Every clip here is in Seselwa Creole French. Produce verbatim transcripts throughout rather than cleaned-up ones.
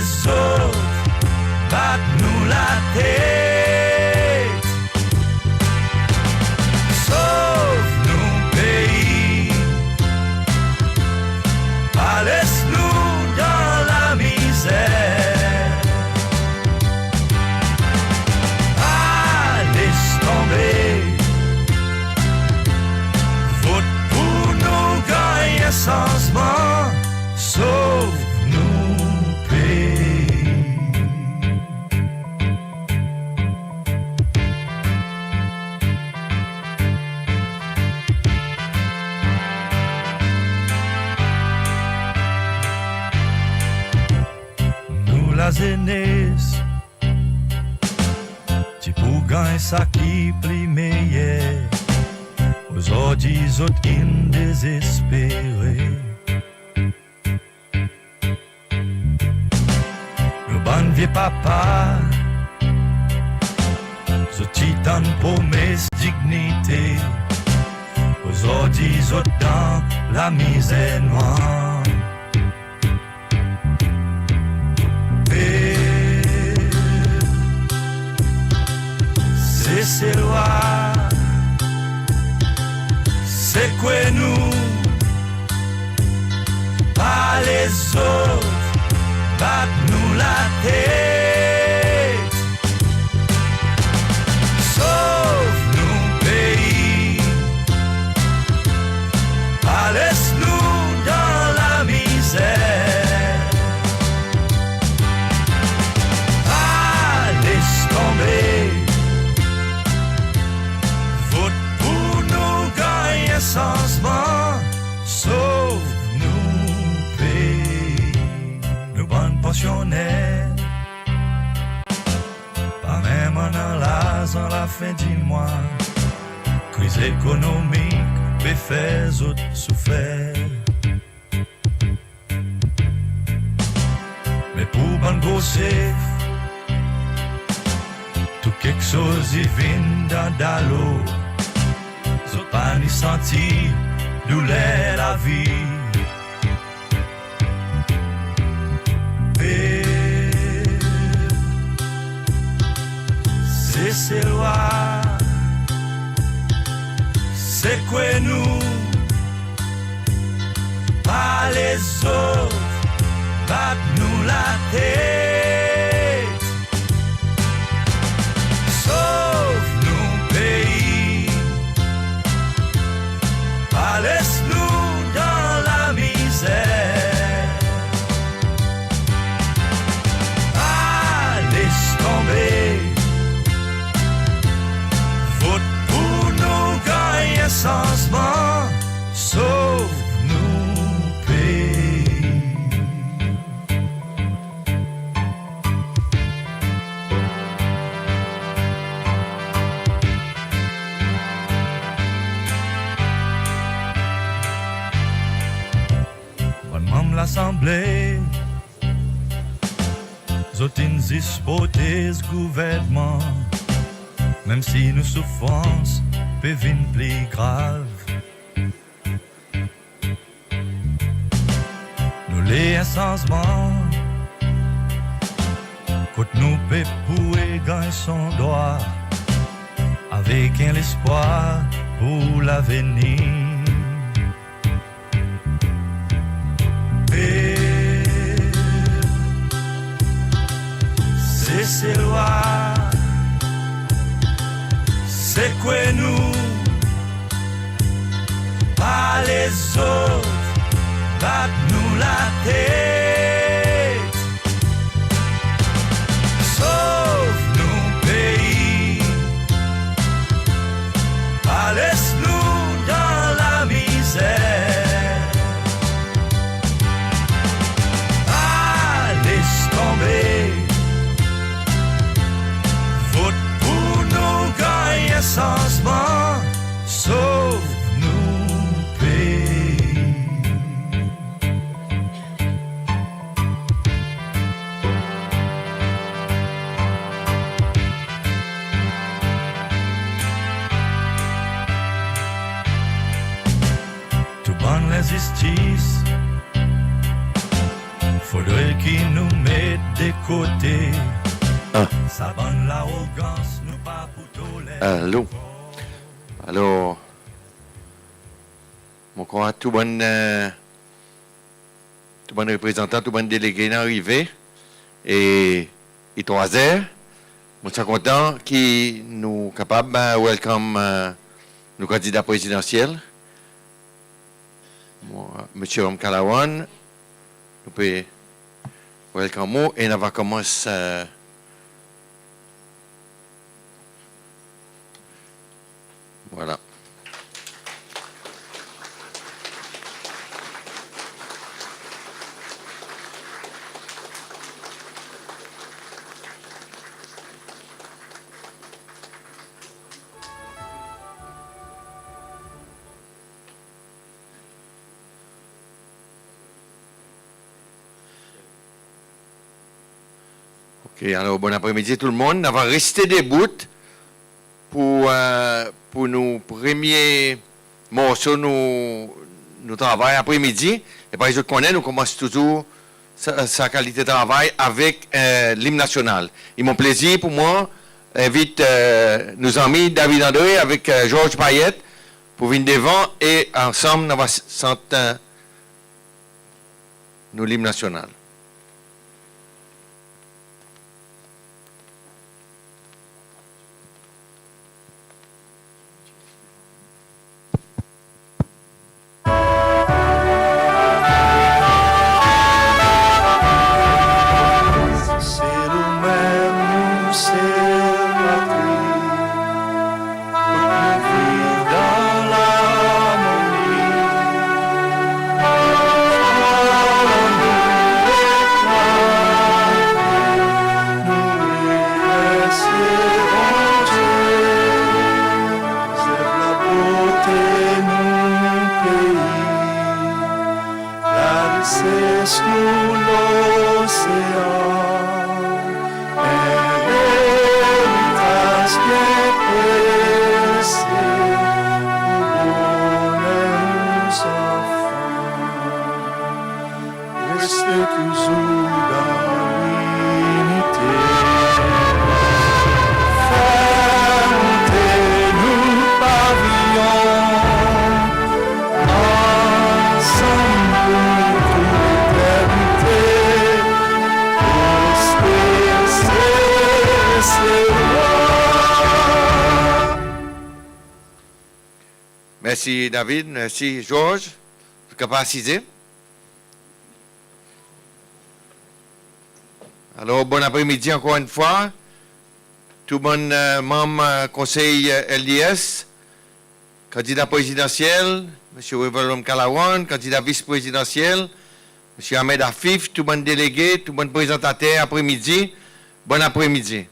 zot bat nou latet. Sov nou pei, pa les nou dan lamizer. Pa les tonbe, vot pour nou ganny en sanzman. Sov nou pei. Nou lazenes ti pou ganny sa ki pli meyer. Ozordi zot in dezespere. Nou bann vye papa, zot ti tann promes dinyite. Ozordi zot dan lamizer nwanr. Pep Seselwa, sekwe nou, pa les zot bat nou latet. Sov nou pei, pa les nou dan lamizer. Pa les tonbe, vot pour nou ganny en sanzman. Sov nou pei. Nou bann pansyoner pa menm annan larzan lafen dimwa. Kriz ekonomik pe fer zot soufer. Me pour bann gro sef, tou keksoz i vin dan dalo. Zot pa ni santi douler lavi. Pep Seselwa, sekwe nou, pa les zot bat nou latet. Sov nou pei, pa les nou dan lamizer. Pa les tonbe, vot pour nou ganny en sanzman. Sov nou pei. Bann manm Lasanble, zot in zis protez gouvernman, menm si nou soufrans pe vin pli grav. Nou le en sanzman, kot nou pep pou ganny son drwa, avek en lespwar pour lavenir. Pep Seselwa, sekwe nou, pa les zot bat nou latet. Sov nou pei, pa les nou dan lamizer. Pa les tonbe, vot pour nou ganny en sanzman. Sov nou pei. Tou bann lenzistis, fodre ki nou met De kote. Sa bann larogans nou pa pou tolere. Alo. Alor, mon krwar tou bann, e, tou bann reprezantan, tou bann delege in arive. E i trwa zer. Mon ti a kontan ki nou kapab, e, welcome, e, nou kandida prezidansyel. Msye Ramkalawan, nou pe welcome ou e nou ava konmans, e, vwala. OK, alor, bon apremidi tou dimoun. Nou ava reste debout pour, e, pour nou premye morso nou, nou travay apremidi. E parey zot konnen, nou konmans touzour sa, sa kalite travay avek, e, lim nasyonal. I mon plezir pour mwan envit, e, nou zanmi David André avek, e, Georges Payet pour vin devan e ansanm nou ava s-, sant, e, nou lim nasyonal. Se nou menm, nou se lapli. Kot nou viv dan larmoni, nou remersi Bondye, zef labote nou pei, larises nou losean. En eritaz byen presye pour boner nou zanfan. Reste touzour dan linite. Fer monte nou paviyon. Ansanm pour tou leternite, reste Seselwa. Mersi David, mersi Georges. Zot kapab asize. Alor, bon apremidi ankor enn fwa. Tou bann, e, manm, e, konsey, e, L D S, kandida prezidansyel, Msye Wavel Ramkalawan, kandida vis prezidansyel, Msye Ahmed Afif, tou bann delege, tou bann prezantater apremidi, bon apremidi.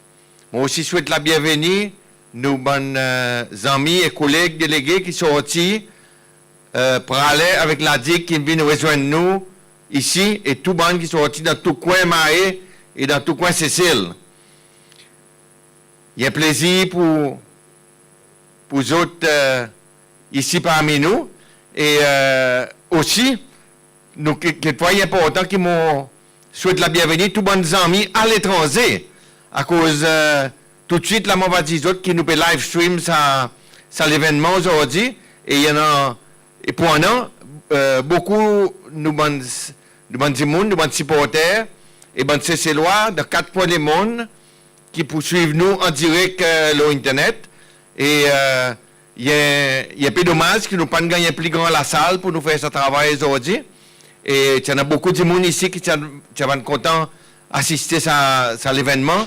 Mon osi swet labyenveni nou bann, e, zanmi e koleg delege ki sorti, e, Praslin avek La Digue ki'n vin rezwenn nou isi, e tou bann ki sorti dan tou kwen Mahe e dan tou kwen Sesel. I en plezir pour, pour zot, e, isi parmi nou. E, e, osi, nou, ke-, kekfwa i enportan ki mon swet labyenveni tou bann zanmi aletranze. Akoz, e, toudswit la mon ava dir zot ki nou pe live stream sa, sa levennman ozordi. E i annan, e pour annan, e, bokou nou bann s-, nou bann dimoun, nou bann siporter, e bann Seselwa dan kat kwen lemonn ki pou swiv nou an direk, e, lo internet. E, e, i en, i en pe domaz ki nou pa'n ganny en pli gran lasal pour nou fer sa travay ozordi. E ti annan bokou dimoun isi ki ti a, ti ava kontan asiste sa, sa levennman.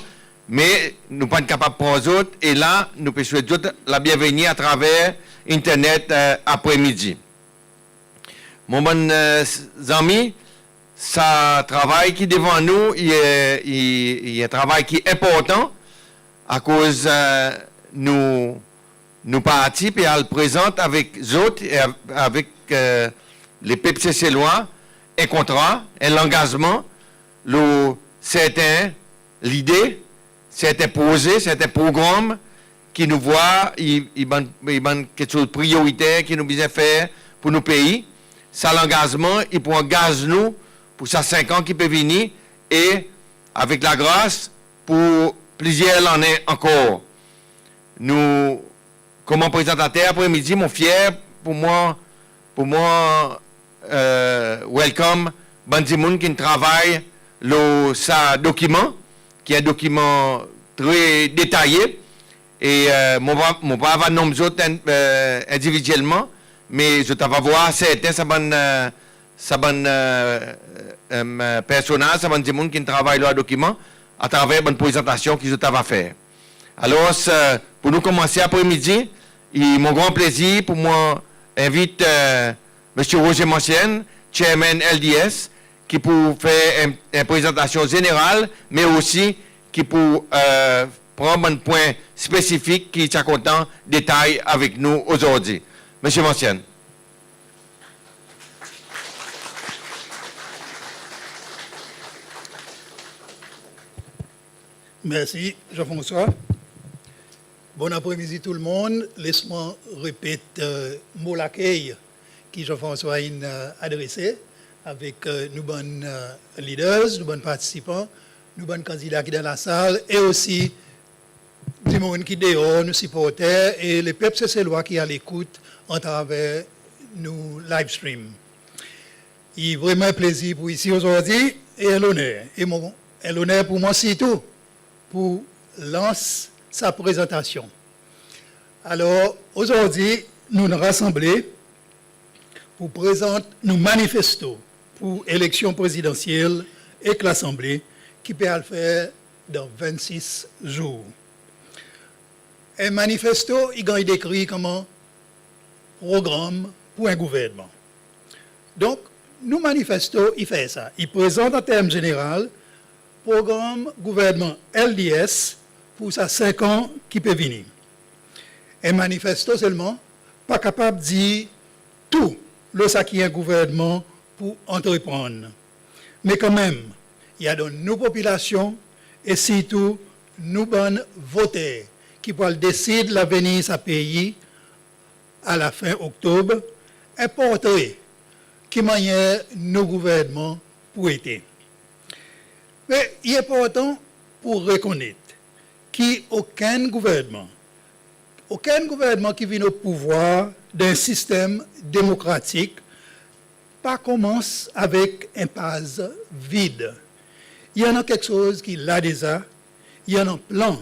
Me nou pa'n kapab pran zot, e la nou pe swet zot labyenveni atraver internet, e, apremidi. Mon bann, e, s-, zanmi, sa travay ki devan nou, i, i, i en travay ki enportan, akoz, e, nou, nou parti pe al prezant avek zot e av-, avek, e, lepep Seselwa, en kontra, en langazman, lo serten lide, serten proze, serten progranm ki nou vwar i, i bann, i bann keksoz priyoriter ki nou bezwen fer pour nou pei. Sa langazman i pou angaz nou pour sa senk an ki pe vini, e Avek lagras, pour plizyer lannen ankor. Nou, konman prezantater apre midi, mon fyer pour mwan, pour mwan, e, welcome bann dimoun ki'n travay lo sa dokiman, ki en dokiman tre detaye. E, e, mon pa, mon pa ava nonm zot en, e, endividyelman, me zot ava vwar serten sa bann, e, sa bann, e, e, personnaz, sa bann dimoun ki'n travay lo sa dokiman, atraver bann prezantasyon ki zot ava fer. Alors, e, pour nou konmanse apre midi, i mon gran plezir pour mwan envit, e, Msye Roger Mancienne, Chairman L D S, ki pou fer en, en prezantasyon zeneral, me osi ki pou, e, pran bann pwen spesifik ki i ti a kontan detay avek nou ozordi. Msye Mancienne. Mersi, Jean-François. Bonn apre midi tou le monn. Les mwan repet, e, mo lakey ki Jean-François in, e, adrese avek, e, nou bann, e, leaders, nou bann partisipan, nou bann kandida ki dan lasal, e osi dimoun ki deor, nou siporter, e lepep Seselwa ki a lekout atraver nou live stream. I vreman en plezir pour isi ozordi, e en loner. E mon, en loner pour mwan sirtou pour lans sa prezantasyon. Alor, ozordi, nou'n rasanble pour prezant nou manifesto pour eleksyon prezidansyel ek Lasanble ki pe al fer dan vennsis zour. En manifesto i ganny dekrir konman progranm pour en gouvernman. Donk, nou manifesto i fer sa. I prezant an term zeneral progranm gouvernman L D S pour sa senk an ki pe vini. En manifesto selman pa kapab dir tou lo sa ki en gouvernman pou antreprann. Me kanmenm, i a donn nou popilasyon e sirtou nou bann voter ki pou al desid lavenir sa pei a lafen Oktob, en portre ki mannyer nou gouvernman pou ete. Me i enportan pou rekonnet ki okenn gouvernman, okenn gouvernman ki vin o pouvwar dan en sistenm demokratik pa konmans avek en paz vid. I annan keksoz ki la deza, i annan plan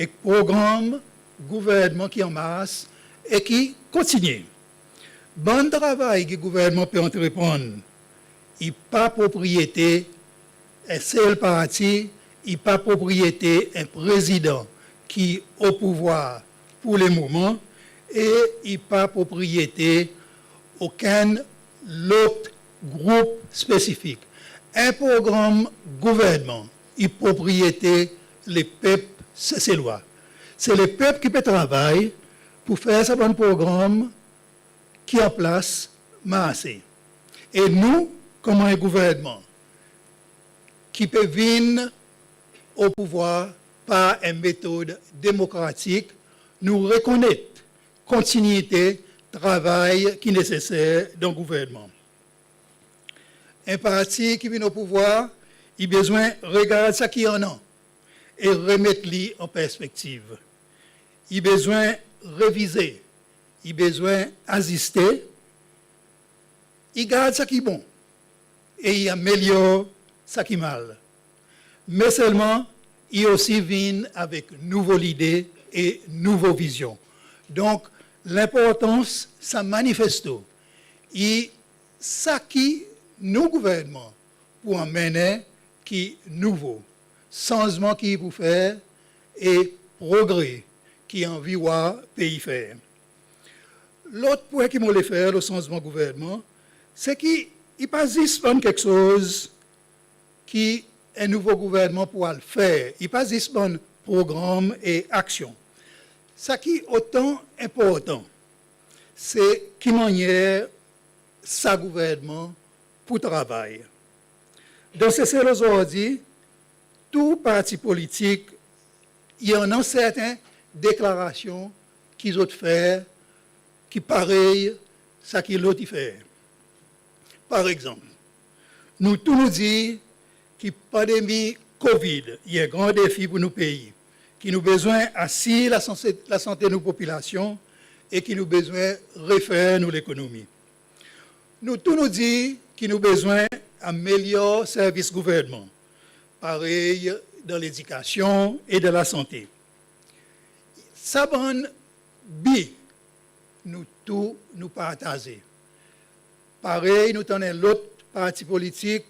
ek progranm gouvernman ki an mars e ki kontinyen. Bann travay ki gouvernman pe antreprann i pa propriyete en sel parti, i pa propriyete en prezidan ki o pouvwar pour le moman e i pa propriyete okenn lot group spesifik. En progranm gouvernman i propriyete lepep Seselwa. Se lepep ki pe travay pour fer sa bann progranm ki an plas marse. E nou, konman en gouvernman ki pe vin o pouvwar par en metod demokratik, nou rekonnet kontinyite travay ki neseser dan gouvernman. En parti ki vin o pouvwar, i bezwen regard sa ki annan e remet li an perspektiv. I bezwen revize, i bezwen aziste, i gard sa ki bon e i amelyor sa ki mal. Me selman, i osi vin avek nouvo lide e nouvo vizyon. Donk, lenportans sa manifesto i sa ki nou gouvernman pou anmennen ki nouvo, sanzman ki i pou fer e progre ki i anvi war pei fer. Lot pwen ki mon le fer lo sanzman gouvernman, se ki i pa zis bann keksoz ki en nouvo gouvernman pou al fer, i pa zis bann progranm e aksyon. Sa ki otan enportan, se ki mannyer sa gouvernman pou travay. Dan Sesel ozordi, tou parti politik i annan serten deklarasyon ki zot fer ki parey sa ki lot i fer. Par egzanp, nou tou nou dir ki pandemi COVID i en gran defi pour nou pei, ki nou bezwen asir lasante, lasante nou popilasyon e ki nou bezwen refer nou lekonomi. Nou tou nou dir ki nou bezwen amelyor servis gouvernman, parey dan ledikasyon e dan lasante. Sa bann bi nou tou nou partaze. Parey nou tann en lot parti politik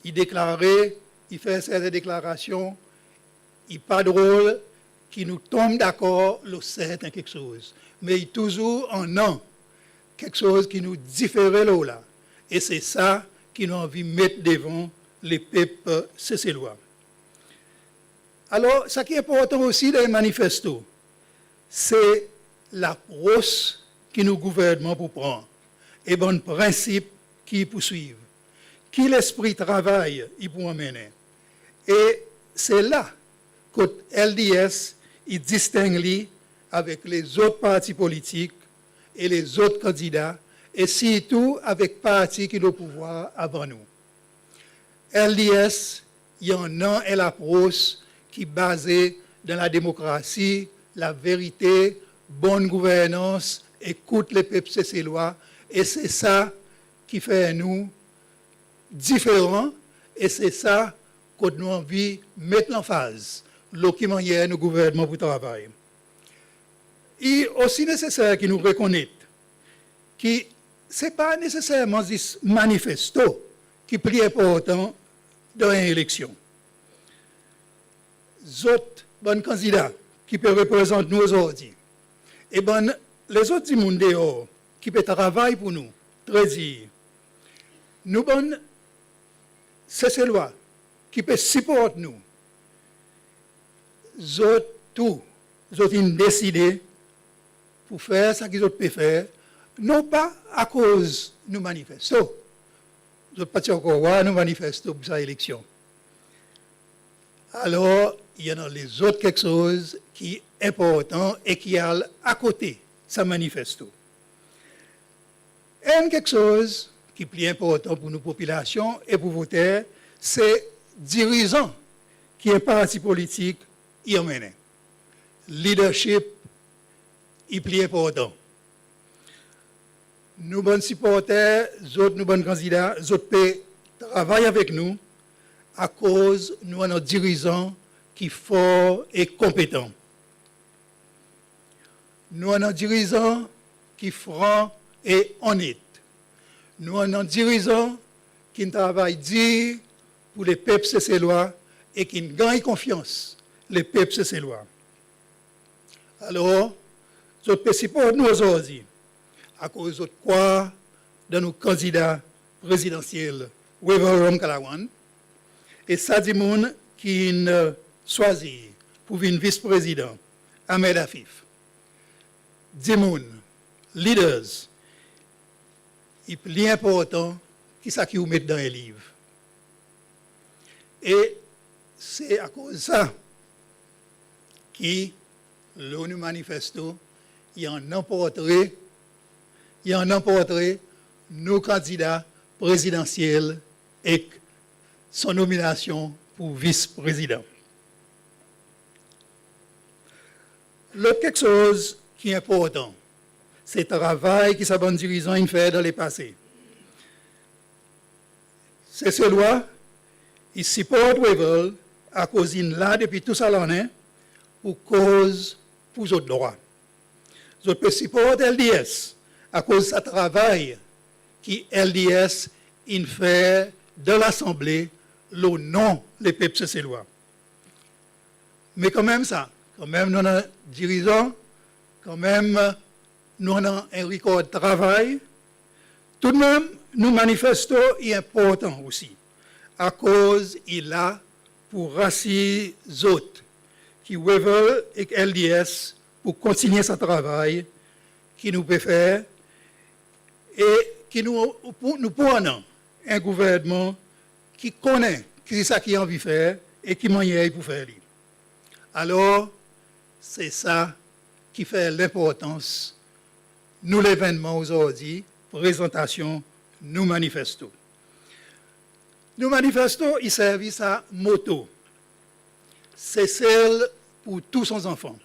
i deklare, i fer serten deklarasyon, i pa drol ki nou tonm dakor lo serten keksoz, me i touzour annan keksoz ki nou difere lo la, e se sa ki nou anvi met devan lepep Seselwa. Alor, sa ki enportan osi dan en manifesto, se lapros ki nou gouvernman pou pran e bann prensip ki i pou swiv, ki lespri travay i pou anmennen. E se la kot LDS i disteng li avek lezot parti politik e lezot kandida, e sirtou avek parti ki'n o pouvwar avan nou. LDS i annan en lapros ki baze dan lademokrasi, laverite, bonn gouvernans, ekout lepep Seselwa, e se sa ki fer nou diferan, e se sa kot nou anvi met lanfaz lo ki mannyer nou gouvernman pou travay. I osi neseser ki nou rekonnet ki se pa neseserman zis manifesto ki pli enportan dan en eleksyon. Zot bann kandida ki pe reprezant nou ozordi, e bann lezot dimoun deor ki pe travay pour nou tre dir, nou bann Seselwa ki pe siport nou, zot tou, zot in deside pour fer sa ki zot pe fer, non pa akoz nou manifesto. Zot pa ti ankor war nou manifesto pour sa eleksyon. Alor, i annan lezot keksoz ki enportan e ki al akote sa manifesto. Enn keksoz ki pli enportan pour nou popilasyon e pour voter, se dirizan ki en parti politik i anmennen. Leadership i pli enportan. Nou bann siporter, zot, nou bann kandida, zot pe travay avek nou akoz nou annan dirizan ki for e konpetan. Nou annan dirizan ki fran e onnet. Nou annan dirizan ki'n travay dir pour lepep Seselwa e ki'n ganny konfyans lepep Seselwa. Alor, zot pe siport nou ozordi akoz zot krwar dan nou kandida prezidansyel, Wavel Ramkalawan, e sa dimoun ki'n swazir pour vin Vis Prezidan, Ahmed Afif. Dimoun, leaders, i pli enportan ki sa ki ou met dan en liv. E se akoz sa ki lo nou manifesto, i annan portre, i annan portre nou kandida prezidansyel ek son nominasyon pour Vis Prezidan. Lot keksoz ki enportan, se travay ki sa bann dirizan in fer dan lepase. Seselwa i siport Wavel akoz in la depi tou sa lannen pour koz pour zot drwa. Zot pe siport LDS akoz sa travay ki LDS in fer dan Lasanble lo non lepep Seselwa. Me kanmenm sa, kanmenm nou annan dirizan, kanmenm nou annan en rekord travay, toudmenm nou manifesto i enportan osi, akoz i la pour rasir zot ki Wavel ek LDS pou kontinyen sa travay ki nou pe fer e ki nou, nou pou annan en gouvernman ki konnen ki sa ki i anvi fer e ki mannyer i pou fer li. Alor, se sa ki fer lenportans nou levennman ozordi, prezantasyon nou manifesto. Nou manifesto i servi sa moto, Sesel pour tou son zanfan.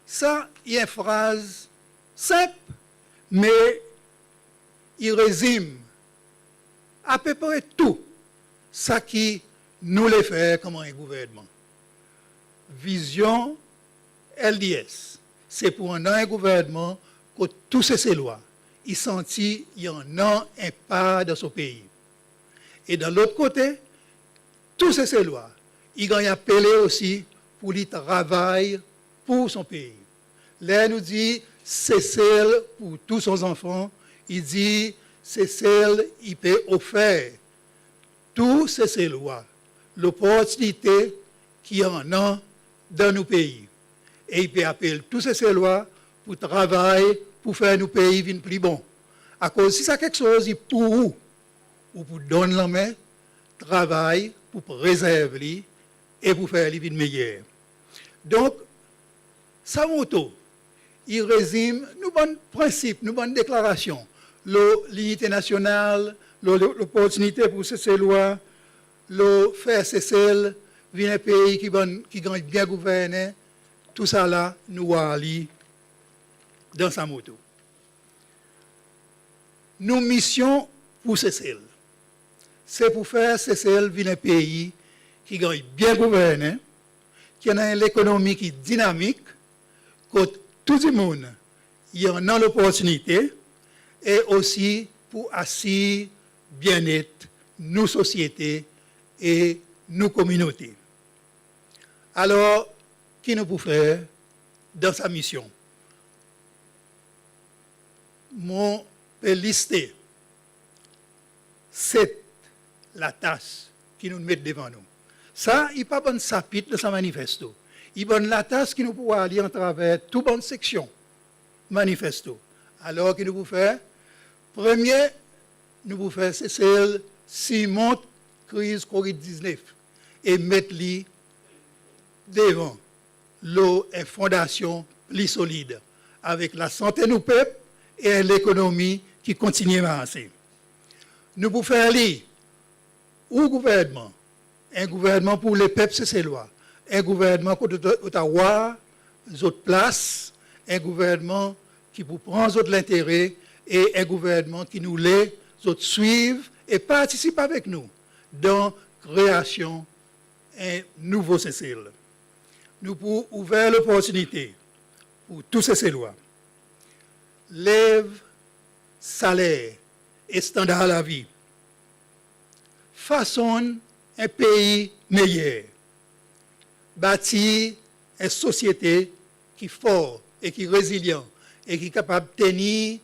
Sa i en fraz senp, me i rezim apepre tou sa ki nou le fer konman en gouvernman. Vizyon LDS se pour annan en gouvernman kot tou Seselwa i santi i annan en par dan son pei. E dan lot kote, tou Seselwa i ganny apele osi pour li travay pour son pei. Ler nou dir Sesel pour tou son zanfan, i dir Sesel i pe ofer tou Seselwa loportinite ki annan dan nou pei. E i pe apel tou Seselwa pour travay pour fer nou pei vin pli bon. Akoz si sa keksoz i pour ou, ou pou donn lanmen, travay pour prezerv li e pour fer li vin meyer. Donk, sa moto i rezim nou bann prensip, nou bann deklarasyon lo linite nasyonal, lo, lo, loportinite pour Seselwa, lo fer Sesel vin en pei ki bann, ki ganny byen gouvernen. Tousala nou war li dan sa moto. Nou misyon pour Sesel, se pour fer Sesel vin en pei ki ganny byen gouvernen, ki annan en lekonomi ki dinamik, kot tou dimoun i annan loportinite, e osi pour asir byennet nou sosyete e nou kominote. Alor, ki nou pou fer dan sa misyon? Mon pe liste set latas ki nou'n met devan nou. Sa i pa bann sapit dan sa manifesto. I bann latas ki nou pou war li atraver tou bann seksyon manifesto. Alor, ki nou pou fer? Premye, nou pou fer Sesel sirmont kriz Covid diznef e met li devan lo en fondasyon pli solid, avek lasante nou pep e en lekonomi ki kontinyen marse. Nou pou fer li ou gouvernman, en gouvernman pour lepep Seselwa, en gouvernman kot zot, zot a war zot plas, en gouvernman ki pou pran zot lentere, e en gouvernman ki nou le zot swiv e partisip avek nou dan kreasyon en nouvo Sesel. Nou pou ouver loportinite pour tou Seselwa. Lev saler e standar lavi. Fasonn en pei meyer. Batir en sosyete ki for e ki rezilyan e ki kapab tenir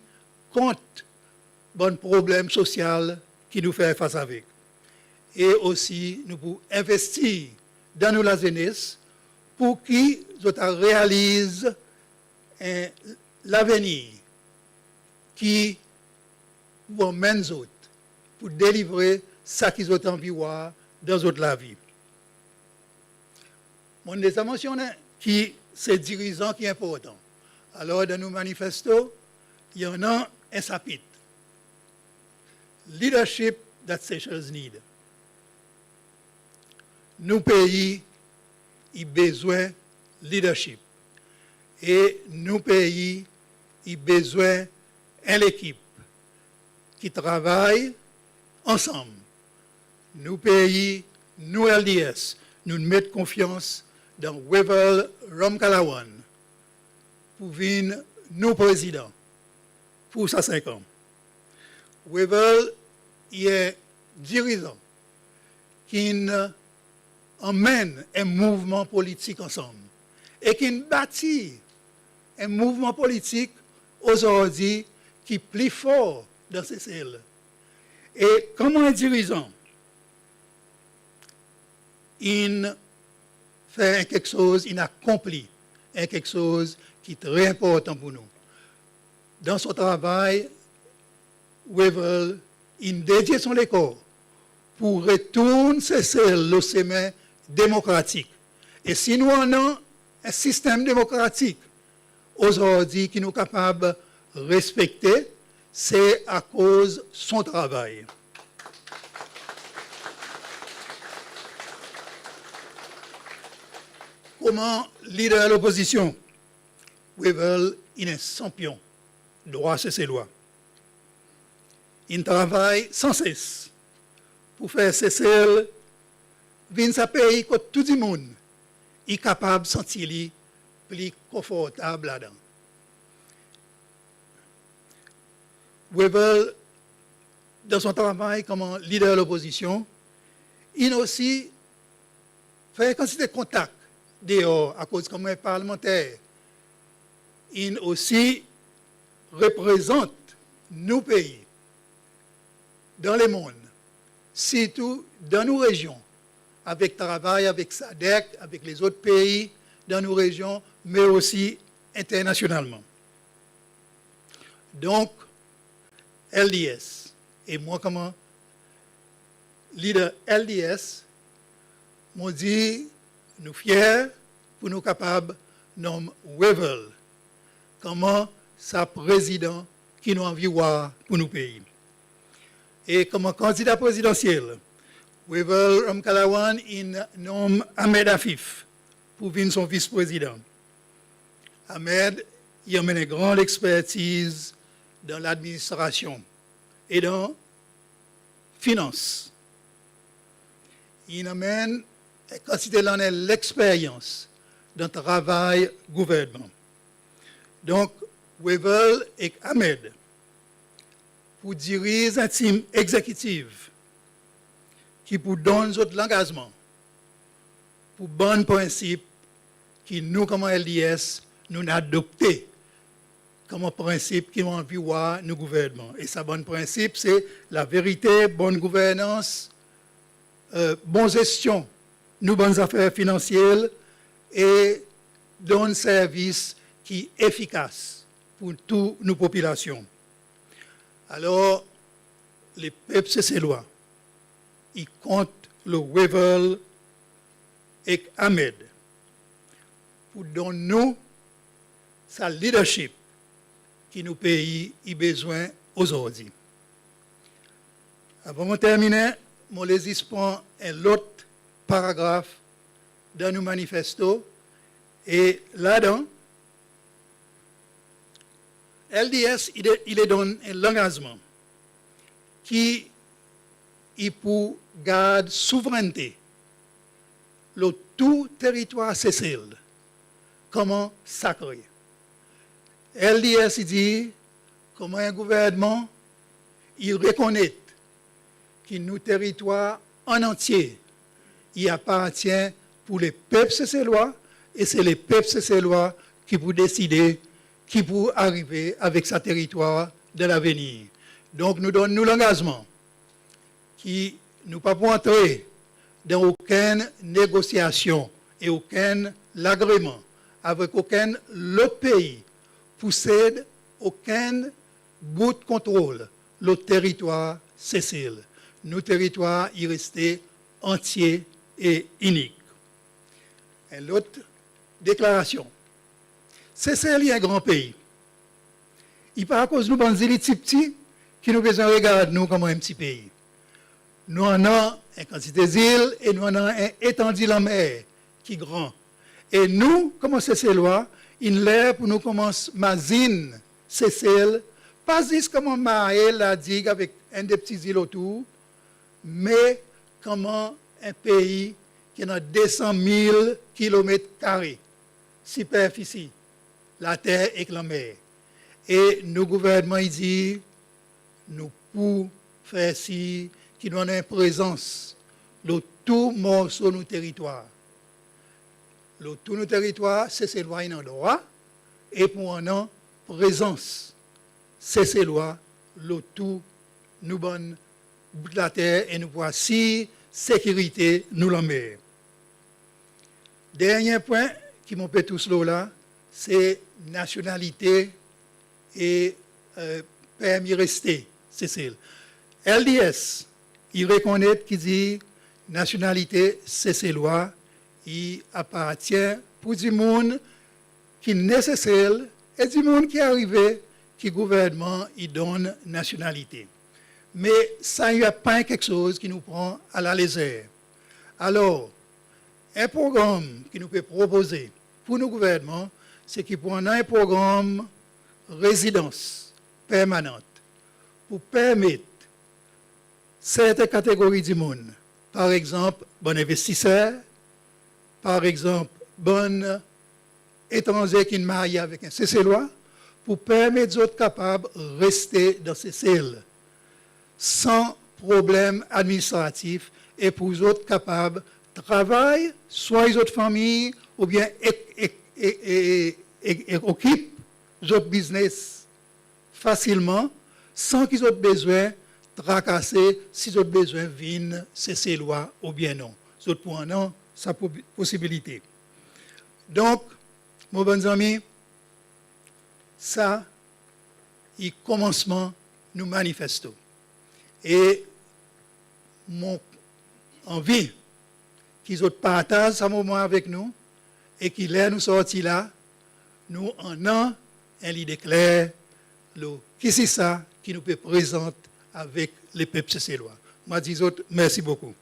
kont bann problenm sosyal ki nou fer fas avek. E osi nou pou envestir dan nou lazenes pour ki zot a realiz en lavenir ki pou anmenn zot pour delivre sa ki zot anvi war dan zot lavi. Mon'n deza mansyonnen ki se dirizan ki enportan. Alor, dan nou manifesto, i annan en sapit, Leadership that Seychelles need. Nou pei i bezwen leadership. E nou pei i bezwen en lekip ki travay ansanm. Nou pei, nou LDS, nou'n met konfyans dan Wavel Ramkalawan pour vin nou Prezidan pour sa senk an. Wavel i en dirizan ki'n anmenn en mouvman politik ansanm e ki'n batir en mouvman politik ozordi ki pli for dan Sesel. E konman en dirizan, in fer en keksoz, in akonpli en keksoz ki tre enportan pour nou. Dan son travay, Wavel in dedye son lekor pour retourn Sesel lo semen demokratik. E si nou annan en sistenm demokratik ozordi ki nou kapab respekte, se akoz son travay. Koman Leader Lopozisyon, Wavel in en sanpyon drwa Seselwa. In travay san ses pour fer Sesel vin sa pei kot tou dimoun i kapab santi li pli konfortab ladan. Wavel, dan son travay koman Leader Lopozisyon, in osi fer kantite kontak deor, akoz koman en parlmanter, in osi reprezant nou pei dan lemonn, sirtou dan nou rezyon, avek travay avek SADC, avek lezot pei dan nou rezyon, me osi enternasyonalman. Donk, LDS, e mwan koman Leader LDS, mon dir nou fyer pour nou kapab nonm Wavel koman sa Prezidan ki nou anvi war pour nou pei. E koman kandida prezidansyel, Wavel Ramkalawan in nonm Ahmed Afif pour vin son Vis-Prezidan. Ahmed i anmenn en gran lekspertiz dan ladministrasyon e dan finans. In anmenn en kantite lannen leksperyans dan travay gouvernman. Donk, Wavel ek Ahmed pour diriz en tim egzekitiv ki pour donn zot langazman pour bann prensip ki nou koman LDS nou'n adopte koman prensip ki nou anvi war nou gouvernman. E sa bann prensip se laverite, bonn gouvernans, e, bon zesyon nou bann zafer finansyel e donn servis ki efikas pour tou nou popilasyon. Alor, lepep Seselwa i kont lo Wavel ek Ahmed pour donn nou sa leadership ki nou pei i bezwen ozordi. Avan mon terminen, mon le zis pran en lot paragraf dan nou manifesto, e ladan, LDS i le, i le donn en langazman ki i pour gard souvrennte lo tou teritwar Sesel koman sakre. LDS i dir, koman en gouvernman, i rekonnet ki nou teritwar an antye i apartyen pour lepep Seselwa, e se lepep Seselwa ki pour deside ki pour arive avek sa teritwar dan lavenir. Donk, nou donn nou langazman ki nou pa pour antre dan okenn negosyasyon e okenn lagreman avek okenn lot pei pour sed okenn bout kontrol lo teritwar Sesel. Nou teritwar i reste antye e inik. En lot deklarasyon. Sesel i en gran pei. I pa akoz nou bann zil i ptipti ki nou bezwen regard nou koman en pti pei. Nou annan en kantite zil e nou annan en etandi lanmer ki gran. E nou, koman Seselwa, in ler pour nou konmans mazin Sesel, pa zis koman Mahe, La Digue avek enn de pti zil otour, me koman en pei ki annan de san mil kilomet kare siperfisi later ek lanmer. E nou gouvernman i dir nou pour fer sir ki nou annan en prezans lo tou morso nou teritwar. Lo tou nou teritwar, Seselwa i annan drwa e pour annan prezans Seselwa lo tou nou bann bout later e nou pour asir sekirite nou lanmer. Dernyen pwen ki mon pe tous lo la, se nasyonalite e, e, permi reste Sesel. LDS i rekonnet ki dir nasyonalite Seselwa i apartyen pour dimoun ki ne Sesel e dimoun ki arive ki gouvernman i donn nasyonalite. Me sa i pa en keksoz ki nou pran a la lezer. Alor, En progranm ki nou pe propoze pour nou gouvernman, se ki pour annan en progranm rezidans permanan pour permet serten kategori dimoun, par egzanp, bann envestiser, par egzanp, bann etranze ki'n marye avek en Seselwa, pour permet zot kapab reste dan Sesel san problenm administratif e pour zot kapab travay, swany zot fanmir, oubyen ek-, ek-, e-, e-, e-, e-, okip zot biznes fasilman, san ki zot bezwen trakase si zot bezwen vin Seselwa oubyen non. Zot pour annan sa po-, posibilite. Donk, mon bann zanmi, sa i konmansman nou manifesto. E mon anvi ki zot partaz sa moman avek nou, e ki ler nou sorti la, nou annan en lide kler lo kisisa ki nou pe prezant avek lepep Seselwa. Mon a dir zot mersi bokou.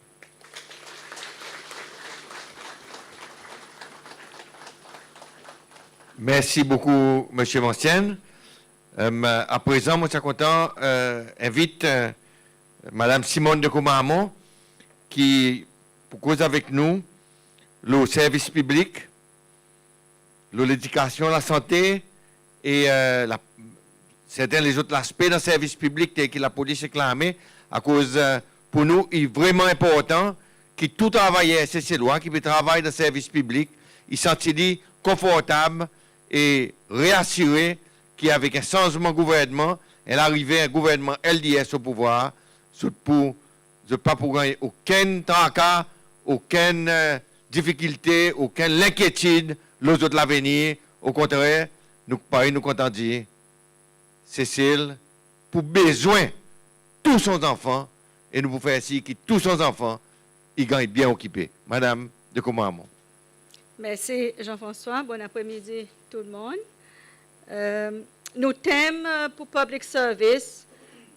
Mersi bokou, Msye Mancienne. Em, aprezan, mon ti a kontan, e, envit, e, Madanm Simone de Commarmond, ki pou koz avek nou lo servis piblik, lo ledikasyon, lasante e, e, la, serten lezot laspe dan servis piblik, tel ki lapolis ek larme, akoz, e, pour nou, i vreman enportan ki tou travayer Seselwa ki pe travay dan servis piblik, i santi li konfortab e reasire ki avek en sanzman gouvernman, en larive en gouvernman L D S o pouvwar, zot pou, zot pa pou ganny okenn traka, okenn, e, difikilte, okenn lenkyetid lo zot lavenir. Okontrer, nou, parey nou kontan dir, Sesel pou bezwen tou son zanfan, e nou pou fer sir ki tou son zanfan i ganny byen okipe. Madanm de Commarmond. Mersi, Jean-François. Bon apremidi, tou dimoun. E, nou tenm, e, pour public service,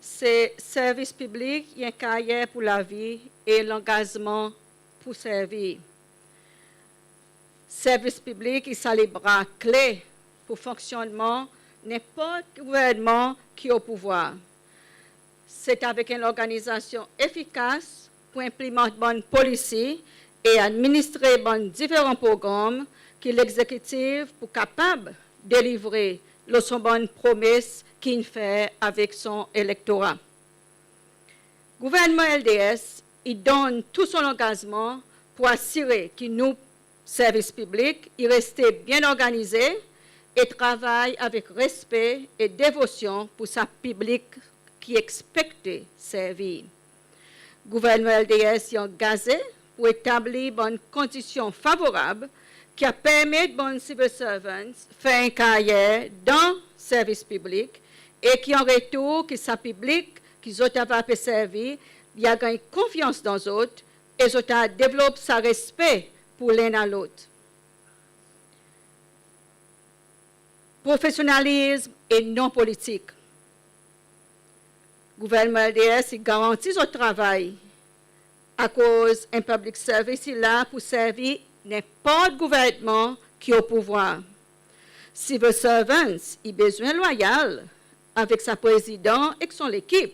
se servis piblik i en karyer pour lavi e langazman pour servi. Servis piblik i sa lebra kle pour fonksyonnman nenport gouvernman ki o pouvwar. Se avek en lorganizasyon efikas pour enplimant bann polisi e administre bann diferan progranm ki Legzekitif pou kapab delivre lo son bann promes ki in fer avek son elektora. Gouvernman L D S i donn tou son langazman pour asire ki nou servis piblik i reste byen organize e travay avek respe e devosyon pour sa piblik ki ekspekte servi. Gouvernman L D S i angaze pour etablir bann kondisyon favorab ki a permet bann civil servants fer en karyer dan servis piblik e ki an retour ki sa piblik ki zot ava pe servi, i a ganny konfyans dan zot e zot a devlop sa respe pour lenn a lot. Profesyonnalizm e non politik. Gouvernman L D S i garanti zot travay, akoz en public service i la pour servi nenport gouvernman ki o pouvwar. Civil servants i bezwen lwayal avek sa Prezidan ek son lekip.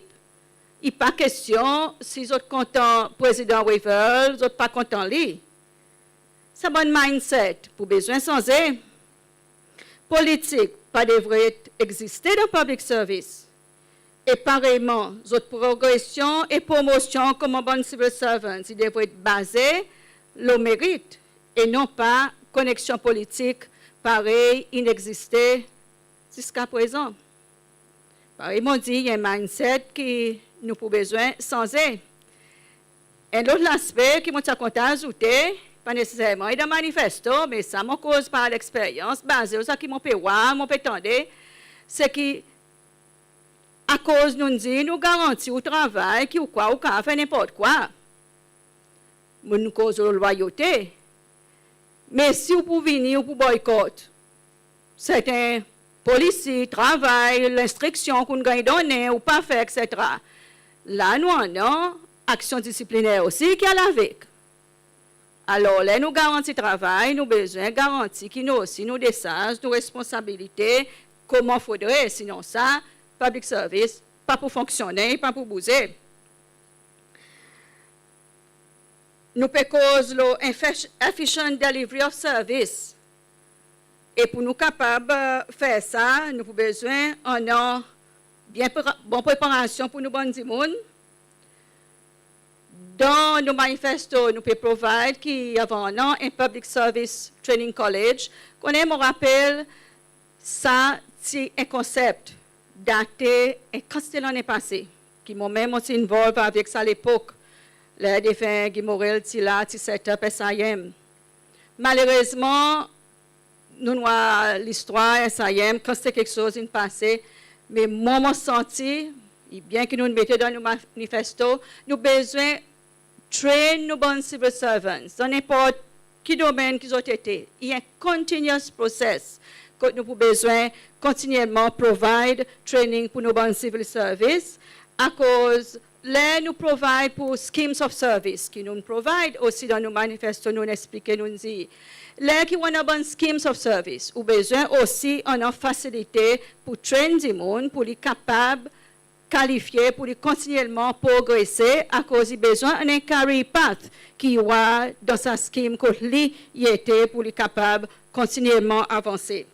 I pa kestyon si zot kontan Prezidan Wavel, zot pa kontan li. Sa bann mindset pou bezwen sanze. Politik pa devret egziste dan public service. E pareyman, zot progresyon e promosyon konman bann civil servants i devret baze lo merit e non pa koneksyon politik parey in egziste ziska prezan. Parey mon dir, i en mindset ki nou pou bezwen sanze. En lot laspe ki mon ti a kontan azoute, pa neseserman i dan manifesto, me sa mon koz par leksperyans, baze lo sa ki mon pe war, mon pe tande, se ki akoz nou'n dir nou garanti ou travay ki ou krwar ou kapab fer nenport kwa. Nou'n koz lo lwayote. Me si ou pou vini, ou pou boykot serten polisi, travay, lenstriksyon ki ou'n ganny donnen, ou pa fer, etsetera. La nou annan aksyon disipliner osi ki al avek. Alor ler nou garanti travay, nou bezwen garanti ki nou osi nou desarz nou responsabilite koman fodre, sinonsa public service pa pou fonksyonnen, pa pou bouze. Nou pe koz lo efficient delivery of service. E pour nou kapab fer sa, nou pou bezwen annan byen pre- bon preparasyon pour nou bann dimoun. Dan nou manifesto nou pe provide ki i ava annan en Public Service Training College. Konnen mon rapel sa ti en konsep date en kantite lannen pase ki mon menm mon ti involve avek sa lepok ler defen Guy Morel ti la, ti set up S I M. Malerezman nou'n war listwar S I M, kantite keksoz in pase, me mwan mon santi i byen ki nou'n mete dan nou manifesto, nou bezwen train nou bann civil servants dan nenport ki domenn ki zot ete. I en continuous process kot nou pou bezwen kontinyelman provide training pour nou bann civil service, akoz ler nou provide pour schemes of service ki nou'n provide osi dan nou manifesto, nou'n eksplike, nou'n dir ler ki ou annan bann schemes of service ou bezwen osi annan fasilite pour train dimoun pour li kapab kalifye, pour li kontinyelman progrese, akoz i bezwen annan en career path ki i war dan sa scheme kot li i ete pour li kapab kontinyelman avanse.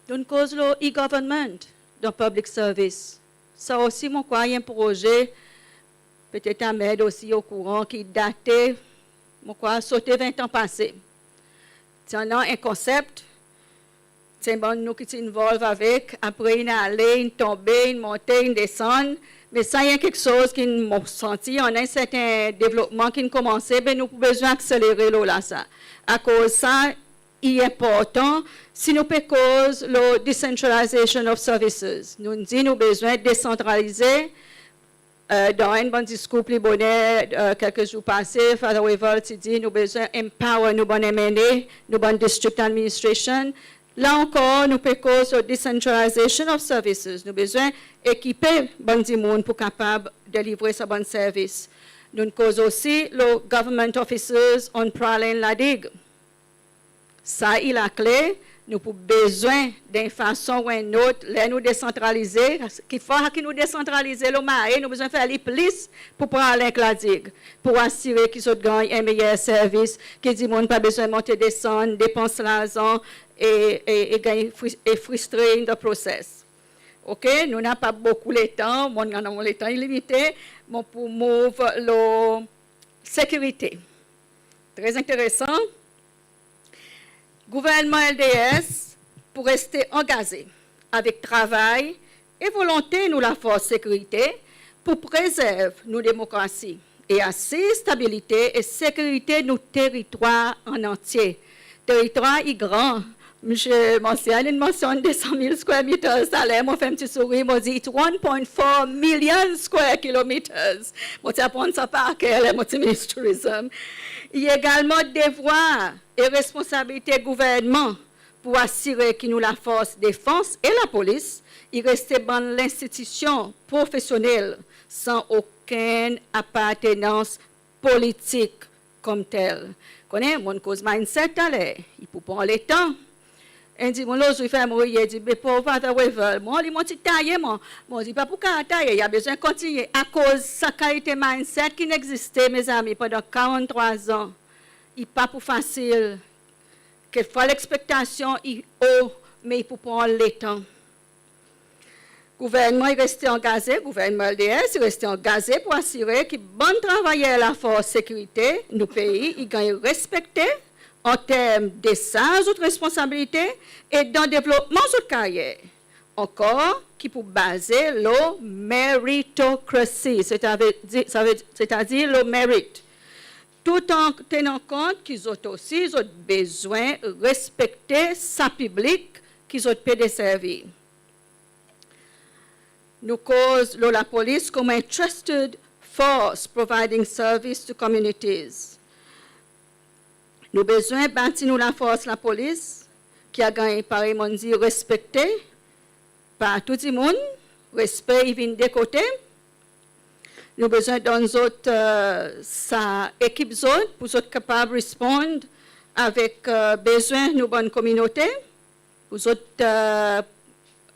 Nou'n koz lo e-government dan public service. Sa osi mon krwar i en proze, petet Ahmed osi i okouran, ki date mon krwar sote ven an pase. Ti annan en konsep, ti en bann nou ki ti involve avek, apre in ale, in tonbe, in monte, in desann, me sa i en keksoz ki mon santi i annan en serten devlopman ki'n konmanse, me nou pou bezwen akselere lo la sa. Akoz sa i enportan si nou pe koz lo decentralization of services. Nou'n dir nou bezwen desantralize, dan enn bann diskour pli boner kelke zour pase, Father Wavel ti dir nou bezwen empower nou bann M N A, nou bann district administration. La ankor nou pe koz lo decentralization of services. Nou bezwen ekipe bann dimoun pour kapab delivre sa bann servis. Nou'n koz osi lo government offices on Praslin, La Digue. Sa i lakle, nou pou bezwen dan en fason ou en lot, ler nou desantralize, ki fwa ki nou desantralize lo Mahé, nou bezwen fer li plis pour Praslin ek La Digue, pour asire ki zot ganny en meyer servis, ki dimoun pa bezwen monte desann, depans larzan e, e, e ganny fri- e fristre in the process. OK, nou napa bokou letan, mon annan mon letan i limite, mon pou move lo sekirite. Tre enteresan. Gouvernman L D S pou reste angaze avek travay e volonte nou lafors sekirite pour prezerv nou demokrasi e asir stabilite e sekirite nou teritwar an antye. Teritwar i gran. Msye Mancienne in mansyonn de san mil square meters taler, mon fer en pti sourir, mon dir it's one point four million square kilometers. Mon ti aprann sa par ker ler mon ti Minis Tourism. I egalman devwar e responsabilite gouvernman pour asire ki nou lafors defans e lapolis i reste bann lenstitisyon profesyonnel san okenn apartenans politik konmtel. Konnen, mon'n koz mindset taler, i pou pran letan. En dimoun lot zour i fer mwan riye, i dir, be pov Father Wavel, mwan li mon ti taye mwan. Mon dir pa pou kapab taye, i a bezwen kontinyen. Akoz sa kalite mindset ki'n egziste, mezanmi, pandan karanntrwa an, i pa pou fasil. Kekfwa lekspektasyon i o, me i pou pran letan. Gouvernman i reste angaze, gouvernman L D S i reste angaze pour asire ki bann travayer lafors sekirite nou pei i ganny respekte an term desarz zot responsabilite e dan devlopman zot karyer. Ankor ki pou baze lo meritocracy, setadir, setadir lo merit, tout an tenan kont ki zot osi zot bezwen respekte sa piblik ki zot pe deservi. Nou koz lo lapolis konman en trusted force providing service to communities. Nou bezwen bati nou lafors lapolis ki a ganny, parey mon'n dir, respekte par tou dimoun, respe i vin de kote. Nou bezwen donn zot, e, sa ekip zot pour zot kapab respond avek, e, bezwen nou bann kominote, pour zot, e,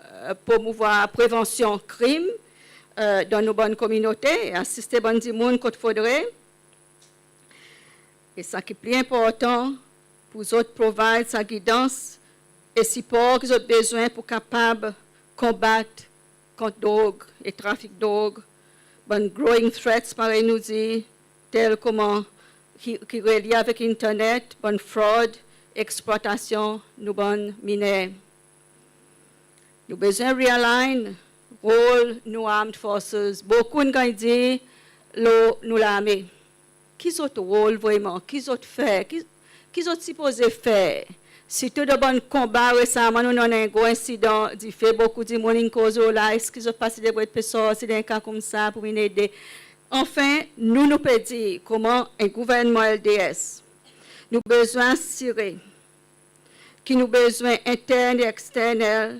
e, promouvwar prevansyon krim, e, dan nou bann kominote e asiste bann dimoun kot fodre. E sa ki pli enportan, pour zot provide sa gidans e sipor ki zot bezwen pour kapab konbat kont drog e trafik drog, bann growing threats parey nou dir, tel konman ki, ki relye avek internet, bann frod, eksplwatasyon nou bann miner. Nou bezwen realign rol nou armed forces. Bokou in ganny dir lo nou larme. Ki zot rol vreman? Ki zot fer? Ki, ki zot sipoze fer? Sirtou dan bann konba resaman nou'n annan en gro ensidan dife, bokou dimoun in koz lo la, eski zot pa ti devret pe sorti dan en ka koumsa pour vin ede? Anfen, nou, nou pe dir konman en gouvernman LDS, nou bezwen asire ki nou bezwen entern e eksternel,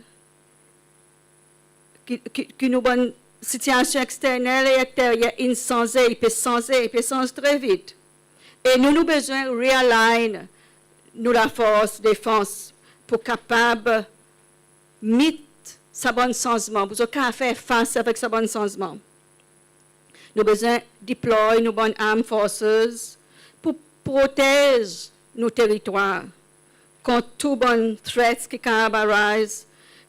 ki, ki, ki nou bann sitiasyon eksternel e enteryer in sanze, i pe sanze, i pe sanz tre vit. E nou, nou bezwen realign nou lafors defans pour kapab meet sa bann sanzman, pour zot kapab fer fas avek sa bann sanzman. Nou bezwen deploy nou bann armed forces pour protez nou teritwar kont tou bann threats ki kapab arise,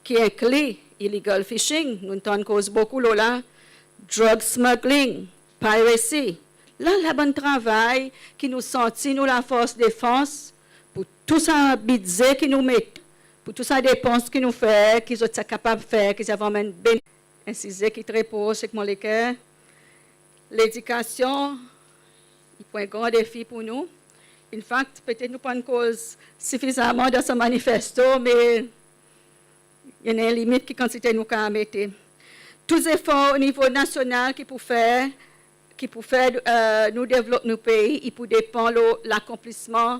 ki enkli illegal fishing, nou'n tann koz bokou lo la, drug smuggling, piracy. La, la bann travay ki nou santi nou lafors defans, pour tou sa bidze ki nou met, pour tou sa depans ki nou fer, ki zot ti a kapab fer, ki ti ava anmenn ben- en size ki tre pros ek mon leker. Ledikasyon, i pou en gran defi pour nou. In fact, petet nou pa'n koz sifizaman dan sa manifesto, me i annan en limit ki kantite nou kapab mete. Tou zefor o nivo nasyonal ki pou fer, ki pou fer, e, nou devlop nou pei, i pou depan lo lakonplisman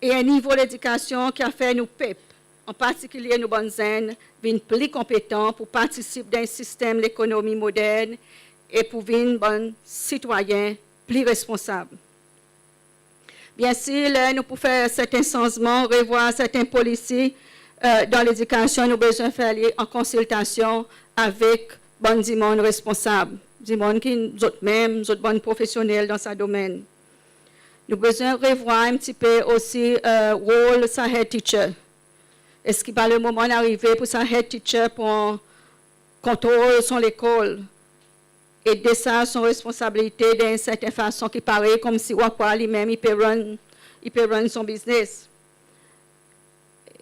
e en nivo ledikasyon ki a fer nou pep, an partikilye nou bann zenn, vin pli konpetan pour partisip dan en sistenm lekonomi modern e pour vin bann sitwayen pli responsab. Byensir, ler nou pou fer serten sanzman, revwar serten polisi, e, dan ledikasyon, nou bezwen fer li an konsiltasyon avek bann dimoun responsab, dimoun ki zot menm, zot bann profesyonnel dan sa domenn. Nou bezwen revwar en pti pe osi, e, rol sa head teacher. Eski pa lemoman in arive pour sa head teacher pran kontrol son lekol e desarz son responsabilite dan en serten fason ki parey konmsi ou a krwar li menm i pe run, i pe run son biznes?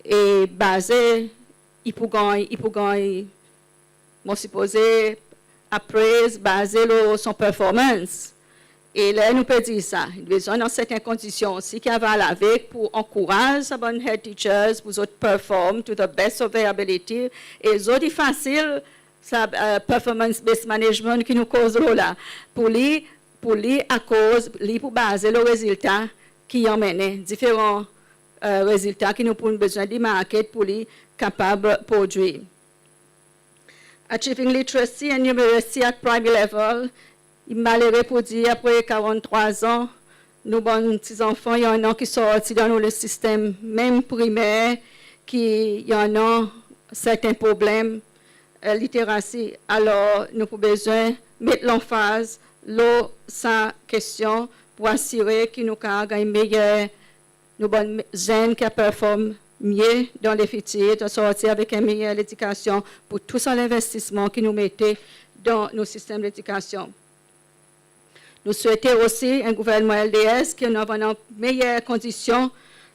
E baze, i pou ganny, i pou ganny, mon sipoze, appraise baze lo son performance. E ler nou pe dir sa, i bezwen annan serten kondisyon osi ki aval avek pour ankouraz sa bann head teachers pour zot perform to the best of their ability. E zot i fasil sa, e, performance based management ki nou koz lo la, pour li, pour li, akoz li pou baze lo rezilta ki i anmennen, diferan, e, rezilta ki nou pou bezwen demarket pour li kapab prodwir. Achieving literacy and numeracy at primary level. I malere pour dir, apre karanntrwa an, nou bann pti zanfan, i annan ki sorti dan nou lesistenm menm primer, ki i annan serten problenm, e, literasi. Alor, nou pou bezwen met lanfaz lo sa kestyon pour asire ki nou kapab ganny meyer, nou bann me-, zenn ki a perform mye dan lefitir, i sorti avek en meyer ledikasyon pour tou sa lenvestisman ki nou mete dan nou sistenm ledikasyon. Nou swete osi en gouvernman LDS ki nou ava annan meyer kondisyon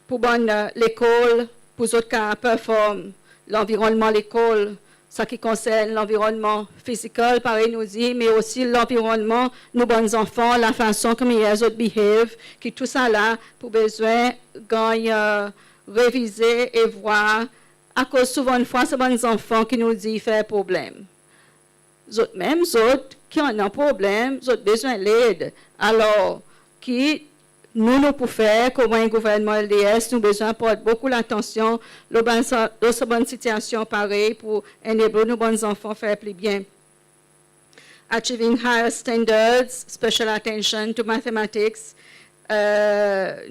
pour bann, e, lekol, pour zot kapab perform, lanvironnman lekol, sa ki konsern lanvironnman physical, parey nou dir, me osi lanvironnman nou bann zanfan, lafason ki mannyer zot behave, ki tou sa la pou bezwen ganny, e, revize e vwar, akoz souvandfwa se bann zanfan ki nou dir i fer problenm. Zot menm zot ki annan problenm, zot bezwen led. Alor, ki nou, nou pou fer konman en gouvernman LDS, nou bezwen aport bokou latansyon lo bann sa, lo sa bann sitiasyon parey pour enable nou bann zanfan fer pli byen. Achieving Higher Standards, Special Attention to Mathematics.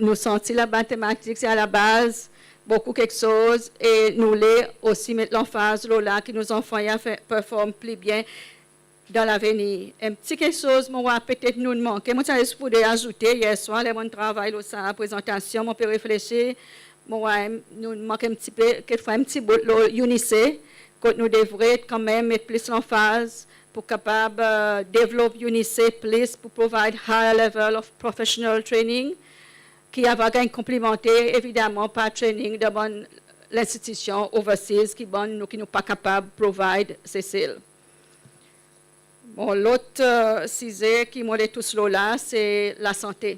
Nou santi la mathematics i a la baz bokou keksoz e nou le osi met lanfaz lo la ki nou zanfan i a perform pli byen dan lavenir. En pti keksoz mon war petet nou'n manke, mon ti a zis voudre azoute, yer swar ler mon'n travay lo sa prezantasyon, mon pe reflesir, mon war nou'n mank en pti pe, kekfwa en pti bout lo UNICEF, kot nou devret kanmenm met plis lanfaz pour kapab devlop UNICEF plis pour provide higher level of professional training ki ava ganny konplimante evidaman par training dan bann lenstitisyon overseas ki bann nou ki nou pa kapab provide Sesel. Bon, lot size ki mon le tous lo la se lasante.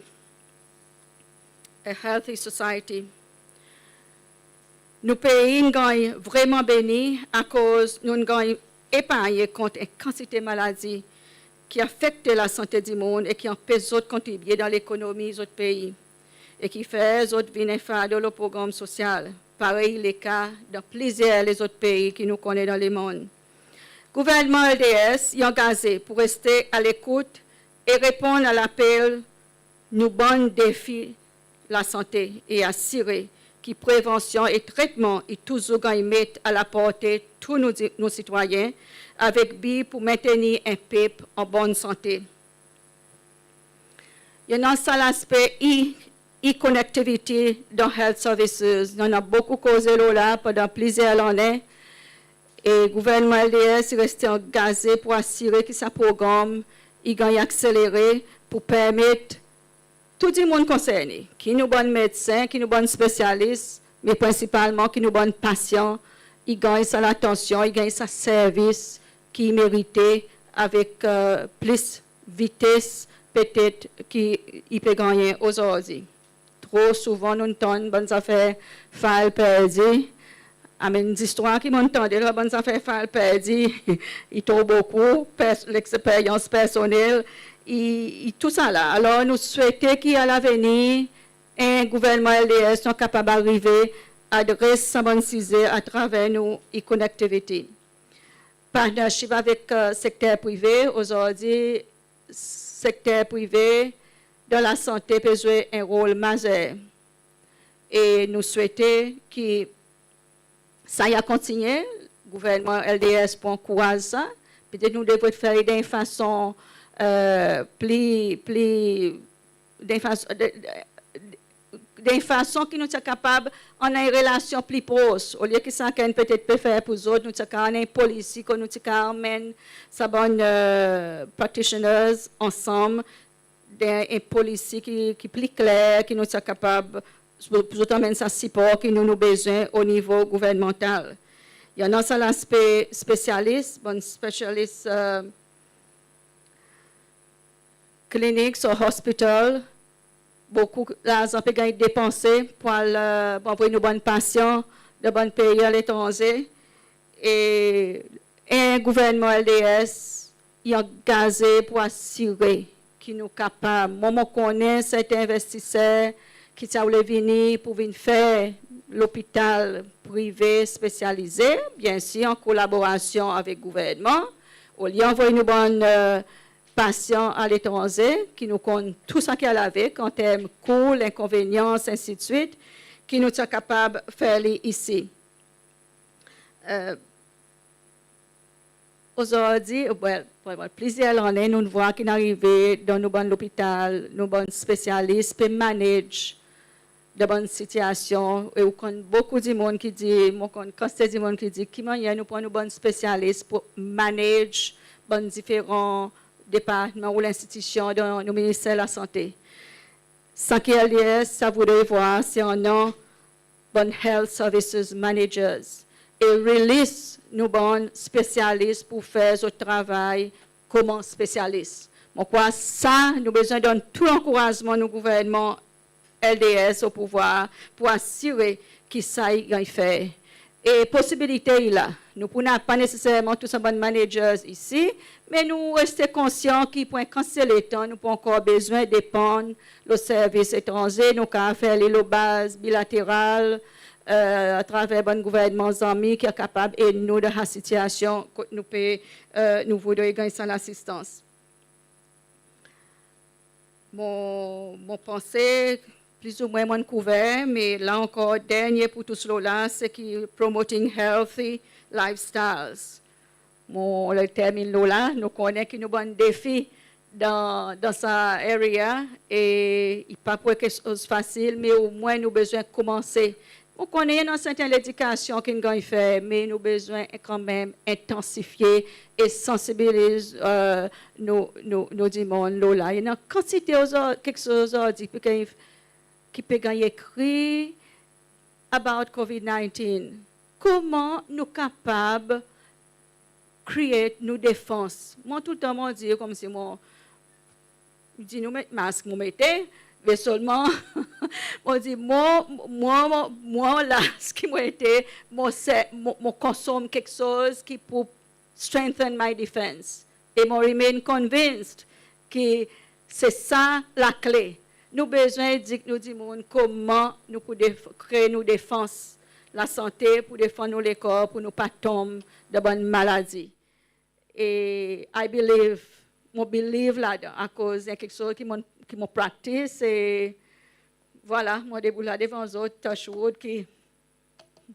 A healthy society. Nou pei in ganny vreman beni akoz nou'n ganny eparnyen kont en kantite maladi ki afekte lasante dimoun e ki anpes zot kontribye dan lekonomi zot pei e ki fer zot vin en fardo lo progranm sosyal. Parey i leka dan plizyer lezot pei ki nou konnen dan lemonn. Gouvernman LDS i angaze pour reste a lekout e reponn a lapel nou bann defi lasante e asire ki prevansyon e tretman i touzour ganny met a laporte tou nou sitwayen avek bi pour mentenir en pep an bonn sante. I annan sa laspe e-connectivity dan health services. Nou annan bokou koze lo la pandan plizyer lannen e gouvernman LDS i reste angaze pour asire ki sa progranm i ganny akselere pour permet tou dimoun konsernen, ki nou bann medsen, ki nou bann spesyalis, me prensipalman ki nou bann pasyan i ganny sa latansyon, i ganny sa servis ki i merite avek plis vites petet ki i pe gannyen ozordi. Tro souvan nou'n tann bann zafer file perdi. I mean, zistwar ki mon'n tande lo bann zafer file perdi i tro bokou, leksperyans personnel i tousala. Alor nou swete ki a lavenir en gouvernman LDS nou a kapab arive adres sa bann size atraver nou e-connectivity. Partnership avek sekter prive, ozordi sekter prive dan lasante pe zwe en rol mazer. E nou swete ki sa i a kontinyen, gouvernman LDS pou ankouraz sa. Petet nou devret fer li dan en fason pli, pli, dan en fason, dan en fason ki nou ti a kapab annan en relasyon pli pros. Olye ki sakenn petet pe fer pour zot, nou ti a kapab annan en polisi kot nou ti a kapab anmenn sa bann practitioners ansanm dan en polisi ki pli kler, ki nou ti a kapab, pour zot anmenn sa sipor ki nou, nou bezwen o nivo gouvernmantal. I annan sa laspe spesyalis, bann spesyalis clinics or hospital, bokou larzan pe ganny depanse pour al, pour anvoy nou bann pasyan dan bann pei aletranze. E en gouvernman LDS i angaze pour asire ki nou kapab, mwan mon konnen serten envestiser ki ti a oule vini pour vin fer lopital prive spesyalize, byensir an kolaborasyon avek gouvernman, olye anvoy nou bann pasyan aletranze, ki nou konn tou sa ki al avek an term kou, lenkonvenyans, ensidswit, ki nou ti a kapab fer li isi. Ozordi, well, plizyer lannen nou'n vwar ki'n arive dan nou bann lopital, nou bann spesyalis pe manage dan bann sitiyasyon, e ou konn bokou dimoun ki dir, mon konn kantite dimoun ki dir, ki mannyer nou pran nou bann spesyalis pour manage bann diferan departman ou lenstitisyon dan nou Minister Lasante. Sa ki LDS ti a voudre vwar, se annan bann health services managers e release nou bann spesyalis pour fer zot travay konman spesyalis. Mon krwar sa, nou bezwen donn tou lankourazman nou gouvernman LDS o pouvwar pour asire ki sa i ganny fer. E posibilite i la. Nou pou napa neseserman tou sa bann managers isi, me nou reste konsyan ki pour en kantite letan nou pou ankor bezwen depann lo servis etranze, nou kapab fer li lo baz bilateral, atraver bann gouvernman zanmi ki a kapab ed nou dan sa sitiasyon kot nou pe, nou voudre ganny sa lasistans. Mon, mon panse plizoumwen mon'n kouver, me la ankor dernyen pour tous lo la, se ki promoting healthy lifestyles. Mon, mon termin lo la, nou konnen ki nou bann defi dan, dan sa area, e i pa pou en keksoz fasil, me omwen nou bezwen konmanse. Mon konnen i annan serten ledikasyon ki'n ganny fer, me nou bezwen kanmenm entansifye e sansibiliz nou, nou, nou dimoun lo la. I annan kantite ozor, keksoz ozordi ki pe ganny, ki pe ganny ekrir about COVID nineteen. Koman nou kapab create nou defans? Mon toultan mon dir konmsi mon, dir nou met mask, mon mete, me selman mon dir mon, mon, mon, mon lask ki mon mete, mon, se, mon, mon konsonm keksoz ki pou strengthen my defense. E mon remain convinced ki se sa lakle. Nou bezwen edik nou dimoun koman nou pou def-, kree nou defans lasante, pou defann nou lekor, pour nou pa tonm dan bann maladi. E I believe, mon believe ladan, akoz i en keksoz ki mon, ki mon practice, e vwala, mon debout la devan zot, touch wood, ki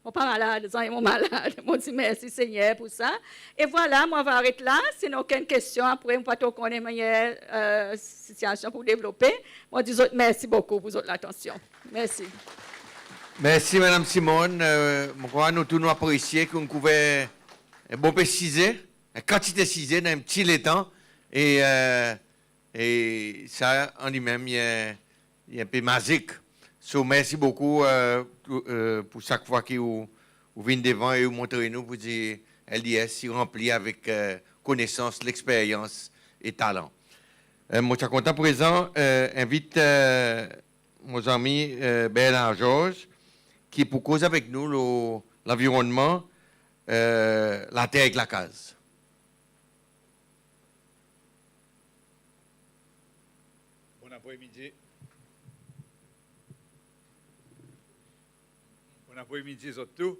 mon pa malad, zanmen mon malad. Mon dir mersi Senyer pour sa. E vwala, mon ava aret la. Si napa okenn kestyon, apre mon pa tro konnen mannyer sitiasyon pou devlope. Mon dir zot mersi bokou pour zot latansyon. Mersi. Mersi Madanm Simone. Mon krwar nou tou nou apresye ki ou'n kouver en bon pe size, en kantite size dan en pti letan. E, e sa an li menm i en, i en pe mazik. So mersi bokou pour sak fwa ki ou, ou vin devan e ou montre nou pour dir LDS i ranpli avek konesans, leksperyans e talan. Mon ti a kontan prezan envit mon zanmi Bernard Georges ki pou koz avek nou lo lanvironnman, later ek lakaz. Bonn apre midi. Bonn apre midi zot tou.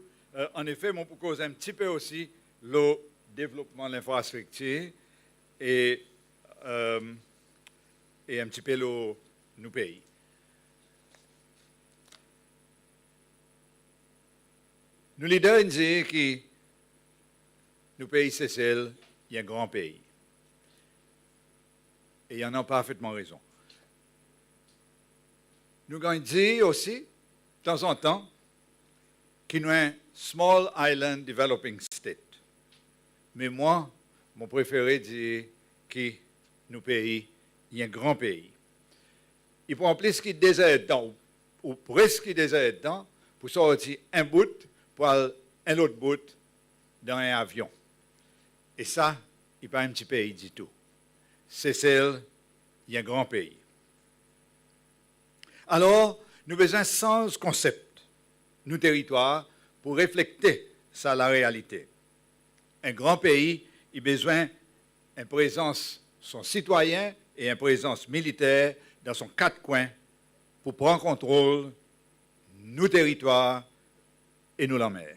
Annefe mon pou koz en pti pe osi lo devlopman lenfrastriktir e, e en pti pe lo nou pei. Nou lider in dir ki nou pei Sesel i en gran pei. E i annan parfetman rezon. Nou ganny dir osi tanzantan ki nou en small island developing state. Me mwan mon prefere dir ki nou pei i en gran pei. I pran plis ki de zerdtan ou, ou preski de zerdtan pour sorti en bout pour al en lot bout dan en avyon. E sa i pa en pti pei ditou. Sesel i en gran pei. Alor nou bezwen sanz konsep nou teritwar pour reflekte sa larealite. En gran pei i bezwen en prezans son sitwayen e en prezans militer dan son kat kwen pour pran kontrol nou teritwar e nou lanmer.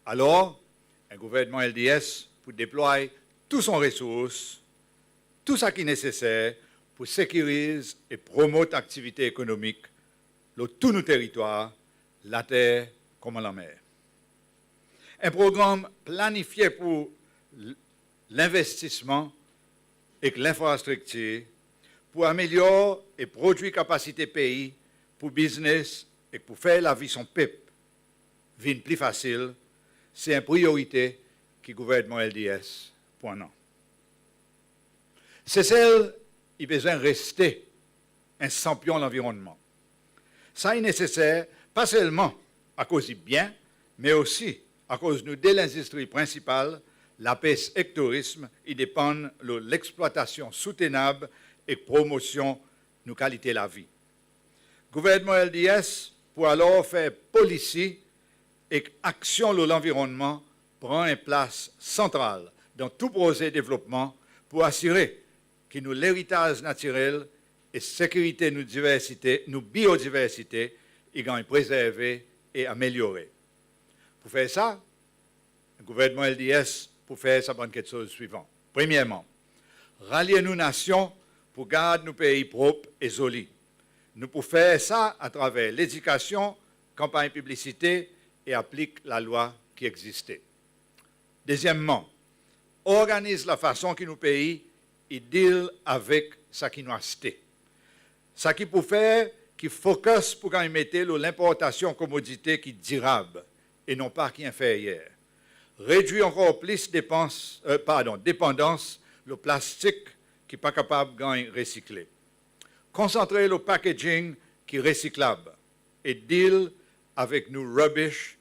Alor en gouvernman LDS pou deplway tou son resours, tou sa ki neseser pour sekiriz e promot aktivite ekonomik lo tou nou teritwar, later konman lanmer. En progranm planifye pour lenvestisman ek lenfrastriktir pour amelyor e prodwir kapasite pei pour biznes ek pour fer lavi son pep vin pli fasil, se en priyorite ki gouvernman LDS pou annan. Sesel i bezwen reste en sanpyon lanvironnman. Sa i neseser pa selman akoz i byen, me osi akoz nou de lendistri prensipal, lapes ek tourizm, i depann lo leksplwatasyon soutenab ek promosyon nou kalite lavi. Gouvernman LDS pou alor fer polisi ek aksyon lo lanvironnman pran en plas santral dan tou proze devlopman pour asire ki nou leritaz natirel e sekirite nou diversite, nou biodiversite i ganny prezerve e amelyore. Pou fer sa, Gouvernman LDS pou fer sa bann keksoz swivan. Premyerman, ralye nou nasyon pou gard nou pei prop e zoli. Nou pou fer sa atraver ledikasyon, kanpanny piblisite e aplik Lalwa ki egziste. Dezyenmman, organiz lafason ki nou pei i deal avek sa ki nou aste. Sa ki pou fer ki focus pou ganny mete lo lenportasyon komodite ki dirab e non pa ki enferyer. Redwir ankor plis depans, e, pardon, depandans lo plastik ki pa kapab ganny resikle. Konsantre lo packaging ki resiklab e deal avek nou rubbish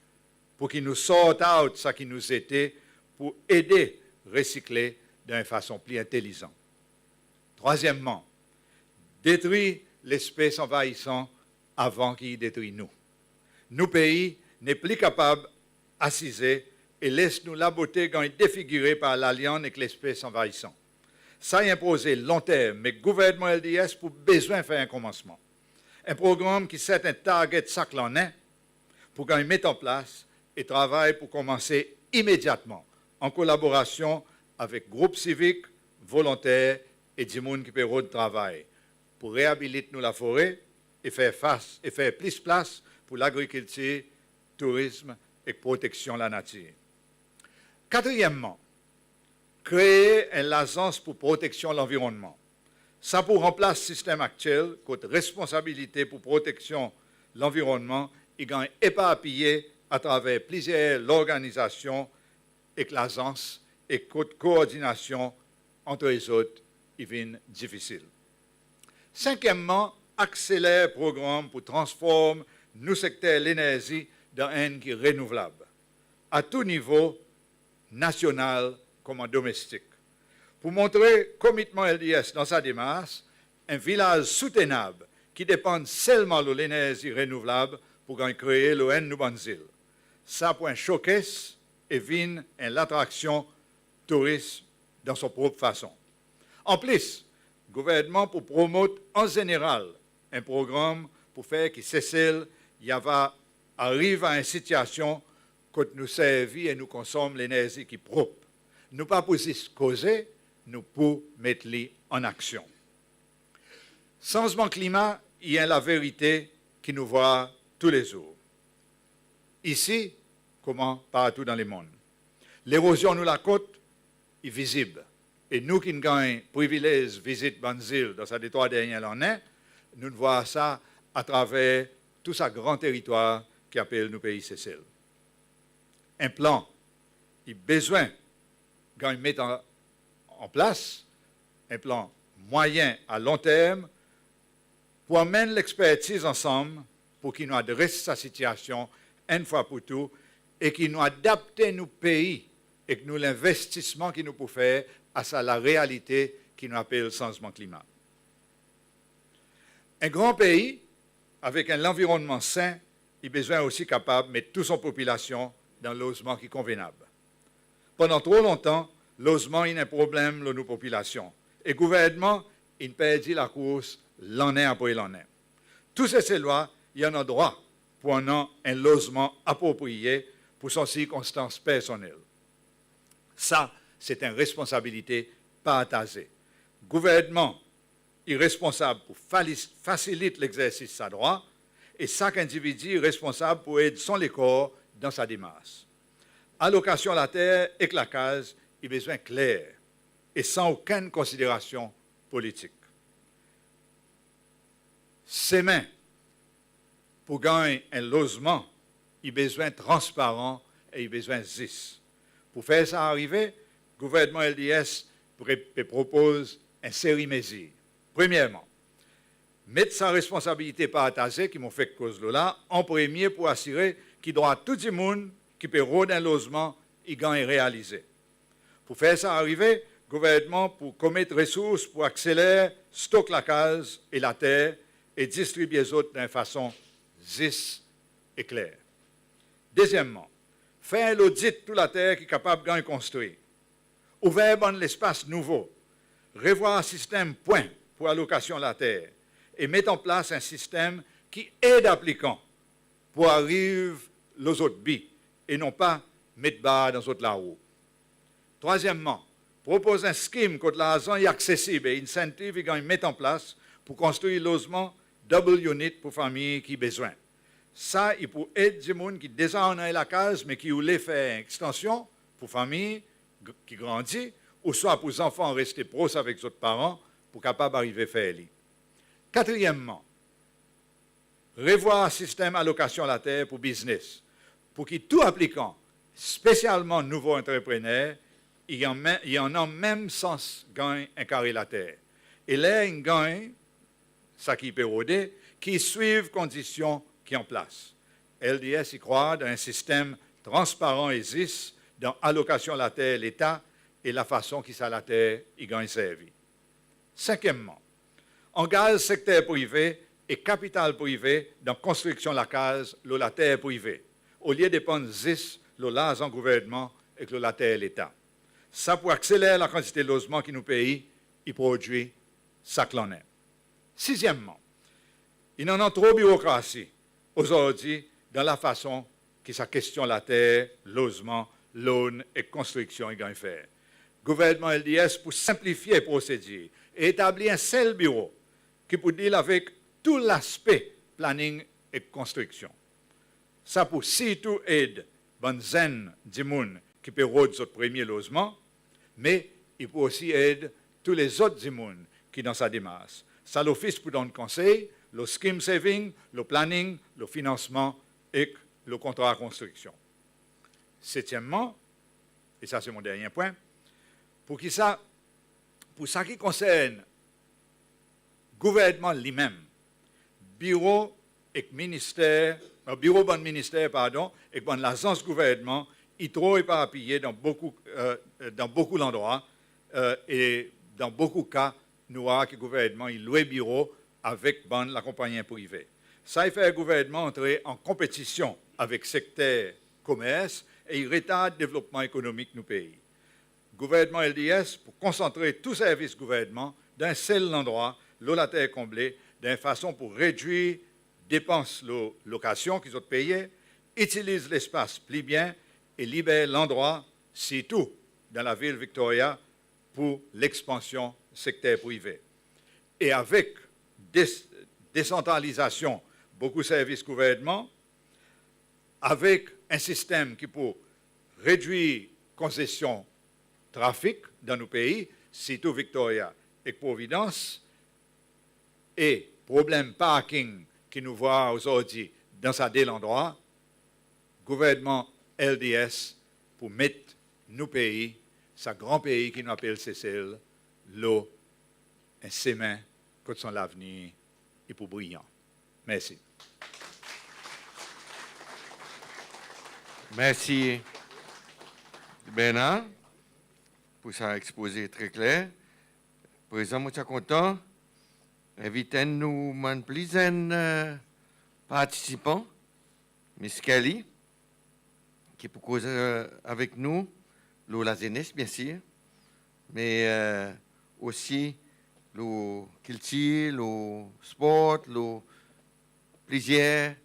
pou ki nou sort out sa ki nou zete pou ede resikle dan en fason pli entelizan. Trwazyenmman, detri lespes anvayisan avan ki i detri nou. Nou pei nepli kapab asize e les nou labote ganny defigire par lalyann ek lespes anvayisan. Sa i en proze lonterm, me Gouvernman LDS pou bezwen fer en konmansman. En progranm ki set en target sak lannen pou ganny met an plas e travay pou konmanse imedyatman an kolaborasyon avek group sivik, volonter e dimoun ki pe rod travay pou reabilit nou lafore e fer fas, e fer plis plas pou lagrikiltir, tourizm ek proteksyon lanatir. Katriyemman, kree en lazans pou proteksyon lanvironnman. Sa pou ranplas sistenm aktyel kot responsabilite pou proteksyon lanvironnman i ganny eparpiye atraver plizyer lorganizasyon ek lazans e kot koordinasyon antre zot i vin difisil. Senkyemman, akseler progranm pou transform nou sekter lenerzi dan enn ki renouvlab, a tou nivo, nasyonal konman domestik. Pou montre komitman LDS dan sa demars, en vilaz soutenab ki depann selman lo lenerzi renouvlab pou ganny kree lo enn nou bann zil. Sa pou en showcase e vin en latraksyon touris dan son prop fason. Anplis, gouvernman pou promot an zeneral en progranm pou fer ki Sesel i ava ariv a en sitiasyon kot nou servi e nou konsonm lenerzi ki prop. Nou pa pou zis koze, nou pou met li an aksyon. Sanzman klima i en laverite ki nou vwar toulezour, isi konman partou dan lemonn. Lerozyon nou lakot i vizib. E nou ki'n ganny privilez vizit bann zil dan sa detrwa dernyen lannen, nou'n vwar sa atraver tou sa gran teritwar ki apel nou pei Sesel. En plan i bezwen ganny met an, an plas, en plan mwayen a lonterm, pou anmenn lekspertiz ansanm pou ki nou adres sa sitiasyon enn fwa pou tou e ki nou adapte nou pei ek nou lenvestisman ki nou pou fer a sa larealite ki nou apel sanzman klima. En gran pei avek en lanvironnman sen i bezwen osi kapab met tou son popilasyon dan lozman ki konvenab. Pandan tro lontan, lozman in en problenm lo nou popilasyon e gouvernman in perdi lakours lannen apre lannen. Tou Seselwa i annan drwa pou annan en lozman apropriye pou son sirkonstans personnel. Sa se en responsabilite partaze. Gouvernman i responsab pou fali-, fasilit legzersis sa drwa e sak endividi i responsab pou ed son lekor dan sa demars. Alokasyon later ek lakaz i bezwen kler e san okenn konsiderasyon politik. Semen pou ganny en lozman i bezwen transparan e i bezwen zis. Pou fer sa arive, gouvernman LDS pe, pe propoz en seri mezir. Premyerman, met sa responsabilite partaze ki mon fek koz lo la an premye pou asire ki drwa tou dimoun ki pe rod en lozman i ganny realize. Pou fer sa arive, gouvernman pou komet resours pou akseler stok lakaz e later e distribye zot dan en fason zis e kler. Dezyenmman, fer lodit tou later ki kapab ganny konstri. Ouver bann lespas nouvo, revwar sistenm pwen pou alokasyon later e met an plas en sistenm ki ed aplikan pour ariv lo zot bi e non pa met bar dan zot larou. Trwazyenmman, propoz en skim kot larzan i aksesib e insentiv i ganny met an plas pour konstri lozman double unit pour fanmir ki bezwen. Sa i pour ed dimoun ki deza annan en lakaz me ki oule fer en ekstansyon pour fanmir ki grandi, ouswa pour zanfan reste pros avek zot paran pour kapab arive fer li. Katriyenmman, revwar sistenm alokasyon later pour biznes, pour ki tou aplikan, spesyalman nouvo antreprener, i annan menm sans ganny en kare later. E ler in ganny sa ki i pe rode, ki i swiv kondisyon ki an plas. LDS i krwar dan en sistenm transparan e zis dan alokasyon later Leta e lafason ki sa later i ganny servi. Senkyenmman, angaz sekter prive e kapital prive dan konstriksyon lakaz lo later prive, olye depann zis lo larzan gouvernman ek lo later Leta. Sa pour akseler lakantite lozman ki nou pei i prodwi sak lannen. Sizyenmman, in annan tro birokrasi ozordi dan lafason ki sa kestyon later, lozman, loan ek konstriksyon i ganny fer. Gouvernman LDS pour senplifye prosedir e etabli en sel biro ki pour dil avek tou laspe planning ek konstriksyon. Sa pour sirtou ed bann zenn dimoun ki pe rod zot premye lozman, me i pour osi ed tou lezot dimoun ki dan sa demars. Sa lofis pour donn konsey lo scheme saving, lo planning, lo finansman ek lo kontra konstriksyon. Setyenmman, e sa se mon dernyen pwen, pour ki sa, pour sa ki konsern gouvernman li menm, biro ek minister, biro bann minister, pardon, ek bann lazans gouvernman i tro eparpiye dan bokou, dan bokou landrwa, e dan bokou ka nou war ki gouvernman i lwe biro avek bann lakonpannyen prive. Sa i fer gouvernman antre an konpetisyon avek sekter komers e i retard devlopman ekonomik nou pei. Gouvernman LDS pour konsantre tou servis gouvernman dan en sel landrwa lo later konble, dan en fason pour redwir depans lo lokasyon ki zot peye, itiliz lespas pli byen e liber landrwa, sirtou dan lavil Victoria, pour lekspansyon sekter prive. E avek desantralizasyon bokou servis gouvernman, avek en sistenm ki pour redwir konzesyon trafik dan nou pei, sirtou Victoria ek Providence, e problenm parking ki nou war ozordi dan sa de landrwa, gouvernman LDS pour met nou pei, sa gran pei ki nou apel Sesel, lo en semen kot son lavenir i pour briyan. Mersi. Mersi Bernard pour sa ekspoze tre kler. Prezan mon ti a kontan envit enn nou bann pli zenn partisipan, Miss Kelly, ki pour koz avek nou lo lazenes, byensir, me osi lo kiltir, lo spor, lo plizyer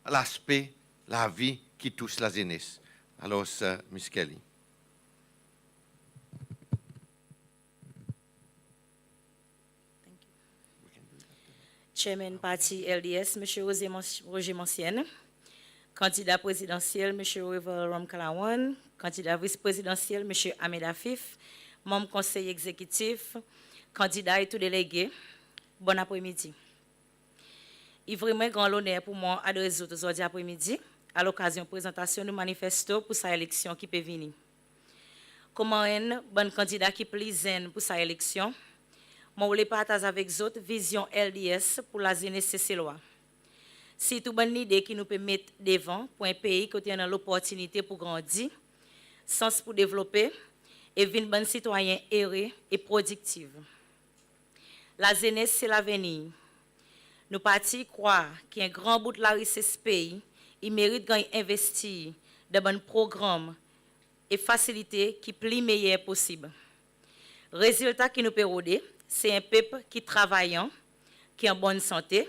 laspe lavi ki tous lazenes. Alors, Miss Kelly. Chairman parti LDS, Msye Roger Mon-, Roger Moncienne, kandida prezidansyel, Msye Wavel Ramkalawan, kandida vis prezidansyel, Msye Ahmed Afif, manm konsey egzekitif, kandida e tou delege, bonn apremidi. I vreman en gran loner pour mwan adres zot ozordi apremidi, a lokazyon prezantasyon nou manifesto pour sa eleksyon ki pe vini. Konman enn bann kandida ki pli zenn pour sa eleksyon, mon oule partaz avek zot vizyon LDS pour lazenes Seselwa. Sirtou bann lide ki nou pe met devan pour en pei kot i annan loportinite pour grandi, sans pour devlope, e vin bann sitwayen ere e prodiktiv. Lazenes se lavenir. Nou parti krwar ki en gran bout larises pei i merit ganny envestir dan bann progranm e fasilite ki pli meyer posib. Rezilta ki nou pe rode, se en pep ki travayan, ki an bonn sante,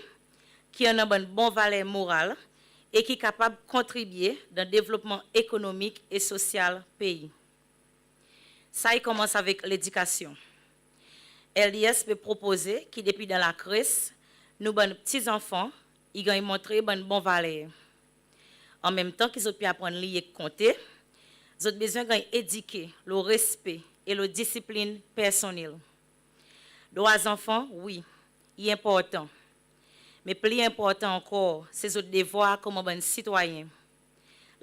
ki annan bann bon valer moral e ki kapab kontribye dan devlopman ekonomik e sosyal pei. Sa i konmans avek ledikasyon. LDS pe propoze ki depi dan lakres, nou bann pti zanfan i ganny montre bann bon valer. Anmenmtan ki zot pe aprann lir ek konte, zot bezwen ganny edike lo respe e lo disiplin personnel. Drwa zanfan, wi, i enportan. Me pli enportan ankor, se zot devwar konman bann sitwayen.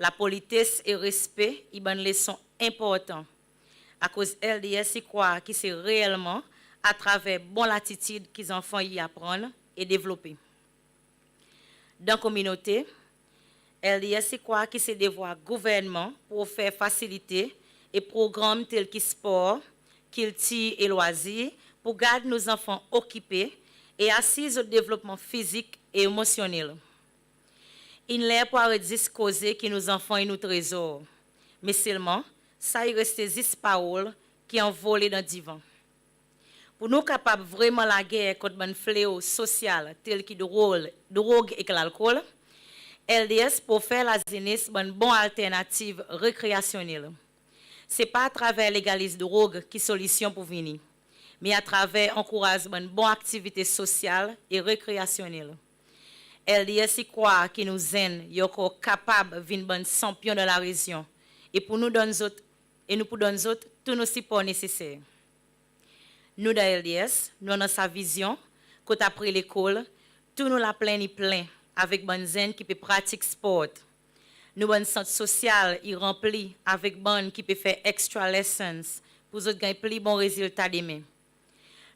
Lapolites e respe i bann leson enportan. Akoz LDS i krwar ki se reelman atraver bon latitid ki zanfan i aprann e devlope. Dan kominote, LDS i krwar ki se devwar gouvernman pour ofer fasilite e progranm tel ki spor, kiltir e lwazir pour gard nou zanfan okipe e asir zot devlopman fizik e emosyonnel. In ler pour aret zis koze ki nou zanfan i nou trezor. Me selman, sa i reste zis parol ki anvole dan divan. Pour nou kapab vreman lager kont bann fleo sosyal tel ki drol, drog ek lalkol, LDS pour ofer lazenes bann bon alternativ rekreasyonnel. Se pa atraver legaliz drog ki solisyon pour vini, me atraver ankouraz bann bon aktivite sosyal e rekreasyonnel. LDS i krwar ki nou zenn i ankor kapab vin bann sanpyon dan larezyon e pour nou donn zot, e nou pour donn zot tou nou sipor neseser. Nou dan LDS, nou annan sa vizyon, kot apre lekol, tou nou laplenn i plen avek bann zenn ki pe pratik sport. Nou bann sant sosyal i ranpli avek bann ki pe fer extra lessons pour zot ganny pli bon rezilta demen.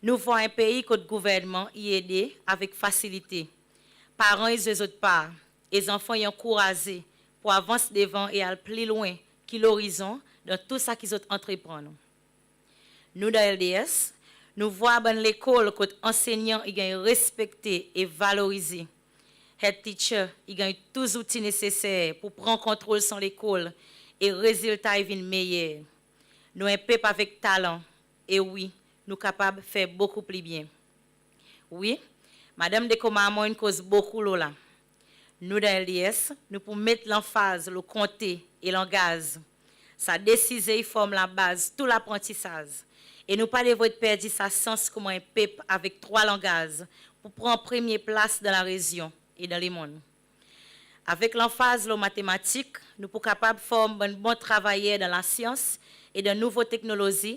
Nou vwar en pei kot gouvernman i ede avek fasilite. Paran i zwe zot par, e zanfan i ankouraze pour avans devan e al pli lwen ki lorizon dan tou sa ki zot antreprann. Nou dan LDS, nou vwar bann lekol kot ansenyan i ganny respekte e valorize. Head teacher i ganny tou zouti neseser pour pran kontrol son lekol e rezilta i vin meyer. Nou en pep avek talan, e wi, nou kapab fer bokou pli byen. Wi, Madanm De Commarmond in koz bokou lo la. Nou dan LDS, nou pour met lanfaz lo konte e langaz. Sa de size i form labaz tou laprantisaz. E nou pa devret perdi sa sans konman en pep avek trwa langaz pour pran premye plas dan larezyon e dan lemonn. Avek lanfaz lo matematik, nou pour kapab form bann bon travayer dan lasyans e dan nouvo teknolozi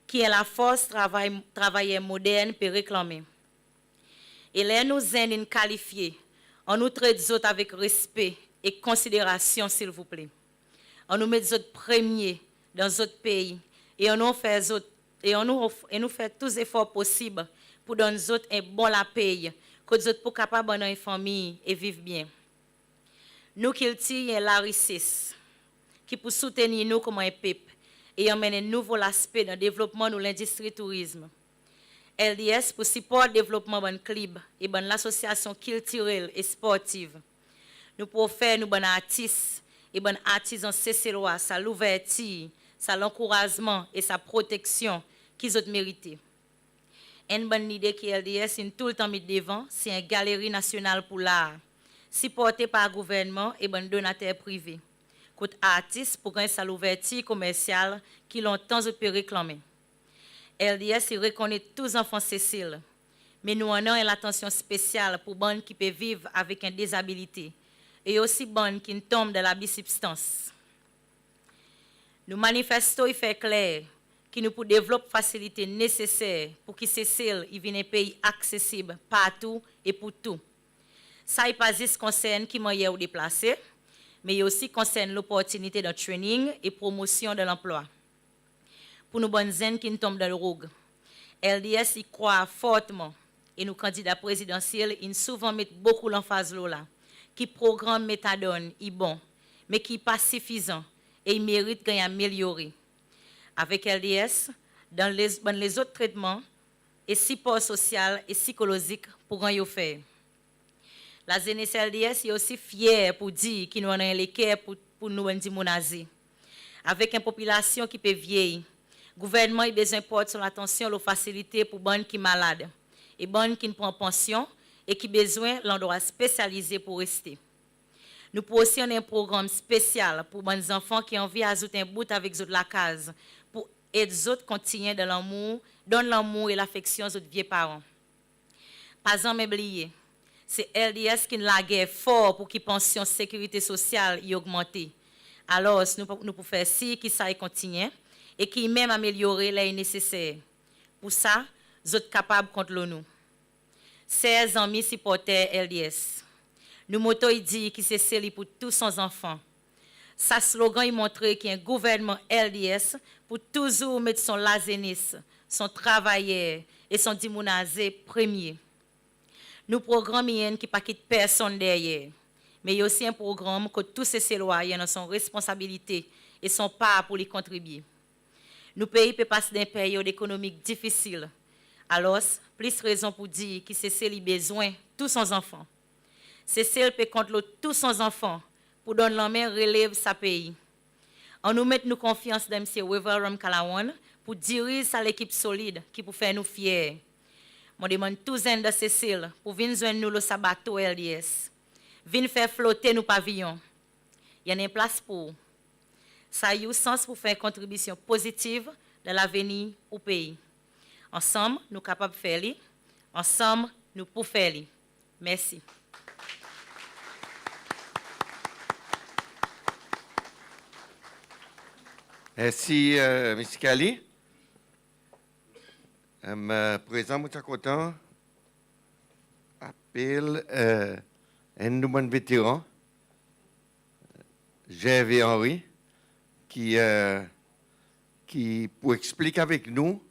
ki en lafors travay, travayer modern pe reklanmen. E ler nou zenn in kalifye, annou tret zot avek respe e konsiderasyon, silvouple. Annou met zot premye dan zot pei e annou ofer zot, e annou of-, e nou fer tou zefor posib pour donn zot en bon lapey, kot zot pour kapab annan en fanmir e viv byen. Nou kiltir i en larises ki pour soutenir nou konman en pep e anmenn en nouvo laspe dan devlopman nou lendistri tourizm. LDS pour siport devlopman bann klib e bann lasosyasyon kiltirel e sportiv. Nou pour ofer nou bann artis e bann artizan Seselwa sa louvertir, sa lankourazman e sa proteksyon ki zot merite. Enn bann lide ki LDS in toultan met devan, se en galeri nasyonal pour lar, siporte par gouvernman e bann donater prive, kot artis pour ganny sa louvertir komersyal ki lontan zot pe reklanmen. LDS i rekonnet tou zanfan Sesel, me nou annan en latansyon spesyal pour bann ki pe viv avek en dezabilite, e osi bann ki'n tonm dan labi sibstans. Nou manifesto i fer kler ki nou pour devlop fasilite neseser pour ki Sesel i vin en pei aksesib partou e pour tou. Sa i pa zis konsern ki mannyer ou deplase, me i osi konsern loportinite dan training e promosyon dan lanplwa. Pour nou bann zenn ki'n tonm dan drog, LDS i krwar fortman, e nou kandida prezidansyel in souvan met bokou lanfaz lo la, ki progranm metadon i bon, me ki pa sifizan e i merit ganny amelyore. Avek LDS, dan les, bann lezot tretman e sipor sosyal e sikolozik pour ganny ofer. Lazenes LDS i osi fyer pour dir ki nou annan en leker pour, pour nou bann dimoun aze. Avek en popilasyon ki pe vyey, gouvernman i bezwen port son latansyon lo fasilite pour bann ki malad e bann ki'n pran pansyon e ki bezwen landrwa spesyalize pour reste. Nou pou osi annan en progranm spesyal pour bann zanfan ki anvi azout en bout avek zot lakaz, pour ed zot kontinyen dan lanmour, donn lanmour e lafeksyon zot vye paran. Pa zanmen bliye, se LDS ki'n lager for pour ki pansyon sekirite sosyal i ogmante. Alors, nou, nou pou fer sir ki sa i kontinyen e ki i menm amelyore ler i neseser. Pour sa, zot kapab kont lo nou. Ser, zanmi, siporter LDS, nou moto i dir ki Sesel i pour tou son zanfan. Sa slogan i montre ki en gouvernman LDS pou touzour met son lazenes, son travayer e son dimoun aze premye. Nou progranm i enn ki pa kit personn deryer, me i osi en progranm kot tou Seselwa i annan son responsabilite e son par pour li kontribye. Nou pei pe pas dan en peryod ekonomik difisil. Alors, plis rezon pour dir ki Sesel i bezwen tou son zanfan. Sesel pe kont lo tou son zanfan pour donn lanmen relev sa pei. Annou met nou konfyans dan Msye Wavel Ramkalawan pour diriz sa lekip solid ki pou fer nou fyer. Mon demann tou zenn dan Sesel pour vin zwenn nou lo sa bato LDS. Vin fer flote nou paviyon. I annan en plas pour ou. Sa i ou sans pour fer en kontribisyon pozitiv dan lavenir ou pei. Ansanm, nou kapab fer li. Ansanm, nou pou fer li. Mersi. Mersi, e, Msye Kelly. E, prezan, mon ti a kontan apel, e, enn nou bann veteran, Gervais Henry, ki, e, ki pou eksplik avek nou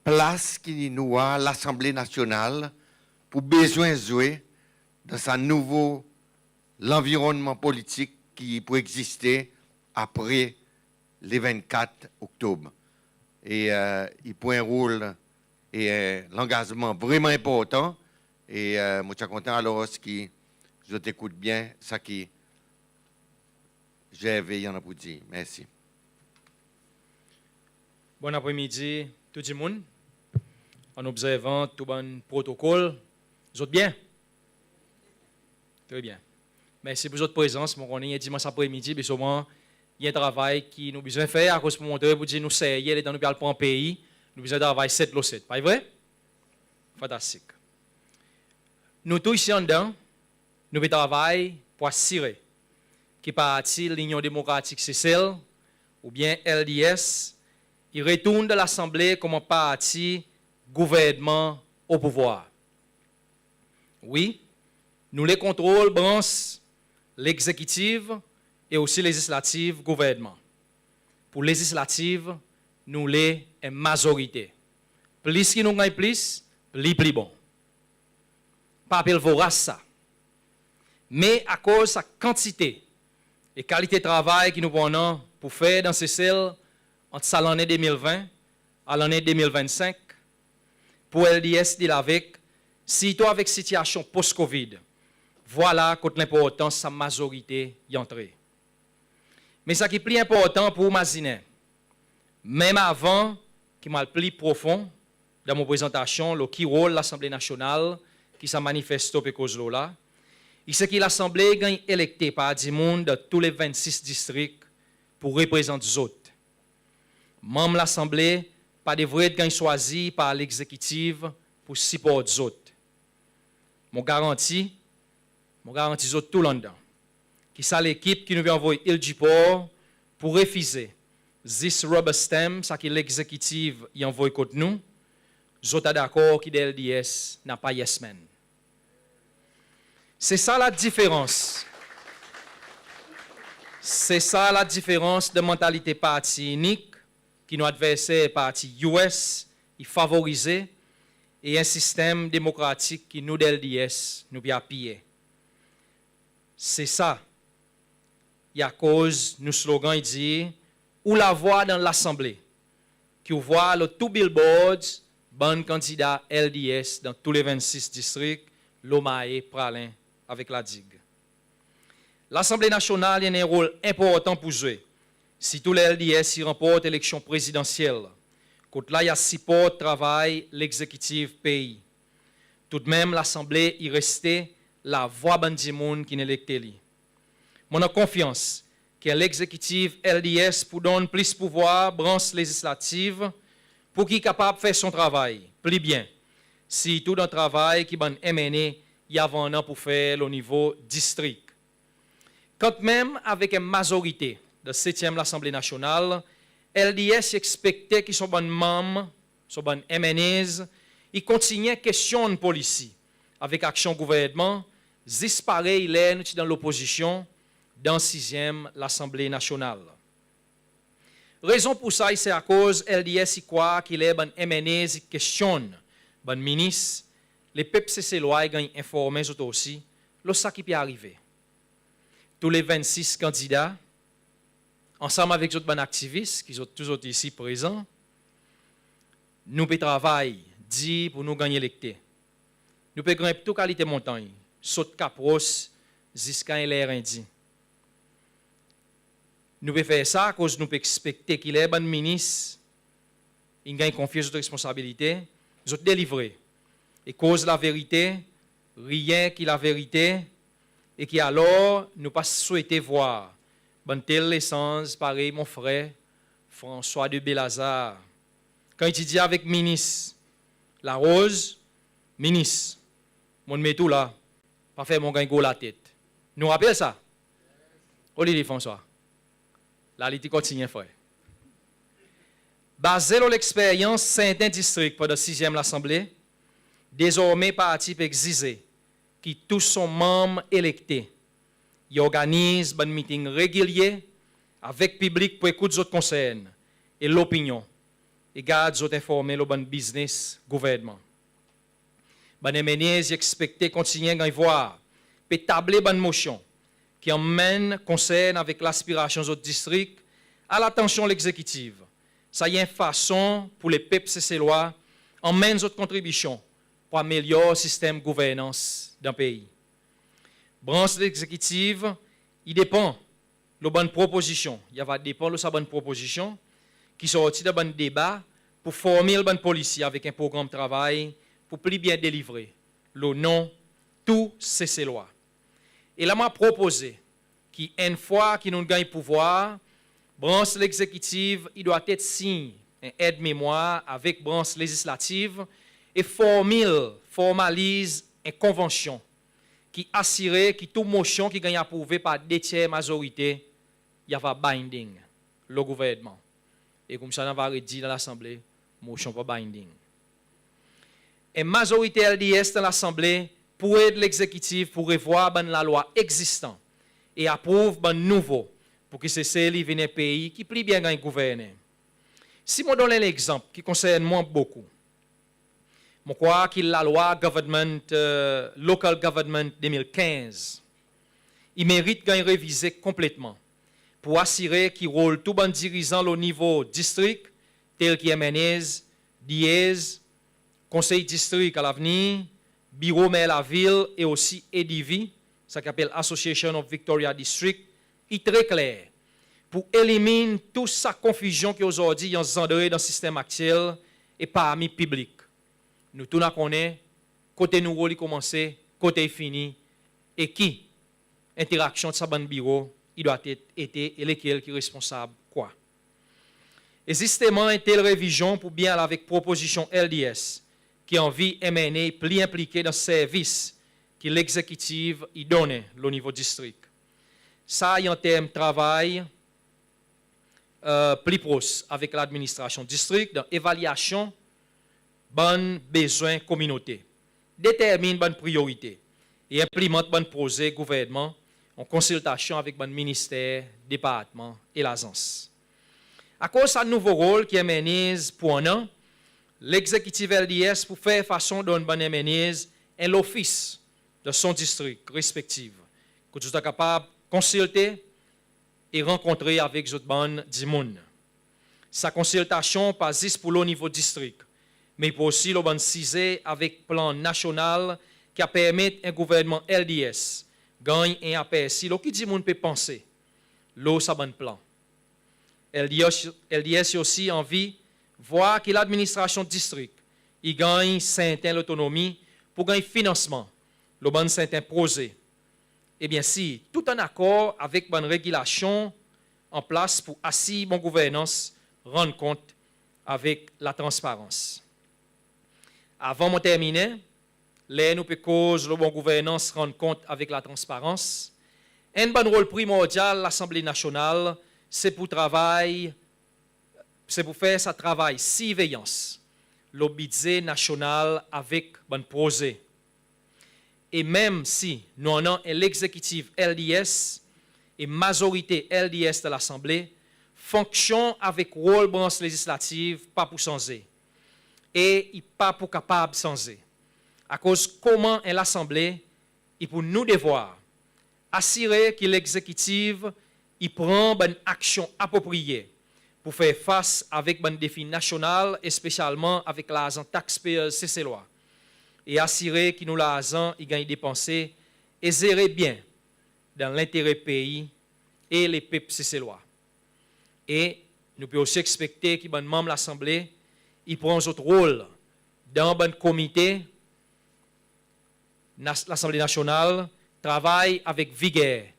plas ki nou war Lasanble Nasyonal pou bezwen zwe dan sa nouvo lanvironnman politik ki pou egziste apre le vennkat Oktob. E, e, i pou en rol e, e, langazman vreman enportan. E, e, mon ti a kontan alors ki zot ekout byen sa ki Gervais i annan pour dir. Mersi. Bonn apremidi tou dimoun. An obzervan tou bann protokol, zot byen? Tre byen. Mersi pour zot prezans. Mon konnen i en dimans apremidi, be selman i en travay ki nou bezwen fer akoz pour montre pour dir nou serye, letan nou pe al pran pei, nou bezwen travay set lo set. Pa i vre? Fantastik. Nou tou isi anndan, nou pe travay pour asire ki parti Linyon Demokratik Sesel, oubyen LDS, i retourn dan Lasanble konman parti gouvernman o pouvwar. Wi, nou le kontrol brans legzekitiv e osi lezislativ gouvernman. Pour lezislativ, nou le en mazorite. Plis ki nou ganny plis, pli pli bon. Pa apel voras sa. Me akoz sa kantite e kalite travay ki nou pou annan pour fer dan Sesel ant sa lannen de mil ven a lannen de mil vennsenk, pour LDS dil avek, sirtou avek sitiasyon post-COVID, vwala kot lenportans sa mazorite i antre. Me sa ki pli enportan pour ou mazinen, menm avan ki mon al pli profon dan mon prezantasyon lo ki rol Lasanble Nasyonal ki sa manifesto pe koz lo la, i se ki Lasanble i ganny elekte par dimoun dan tou le vennsis distrik pour reprezant zot. Manm Lasanble pa devret ganny swazir par legzekitiv pour siport zot. Mon garanti, mon garanti zot tou la anndan, ki sa lekip ki nou pe anvoy Ile du Port pou refize zis rubber stamp sa ki legzekitiv i anvoy kot nou, zot a dakor ki dan LDS napa yes man. Se sa ladiferans. Se sa ladiferans dan mantalite parti inik ki nou adverser parti US i favorize e en sistenm demokratik ki nou dan LDS nou pe apiye. Se sa i akoz nou slogan i dir, ou lavwa dan Lasanble, ki ou vwar lo tou billboards bann kandida LDS dan tou le vennsis distrik, lo Mahe, Praslin avek La Digue. Lasanble Nasyonal i annan en rol enportan pou zwe, sirtou ler LDS i ranport eleksyon prezidansyel, kot la i a siport travay legzekitiv pei. Toudmenm, Lasanble i reste lavwa bann dimoun ki'n elekte li. Mon annan konfyans ki en Legzekitiv LDS pou donn plis pouvwar Brans Lezislatif pour ki i kapab fer son travay pli byen, sirtou dan travay ki bann MNA i ava annan pou fer lo nivo distrik. Kantmenm avek en mazorite dan setyenm Lasanble Nasyonal, LDS i ekspekte ki son bann manm, son bann MNAs, i kontinyen kestyonn Polisi avek aksyon Gouvernman, zis parey ler nou ti dan lopozisyon dan sizyenm Lasanble Nasyonal. Rezon pour sa i se akoz LDS i krwar ki ler bann MNAs i kestyonn bann Minis, lepep Seselwa i ganny enformen zot osi lo sa ki pe arive. Tou le vennsis kandida, ansanm avek zot bann aktivis ki zot tou zot isi prezan, nou pe travay dir pour nou ganny elekte. Nou pe grenp tou kalite montanny, sot Kap Ros ziska en ler indi. Nou pe fer sa akoz nou pe ekspekte ki ler bann Minis in ganny konfye zot responsabilite, zot delivre e koz laverite, ryen ki laverite, e ki alor nou pa swete vwar bann tel lesanz parey mon frer François de Baie-Lazare, kan i ti dir avek Minis Larose, Minis, mon'n met ou la, pa fer mon ganny gro latet. Nou rapel sa? Kot li, François? La li ti kontinyen, frer. Baze lo leksperyans serten distrik pandan sizyenm Lasanble, dezormen parti pe egzize ki tou son manm elekte i organiz bann miting regilye avek piblik pour ekout zot konsern e lopinyon, e gard zot enformen lo bann biznes Gouvernman. Bann MNAs i ekspekte kontinyen ganny vwar pe table bann mosyon ki anmenn konsern avek laspirasyon zot distrik a latansyon Legzekitiv. Sa i en fason pour lepep Seselwa anmenn zot kontribisyon pour amelyor sistenm gouvernans dan pei. Brans Legzekitiv i depan lo bann propozisyon, i ava depan lo sa bann propozisyon ki sorti dan bann deba pour formil bann Polisi avek en progranm travay pour pli byen delivre lo non tou Seselwa. E la mon a propoze ki enn fwa ki nou'n ganny pouvwar, Brans Legzekitiv i dwatet siny en ed-memwar avek Brans Lezislatif e formil, formaliz en konvansyon ki asire ki tou mosyon ki ganny aprouve par de tyer mazorite i ava binding lo Gouvernman. E koumsa nou ava redir dan Lasanble, mosyon pa binding. En mazorite LDS dan Lasanble pou ed Legzekitiv pour revwar bann lalwa egzistan e aprouv bann nouvo pour ki Sesel i vin en pei ki pli byen ganny gouvernen. Si mon donn en legzanp ki konsern mwan bokou, mon krwar ki Lalwa Government, e, Local Government de mil kenz i merit ganny revize konpletman pour asire ki rol tou bann dirizan lo nivo distrik, tel ki MNAs, DAs, Konsey Distrik a lavenir, Biro Mer Lavil e osi ADV, sa ki apel Association of Victoria District, i tre kler pour elimin tou sa konfizyon ki ozordi i anzandre dan sistenm aktyel e parmi piblik. Nou tou nou a konnen kote nou rol i konmanse, kote i fini, e ki enteraksyon sa bann biro i dwatet ete e lekel ki responsab kwa. E zisteman, en tel revizyon pou byen al avek propozisyon LDS ki anvi MNA pli enplike dan servis ki Legzekitiv i donnen lo nivo distrik. Sa i an term travay, e, pli pros avek ladministrasyon distrik dan evalyasyon bann bezwen kominote, determin bann priyorite e enplimant bann proze Gouvernman an konsiltasyon avek bann minister, departman e lazans. Akoz sa nouvo rol ki MNAs pou annan, Legzekitiv LDS pou fer fason donn bann MNAs en lofis dan son distrik respektif, kot zot a kapab konsilte e rankontre avek zot bann dimoun. Sa konsiltasyon pa zis pou lo nivo distrik, me i pou osi lo bann size avek plan nasyonal ki a permet en gouvernman LDS ganny en apersi lo ki dimoun pe panse lo sa bann plan. LDS, LDS i osi anvi vwar ki ladministrasyon distrik i ganny serten lotonomi pou ganny finansman lo bann serten proze e byensir tou an akor avek bann regilasyon an plas pour asir bon gouvernans, rann kont avek latransparans. Avan mon terminen, ler nou pe koz lo bon gouvernans, rann kont avek latransparans, enn bann rol primordyal Lasanble Nasyonal se pour travay, se pour fer sa travay sirveyans lo Bidze Nasyonal avek bann proze. E menm si nou annan en Legzekitiv LDS e mazorite LDS dan Lasanble, fonksyon avek rol Brans Lezislativ pa pou sanze e i pa pou kapab sanze. Akoz konman en Lasanble, i pou nou devwar asire ki Legzekitiv i pran bann aksyon apropriye pour fer fas avek bann defi nasyonal, espesyalman avek larzan taxpayers Seselwa, e asire ki nou larzan i ganny depanse e zere byen dan lentere pei e lepep Seselwa. E nou pe osi ekspekte ki bann manm Lasanble i pran zot rol dan bann komite Nas-, Lasanble Nasyonal, travay avek viger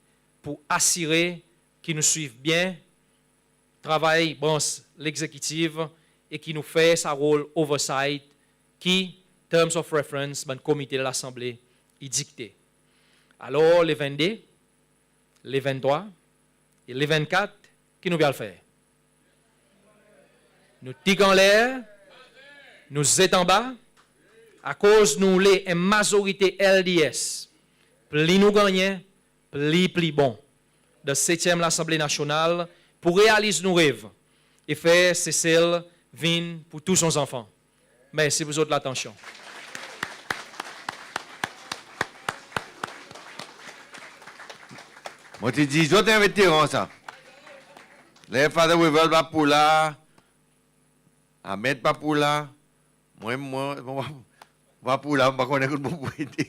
pour asire ki nou swiv byen travay Brans Legzekitiv e ki nou fer sa rol oversight ki terms of reference bann komite Lasanble i dikte. Alor, le vennde, le venntrwa e le vennkat, ki nou pe al fer? Nou tik anler, nou zet anba, akoz nou oule en mazorite LDS, pli nou gannyen, pli, pli bon dan setyenm Lasanble Nasyonal pour realiz nou rev e fer Sesel vin pour tou son zanfan. Mersi pour zot latansyon. Mon ti dir zot en veteran sa. Ler Father Wavel pa pou la, Ahmed pa pou la, mwan, mwan, mwan pa pou la, mon pa konnen kot mon pou ete.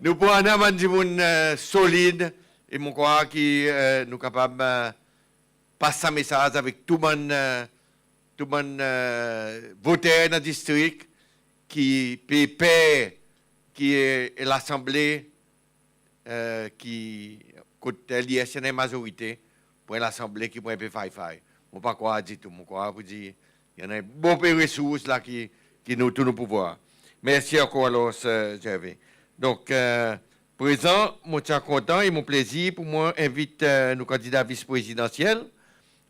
Nou pou annan bann dimoun, e, solid, e mon krwar ki, e, nou kapab, e, pas sa mesaz avek tou bann, e, tou bann, e, voter dan distrik ki pe per ki, e, Lasanble, e, ki kot LDS i annan mazorite, pour en Lasanble ki pou en pe fay-fay. Mon pa krwar ditou. Mon krwar pour dir i annan bon pe resours la ki, ki nou tou nou pou vwar. Mersi ankor alor, Gervais. Donk, e, prezan, mon ti a kontan e mon plezir pour mwan envit, e, nou kandida vis prezidansyel,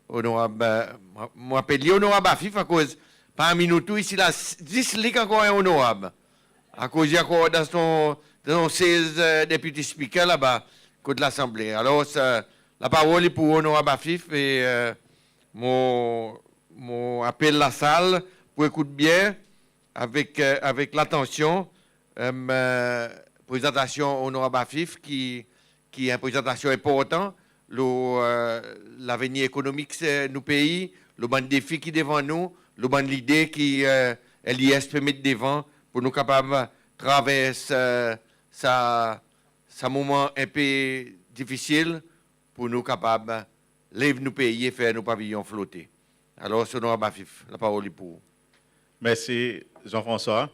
Onorab, e, mon, mon apel li Onorab Afif akoz parmi nou tou isi la, zis li ki ankor en Onorab. Akoz i ankor dan son, dan son sez, e, Deputy Speaker laba kot Lasanble. Alor, sa, laparol i pour Onorab Afif e, e, mon, mon apel lasal pour ekout byen avek, e, avek latansyon, e, prezantasyon Onorab Afif ki, ki en prezantasyon enportan lo, e, lavenir ekonomik, e, nou pei, lo bann defi ki devan nou, lo bann lide ki, e, LDS pe met devan pour nou kapab travers, e, sa, sa moman en pe difisil pour nou kapab lev nou pei e fer nou paviyon flote. Alor, Onorab Afif, laparol i pour ou. Mersi, Jean-François.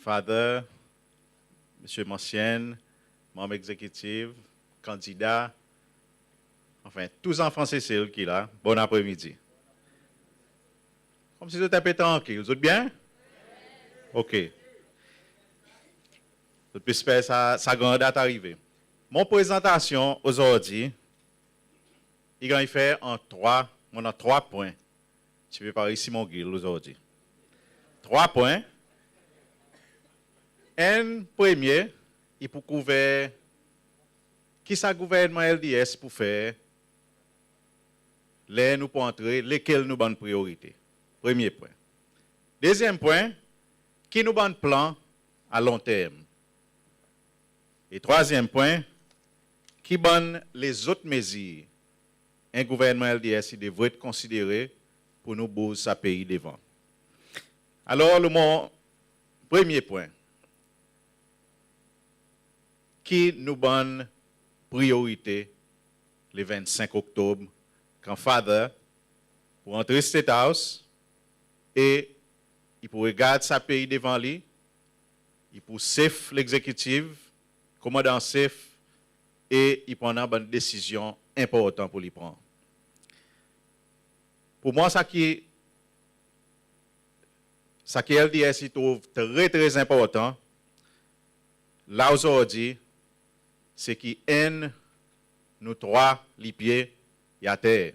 Father, Msye Mancienne, manm egzekitiv, kandida, anfen, tou zanfan Sesel ki la, bonn apremidi. Konmsi zot en pe trankil, zot byen? OK. Zot pe esper sa, sa gran dat arive. Mon prezantasyon ozordi i ganny fer an trwa, mon annan trwa pwen. Ti pe parey Simon Gill ozordi. Trwa pwen. Enn premye, i pou kouver ki sa gouvernman LDS pou fer ler nou pou antre, lekel nou bann priyorite. Premye pwen. Dezyenm pwen, ki nou bann plan a lonterm. E trwazyenm pwen, ki bann lezot mezir en gouvernman LDS i devret konsidere pour nou bouz sa pei devan. Alor, lo mon premye pwen, ki nou bann priyorite le vennsenk Oktob, kan Father pou antre State House e i pou regard sa pei devan li, i pou sef Legzekitiv, Komandan an Sef, e i pou annan bann desizyon enportan pour li pran. Pour mwan, sa ki, sa ki LDS i trouv tre, tre enportan la ozordi, se ki enn nou trwa lipye i ater.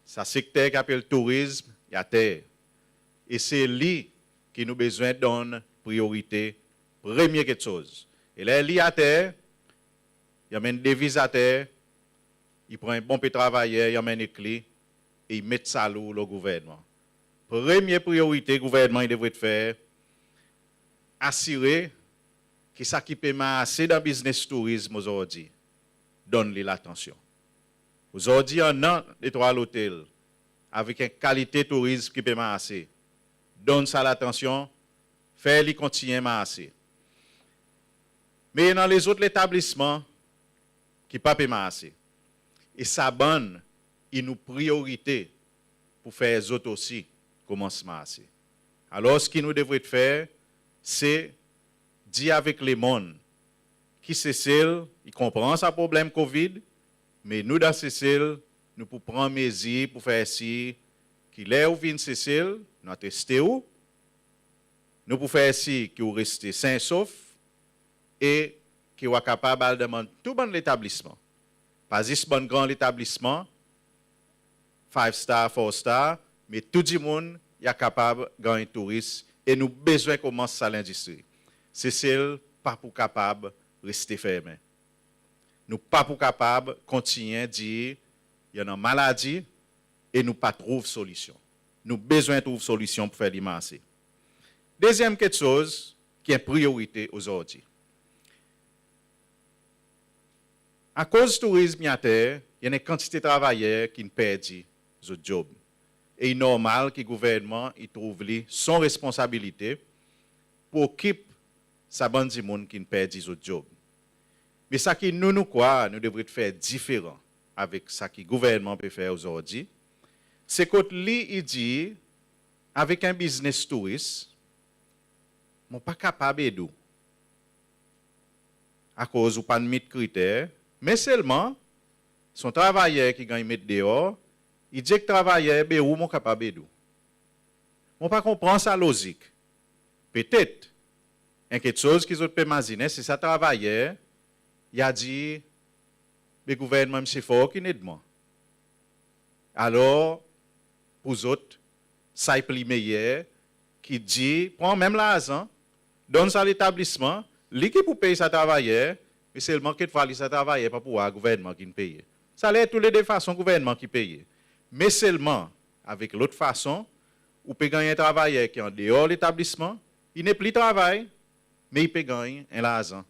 Sa sekter ki apel tourizm i ater. E se li ki nou bezwen donn priyorite, premye keksoz. E ler li ater, i anmenn deviz ater, i pran en bon pe travayer, i anmenn ek li, e i met sa lour lo gouvernman. Premye priyorite gouvernman i devret fer, asire ki sa ki pe marse dan biznes tourizm ozordi, donn li latansyon. Ozordi, annan de trwa lotel avek en kalite tourizm ki pe marse. Donn sa latansyon, fer li kontinyen marse. Me i annan lezot letablisman ki pa pe marse. E sa bann i nou priyorite pour fer zot osi konmans marse. Alors, sa ki nou devret fer, se dir avek lemonn ki Sesel i konpran sa problenm COVID, me nou dan Sesel, nou pou pran mezir pour fer sir ki ler ou vin Sesel, nou a teste ou, nou pou fer sir ki ou reste sen e sof, e ki ou a kapab al dan bann, tou bann letablisman. Pa zis bann gran letablisman, five star, four star, me tou dimoun i a kapab ganny touris, e nou bezwen konmans sa lendistri. Sesel pa pou kapab reste fermen. Nou pa pou kapab kontinyen dir i annan maladi e nou pa trouv solisyon. Nou bezwen trouv solisyon pour fer li marse. Dezyenm keksoz ki en priyorite ozordi. Akoz tourizm i ater, i annan en kantite travayer ki'n perdi zot dyob. E i normal ki gouvernman i trouv li son responsabilite pour okip sa bann dimoun ki'n perdi zot dyob. Me sa ki nou, nou krwar nou devret fer diferan avek sa ki gouvernman pe fer ozordi, se kot li i dir, avek en biznes touris, mon pa kapab ed ou. Akoz ou pa'n meet kriter, me selman son travayer ki ganny met deor, i dir ek travayer, be ou mon kapab ed ou. Mon pa konpran sa lozik. Petet en keksoz ki zot pe mazinen, se sa travayer i a dir, be gouvernman Msye Faure ki'n ed mwan. Alor, pour zot, sa i pli meyer ki dir, pran menm larzan, donn sa letablisman, li ki pou pey sa travayer, me selman kekfwa li sa travayer pa pou war gouvernman ki'n peye. Sa ler tou le de fason gouvernman ki peye. Me selman, avek lot fason, ou pe ganny en travayer ki an deor letablisman, i nepli travay, me i pe ganny en larzan.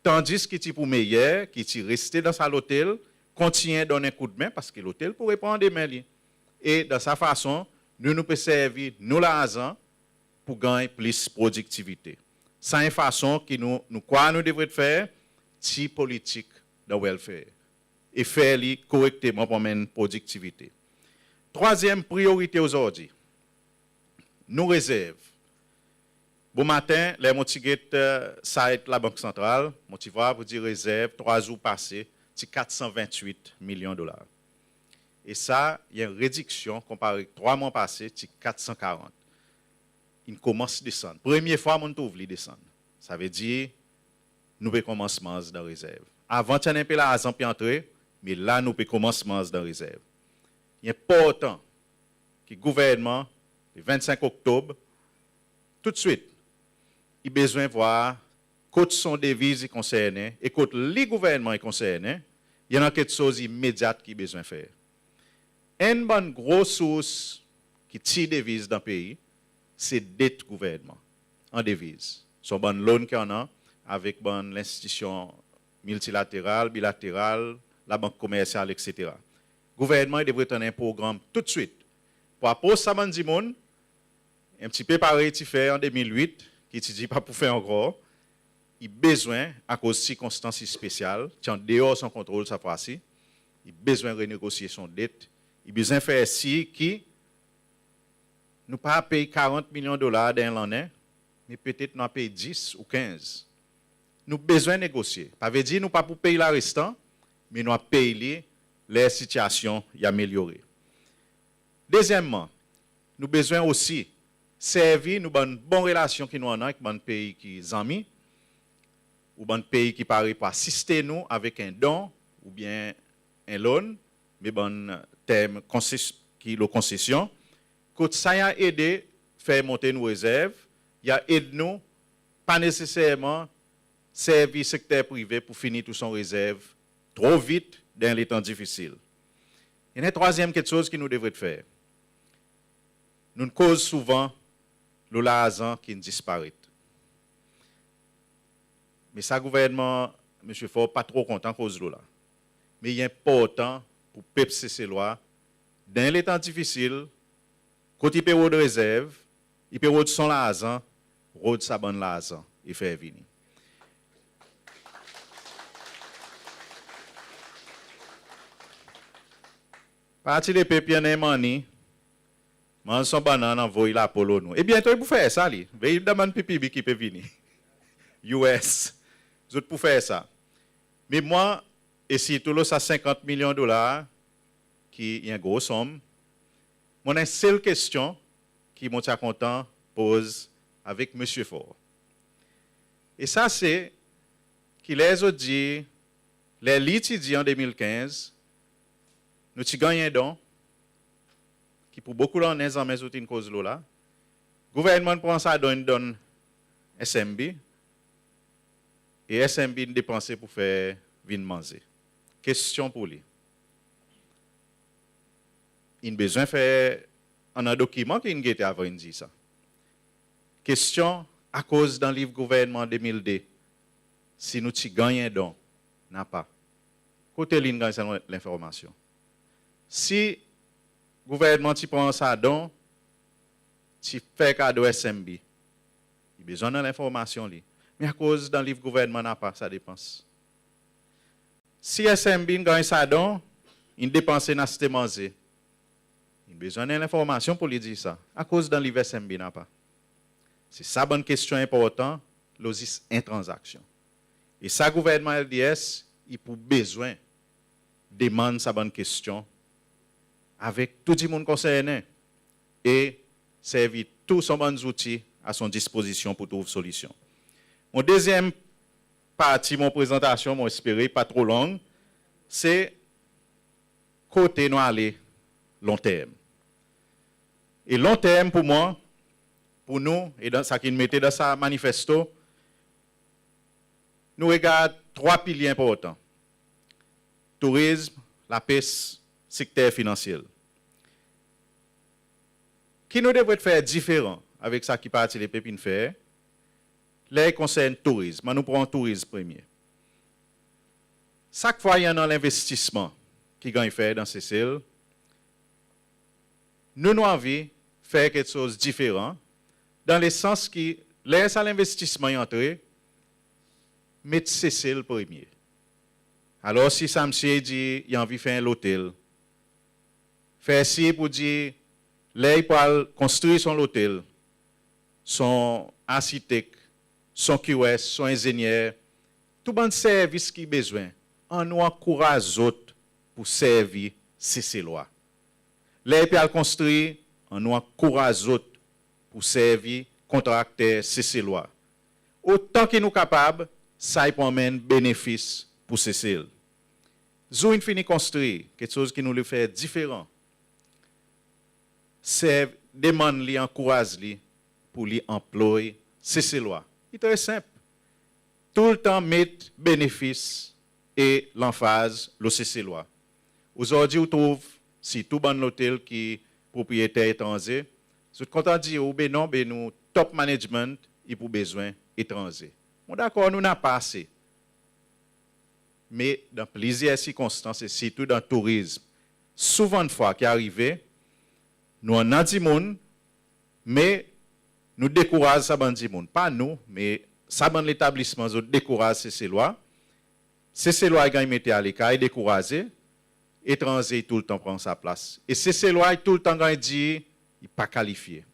Tandis ki ti pou meyer ki ti reste dan sa lotel, kontinyen donn en koudmen, paski lotel pou repran demen li. E dan sa fason, nou, nou pe servi nou larzan pour ganny plis prodiktivite. Sa en fason ki nou, nou krwar nou devret fer, tir politik dan welfare e fer li korekteman pour anmenn prodiktivite. Trwazyenm priyorite ozordi, nou rezerv. Bomaten, ler mon ti get, e, site Labank Santral, mon ti vwar pour dir rezerv trwa zour pase ti kat san venntwit milyon dolar. E sa i en rediksyon konpare trwa mwan pase ti kat san karant. In konmans desann. Premye fwa mon'n trouv li desann. Savedir nou pe konmans manz dan rezerv. Avan ti annan en pe larzan pe antre, me la nou pe konmans manz dan rezerv. I enportan ki gouvernman, le vennsenk Oktob, toudswit, i bezwen vwar kot son deviz i konsernen e kot li gouvernman i konsernen, i annan keksoz imedyat ki bezwen fer. Enn bann gro sours ki tir deviz dan pei, se det gouvernman an deviz. Son bann loan ki annan avek bann lenstitisyon miltilateral, bilateral, labank komersyal, etsetera. Gouvernman i devret annan en progranm toudswit pour apros sa bann dimoun, en pti pe parey i ti fer an de mil wit, ki ti dir pa pou fer ankor, i bezwen, akoz sirkonstans spesyal, ti an deor son kontrol sa fwa si, i bezwen renegosye son det, i bezwen fer sir ki nou pa pey karant milyon dolar dan en lannen, me petet nou a pey dis ou kenz. Nou bezwen negosye. Pa vedir nou pa pou pey larestan, me nou a pey li ler sitiasyon i amelyore. Dezyenmman, nou bezwen osi servi nou bann bon relasyon ki nou annan ek bann pei ki zanmi, ou bann pei ki pare pou asiste nou avek en don oubyen en loan, me bann term konses-, ki lo konsesyon, kot sa i a ede fer monte nou rezerv, i a ed nou pa neseserman servi sekter prive pou fini tou son rezerv tro vit dan letan difisil. I annan en trwazyenm keksoz ki nou devret fer. Nou'n koz souvan lo larzan ki'n disparet. Me sa gouvernman Msye Faure pa tro kontan koz lo la. Me i enportan pour pep Seselwa, dan letan difisil, kot i pe rod rezerv, i pe rod son larzan, rod sa bann larzan e fer vini. Parti Lepep i annan en manni manz son bannann, anvoy lapo lo nou. E byento i pou fer sa li. Vey dan bann PPB ki pe vini. US. Zot pou fer sa. Me mwan, e sirtou lo sa senkant milyon dolar, ki i en gro sonm, mon annan en sel kestyon ki mon ti a kontan poz avek Msye Faure. E sa se ki ler zot dir, ler li ti dir an de mil kenz, nou ti ganny en don, ki pour bokou lannen zanmen zot in koz lo la. Gouvernman in pran sa don in donn SMB, e SMB in depanse pour fer vin manze. Kestyon pour li. In bezwen fer, annan dokiman ki in gete avan in dir sa. Kestyon, akoz dan liv gouvernman de mil de, si nou ti ganny en don, napa. Kote li in ganny sa lenformasyon? Si gouvernman ti pran sa don, ti fer kado SMB, i bezwen annan lenformasyon li. Me akoz dan liv gouvernman napa sa depans? Si SMB in ganny sa don, in depanse, in aste manze, in bezwen annan lenformasyon pour li dir sa. Akoz dan liv SMB napa? Se sa bann kestyon enportan lo zis en tranzaksyon. E sa gouvernman LDS i pou bezwen demann sa bann kestyon avek tou dimoun konsernen e servi tou son bann zouti a son dispozisyon pour trouv solisyon. Mon dezyenm parti mon prezantasyon, mon espere pa tro long, se kote nou ale lonterm. E lonterm pour mwan, pour nou, e dan sa ki'n mete dan sa manifesto, nou regard trwa pilye enportan: tourizm, lapes, sekter finansyel. Ki nou devret fer diferan avek sa ki Parti Lepep in fer ler i konsern tourizm? Annou pran tourizm premye. Sak fwa i annan lenvestisman ki ganny fer dan Sesel, nou, nou anvi fer keksoz diferan, dan lesans ki ler sa lenvestisman i antre, met Sesel premye. Alor si sa msye i dir i anvi fer en lotel, fer sir pour dir ler i pral konstrir son lotel, son arsitek, son QS, son enzenyer, tou bann servis ki bezwen, annou ankouraz zot pour servi Seselwa. Ler i pe al konstrir, annou ankouraz zot pour servi kontrakter Seselwa. Otan ki nou kapab, sa i pou anmenn benefis pour Sesel. Zour in fini konstrir, keksoz ki nou le fer diferan, servi, demann li, ankouraz li pour li anploy Seselwa. I tre senp. Toultan met benefis e lanfaz lo Seselwa. Ozordi ou trouv sirtou bann lotel ki propriyeter etranze, zot kontan dir ou, be non, be nou top management i pou bezwen etranze. Mon dakor nou napa ase. Me dan plizyer sirkonstans, e sirtou dan tourizm, souvandfwa ki arive, nou annan dimoun, me nou dekouraz sa bann dimoun. Pa nou, me sa bann letablisman, zot dekouraz Seselwa. Seselwa i ganny mete alekar, i dekouraze, etranze i toultan pran sa plas. E Seselwa i toultan ganny dir i pa kalifye.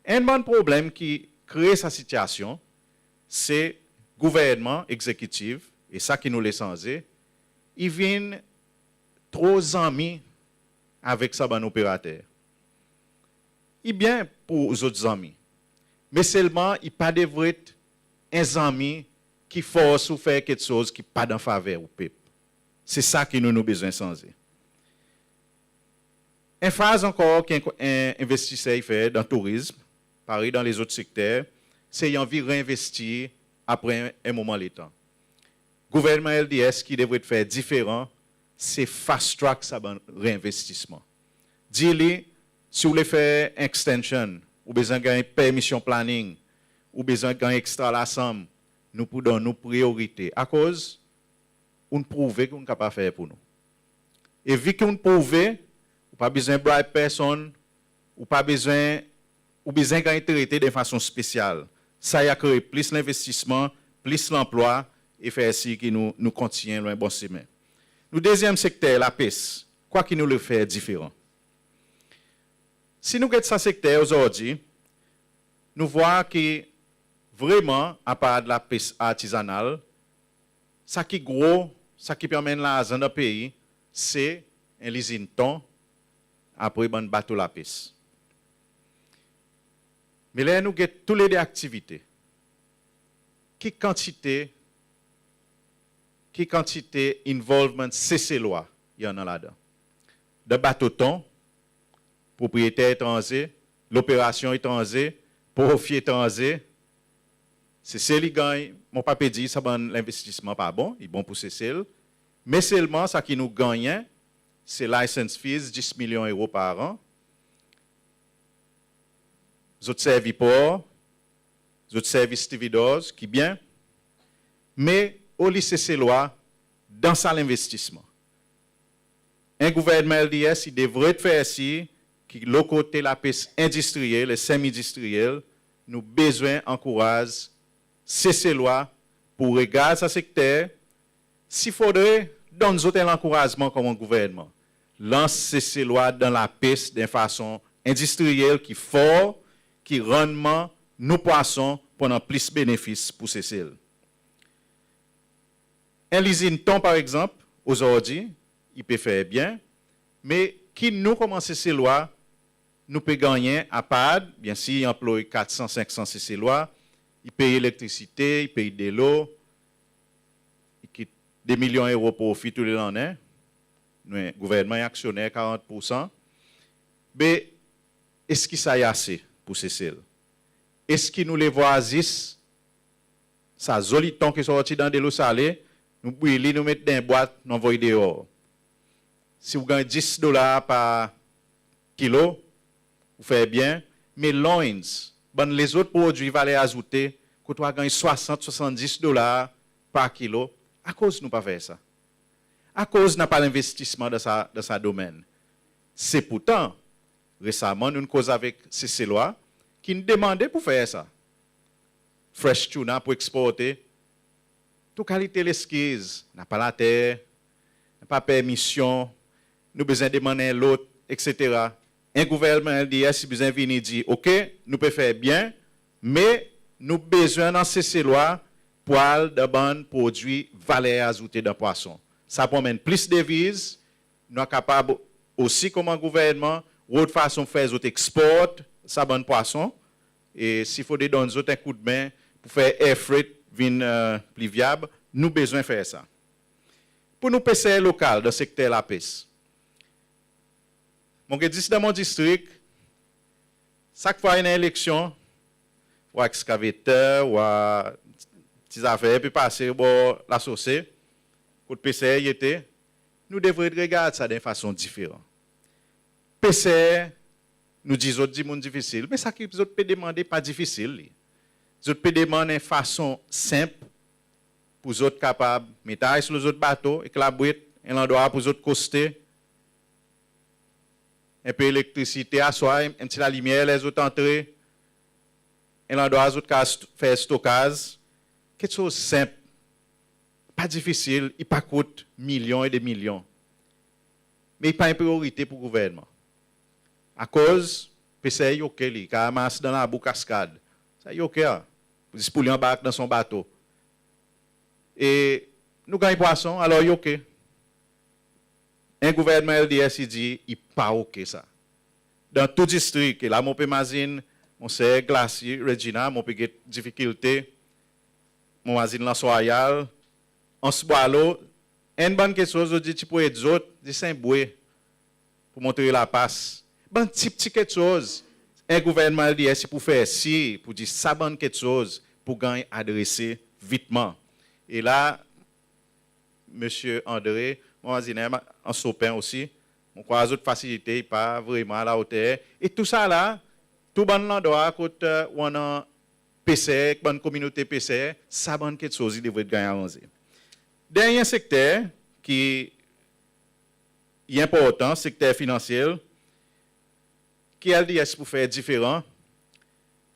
Enn bann problenm ki kree sa sitiasyon, se gouvernman egzekitif, e sa ki nou le sanze, i vin tro zanmi avek sa bann operater. I byen pour zot zanmi, me selman i pa devret en zanmi ki fors ou fer keksoz ki pa dan faver ou pep. Se sa ki nou, nou bezwen sanze. En faz ankor ki en, en envestiser i fer dan tourizm, parey dan lezot sekter, se i anvi re-envestir apre en, en moman letan. Gouvernman LDS ki devret fer diferan, se fast track sa bann re-envestisman. Dir li, si ou le fer extension, ou bezwen ganny permisyon planning, ou bezwen ganny ekstra lasanm, nou pou donn ou priyorite. Akoz ou'n prouve ki ou'n kapab fer pour nou. E vi ki ou'n prouve, ou pa bezwen bribe personn, ou pa bezwen, ou bezwen ganny trete de fason spesyal. Sa i a kree plis lenvestisman, plis lanplwa, e fer sir ki nou, nou kontinyen lo en bon semen. Nou dezyenm sekter, lapes. Kwa ki nou le fer diferan? Si nou get sa sekter ozordi, nou vwar ki vreman, apard lapes artizanal, sa ki gro, sa ki pe anmenn larzan dan pei, se en lizin ton, apre bann bato lapes. Me ler nou get tou lede aktivite, ki kantite, ki kantite involvement Seselwa i annan ladan? Dan bato ton, propriyeter etranze, loperasyon etranze, profi etranze. Sesel i ganny, mon pa pe dir sa bann lenvestisman pa bon, i bon pour Sesel. Me selman sa ki nou gannyen, se license fees, dis milyon euro par an. Zot servi por, zot servi stevedores, ki byen. Me oli Seselwa dan sa lenvestisman? En gouvernman LDS i devret fer sir ki lo kote lapes endistriyel e semi endistriyel, nou bezwen ankouraz Seselwa pour regard sa sekter. Si fodre donn zot en lankourazman konman gouvernman, lans Seselwa dan lapes dan en fason endistriyel ki for, ki rannman nou pwason pou annan plis benefis pour Sesel. En lizin ton, par egzanp, ozordi, i pe fer byen, me ki nou konman Seselwa, nou pe gannyen, apard, byensir, i anploy kat san, senk san Seselwa, i pey elektrisite, i pey delo, i kit de milyon euro profi tou le lannen. Nou, gouvernman i aksyoner karant poursan. Me eski sa i ase pour Sesel? Eski nou le vwar zis sa zoli ton ki sorti dan delo sale, nou bwil li, nou met dan bwat, nou anvoy deor? Si ou ganny dis dolar par kilo, ou fer byen, me loins, bann lezot prodwi valer azoute, kot ou a ganny swasant, swasanndis dolar par kilo, akoz nou pa fer sa? Akoz napa lenvestisman dan sa, dan sa domenn? Se pourtan, resaman nou'n koz avek Seselwa ki'n demande pour fer sa. Fresh tuna pour eksporte. Tou kalite leskiz, napa later, napa permisyon, nou bezwen demann en lot, etsetera. En gouvernman LDS i bezwen vini dir, OK, nou pe fer byen, me nou bezwen annan Seselwa pour al dan bann prodwi valer azoute dan pwason. Sa pou anmenn plis deviz, nou a kapab osi konman gouvernman rod fason fer zot eksport sa bann pwason, e si fodre donn zot en koudmen pour fer air freight vin, e, pli vyab, nou bezwen fer sa. Pour nou peser lokal dan sekter lapes, mon get zis dan mon distrik, sak fwa i annan eleksyon, ou a ekskavater, ou a ti zafer pe pase bor lasose, kot peser i ete, nou devret regard sa dan en fason diferan. Peser, nou dir zot dimoun difisil, me sa ki zot pe demande pa difisil li. Zot pe demann en fason senp pour zot kapab met ice lo zot bato ek labwet, en landrwa pour zot koste, en pe elektrisite aswar, en pti lalimyer ler zot antre, en landrwa zot kapab st-, fer stokaz, keksoz senp, pa difisil, i pa kout milyon e de milyon. Me i pa en priyorite pour gouvernman. Akoz peser i OK li, i kapab mars dan labou kaskad. Sa i ok, a. Zis pour li anbark dan son bato. E nou ganny pwason, alor i ok. En gouvernman LDS i dir i pa ok sa. Dan tou distrik, e la mon pe mazin, mon ser Glacy, Regina, mon pe get difikilte, mon mazin Anse Royale, Anse Boileau, enn bann keksoz zot dir ti pou ed zot, zis en bwe pour montre lapas. Bann pti pti keksoz, en gouvernman LDS i pou fer sir pour dir sa bann keksoz pou ganny adrese vitman. E la, Msye Andre, mon mazin Anse Aux Pins osi, mon krwar zot fasilite i pa vreman alaoter. E tousala, tou bann landrwa kot, e, ou annan peser, ek bann kominote peser, sa bann keksoz i devret ganny aranze. Dernyen sekter ki i enportan, sekter finansyel, ki LDS pou fer diferan,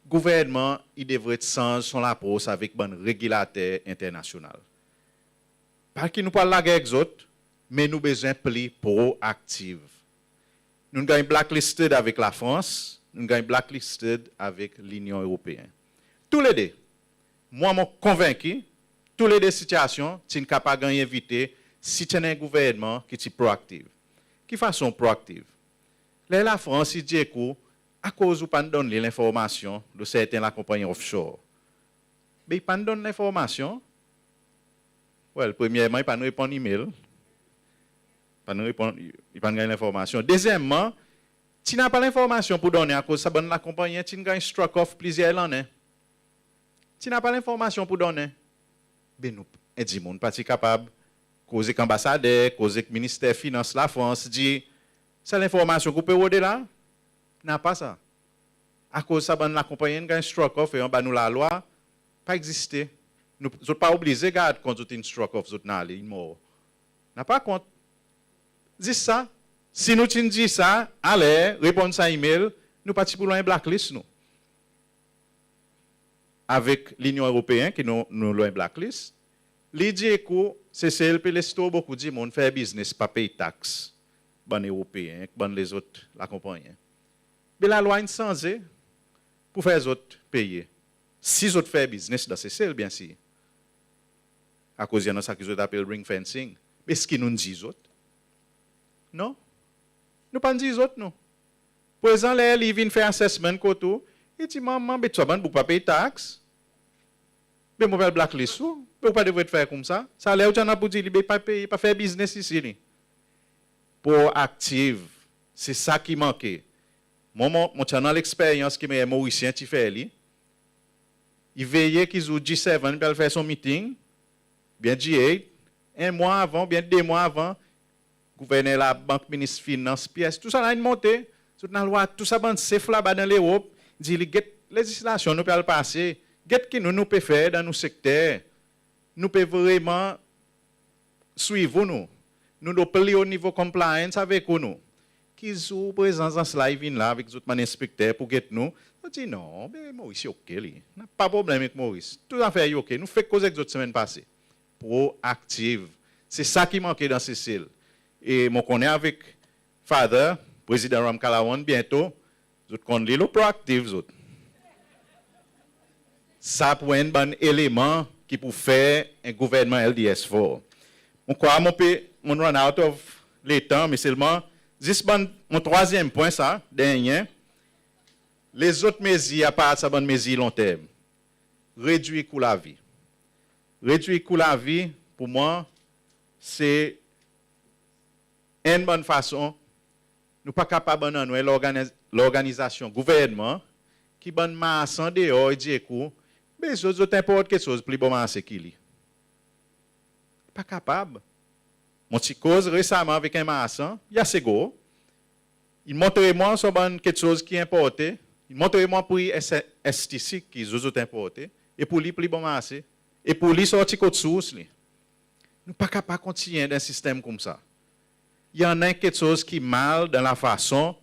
gouvernman i devret sanz son lapros avek bann regilater enternasyonal. Pa ki nou pou al lager ek zot, me nou bezwen pli proaktiv. Nou'n ganny blacklisted avek Lafrans, nou'n ganny blacklisted avek Linyon Eropeen. Toulede, mwan mon konvenki, toulede sitiasyon ti'n kapab ganny evite si ti annan en gouvernman ki ti proaktiv. Ki fason proaktiv? Ler Lafrans i dir ek ou, akoz ou pa'n donn li lenformasyon lo serten lakonpannyen offshore? Be i pa'n donn lenformasyon. Well, premyerman, i pa'n reponn email. Pa'n reponn, i pa'n ganny lenformasyon. Dezyenmman, ti napa lenformasyon pou donnen akoz sa bann lakonpannyen ti'n ganny struck off plizyer lannen. Ti napa lenformasyon pou donnen. Be nou, en dimoun pa ti kapab koz ek anbasader, koz ek Minister Finans Lafrans, dir sa lenformasyon ki ou pe rode la, napa sa. Akoz sa bann lakonpannyen in ganny struck off e anba nou lalwa, pa egziste. Nou, zot pa oblize gard kont zot in struck off, zot in ale, in mor. Napa kont. Zis sa. Si nou ti'n dir sa, aler, reponn sa email, nou pa ti pou lo en blacklist nou. Avek Linyon Eropeen, ki nou, nou lo en blacklist, li dir ek ou, Sesel pe les tro bokou dimoun fer biznes pa pey tax, bann Eropeen, ek bann lezot lakonpannyen. Be lalwa in sanze pou fer zot peye. Si zot fer biznes dan Sesel, byensir. Akoz i annan sa ki zot apel ring fencing. Me eski nou'n dir zot? Non. Nou pa'n dir zot, non. Prezan, ler li vin fer assessment kot ou, i dir, manman, be tou sa bann boug pa pey tax. Be mon pe al blacklist ou, be ou pa devret fer koumsa. Sa ler ou ti annan pou dir li, be pa pey, pa fer biznes isi li. Proaktiv, se sa ki manke. Mwan, mon, mon ti annan leksperyans ki meyer Morisyen ti fer li. I veye ki zour G seven pe al fer son meeting, oubyen G eight, en mwan avan, oubyen de mwan avan, gouverner labank, minis finans, PS, tousala in monte. Zot in al war tou sa bann sef laba dan Lerop, dir li, get lezislasyon nou pe al pase, get ki nou, nou pe fer dan nou sekter. Nou pe vreman swiv ou nou. Nou dan pli o nivo compliance avek ou nou. Ki zour prezan zans la i vin la avek zot bann enspekter pou get nou, zot dir, non, be Moris i ok li. Napa problenm ek Moris. Tou zafer i ok. Nou fek koz ek zot semenn pase. Proaktiv. Se sa ki manke dan Sesel. E mon konnen avek Father, Prezidan Ramkalawan byento, zot konn li lo proaktiv, zot. Sa pou enn bann eleman ki pou fer en gouvernman LDS for. Mon krwar mon pe, mon run out of letan, me selman, zis bann, mon trwazyenm pwen sa, dernyen, lezot mezir, apard sa bann mezir lonterm, redwir kou lavi. Redwir kou lavi, pour mwan, se enn bann fason nou pa kapab annan nou en lorganiz-, lorganizasyon gouvernman ki bann marsan deor i dir ek ou, be zot, zot enport keksoz pli bon marse ki li. Pa kapab. Mon ti koz resaman avek en marsan, i ase gro. I montre mwan son bann keksoz ki enporte, i montre mwan pri S-, STC ki zot, zot enporte, e pour li pli bon marse, e pour li sorti kot sours li. Nou pa kapab kontinyen dan sistenm koumsa. I annan keksoz ki mal dan lafason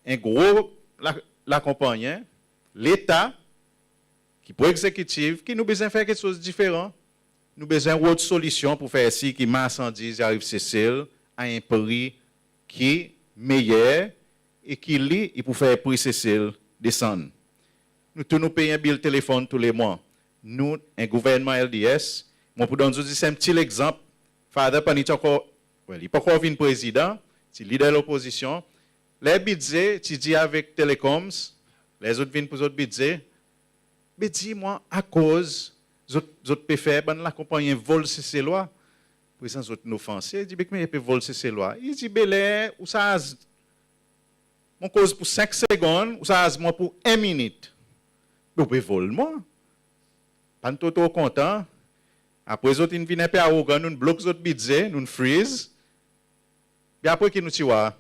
en gro la-, lakonpannyen, Leta, ki pou egzekitiv, ki nou bezwen fer keksoz diferan. Nou bezwen rod solisyon pour fer sir ki marsandiz i ariv Sesel a en pri ki meyer e ki li i pou fer pri Sesel desann. nou tou nou pey en bil telefonn tou le mwan. Nou, en gouvernman LDS, mon pou donn zot zis en pti legzanp. Father pa ni ti ankor, well, i pa ankor vin Prezidan, ti Leader Lopozisyon. Ler Bidze ti dir avek Telecoms, ler zot vin pour zot Bidze, be dir mwan akoz zot, zot pe fer bann lakonpannyen vol Seselwa. Prezan zot in ofanse, i dir be ki mannyer pe vol Seselwa. I dir be ler ou sarz mon koz pour senk segonn, ou sarz mwan pour en minit. Be ou pe vol mwan. Pa'n tro tro kontan. Apre zot in vin en pe arogan, nou'n blok zot Bidze, nou'n freeze. Be apre ki nou ti war,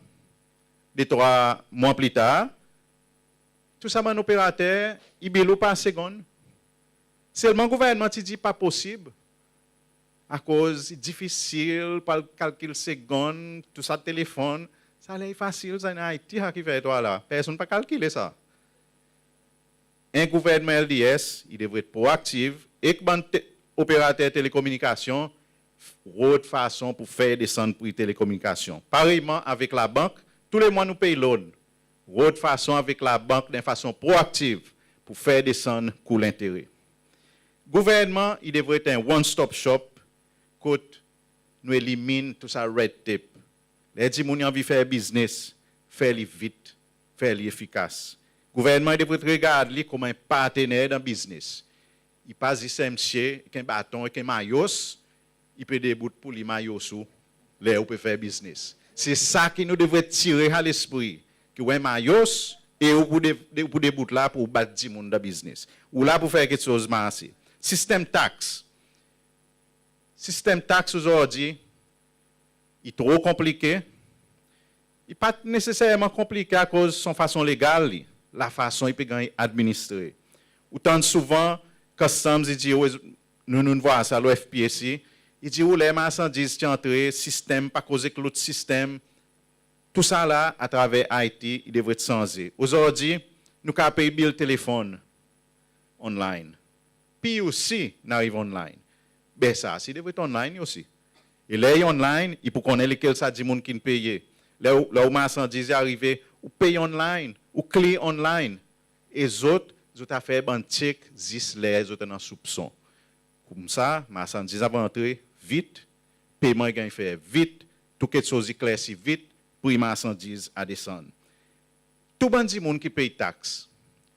de trwa mwan pli tar, tou sa bann operater i bil ou par segonn. Selman gouvernman ti dir pa posib, akoz i difisil pour al kalkil segonn, tou sa telefonn. Sa ler i fasil, sa i annan IT sa ki fer tou sa la. Personn pa kalkile sa. En gouvernman LDS i devret proaktiv ek bann te-, operater telekominikasyon, rod fason pour fer desann pri telekominikasyon. Pareyman avek labank, tou le mwan nou pey loan. Rod fason avek labank dan en fason proaktiv pour fer desann kou lentere. Gouvernman i devret en one stop shop kot nou elimin tou sa red tape. Ler dimoun i anvi fer biznes, fer li vit, fer li efikas. Gouvernman i devret regard li konman en partner dan biznes. I pa zis en msye ek en baton, ek en mayos, i pe debout pour li mayos ou ler ou pe fer biznes. Se sa ki nou devret tire sa lespri, ki ou en mayos e ou pou de-, de-, ou pou debout la pour ou bat dimoun dan biznes. Ou la pour fer keksoz marse. Sistenm tax. Sistenm tax ozordi i tro konplike. I pa neseserman konplike akoz son fason legal li, lafason i pe ganny administre. Ou tann souvan Customs i dir ou, nou, nou'n war sa lo FPAC, i dir ou ler marsandiz ti antre, sistenm pa koz ek lot sistenm. Tou sa la atraver IT i devret sanze. Ozordi nou kapab pey bil telefonn online. PUC in ariv online. Be sa si devret online li osi. E ler i online, i pou konnen lekel sa dimoun ki'n peye. Ler ou, ler ou marsandiz i arive, ou pey online, ou clear online. E zot, zot a fer bann check zis ler zot annan soupson. Koumsa marsandiz ava antre vit, peyman i ganny fer vit, tou keksoz i klersi vit, pri marsandiz a desann. Tou bann dimoun ki pey tax,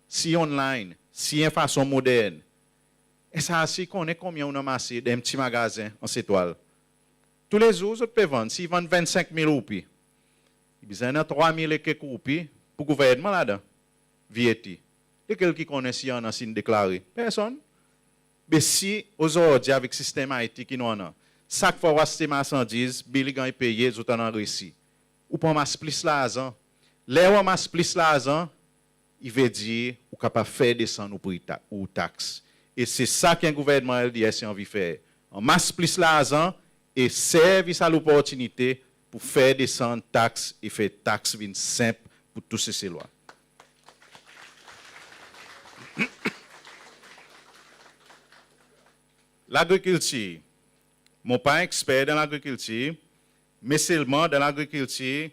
si online, si en fason modern, SRC i konnen konbyen ou'n anmase dan en pti magazen Anse Etoile. Toulezour zot pe vann, si i vann vennsenk mil roupi, i bezwen annan trwa mil e kek roupi pour gouvernman ladan, VAT. Lekel ki konnen si i annan, si in deklare? Personn. Be si ozordi avek sistenm IT ki nou annan, sak fwa ou aste marsandiz, bil i ganny peye, zot annan resi, ou pou anmas plis larzan. Ler ou anmas plis larzan, i vedir ou kapab fer desann ou pri ta-, ou tax. E se sa ki en gouvernman LDS i anvi fer. Anmas plis larzan e servi sa loportinite pour fer desann tax e fer tax vin senp pour tou Seselwa. Lagrikiltir. Mon pa eksper dan lagrikiltir, me selman dan lagrikiltir,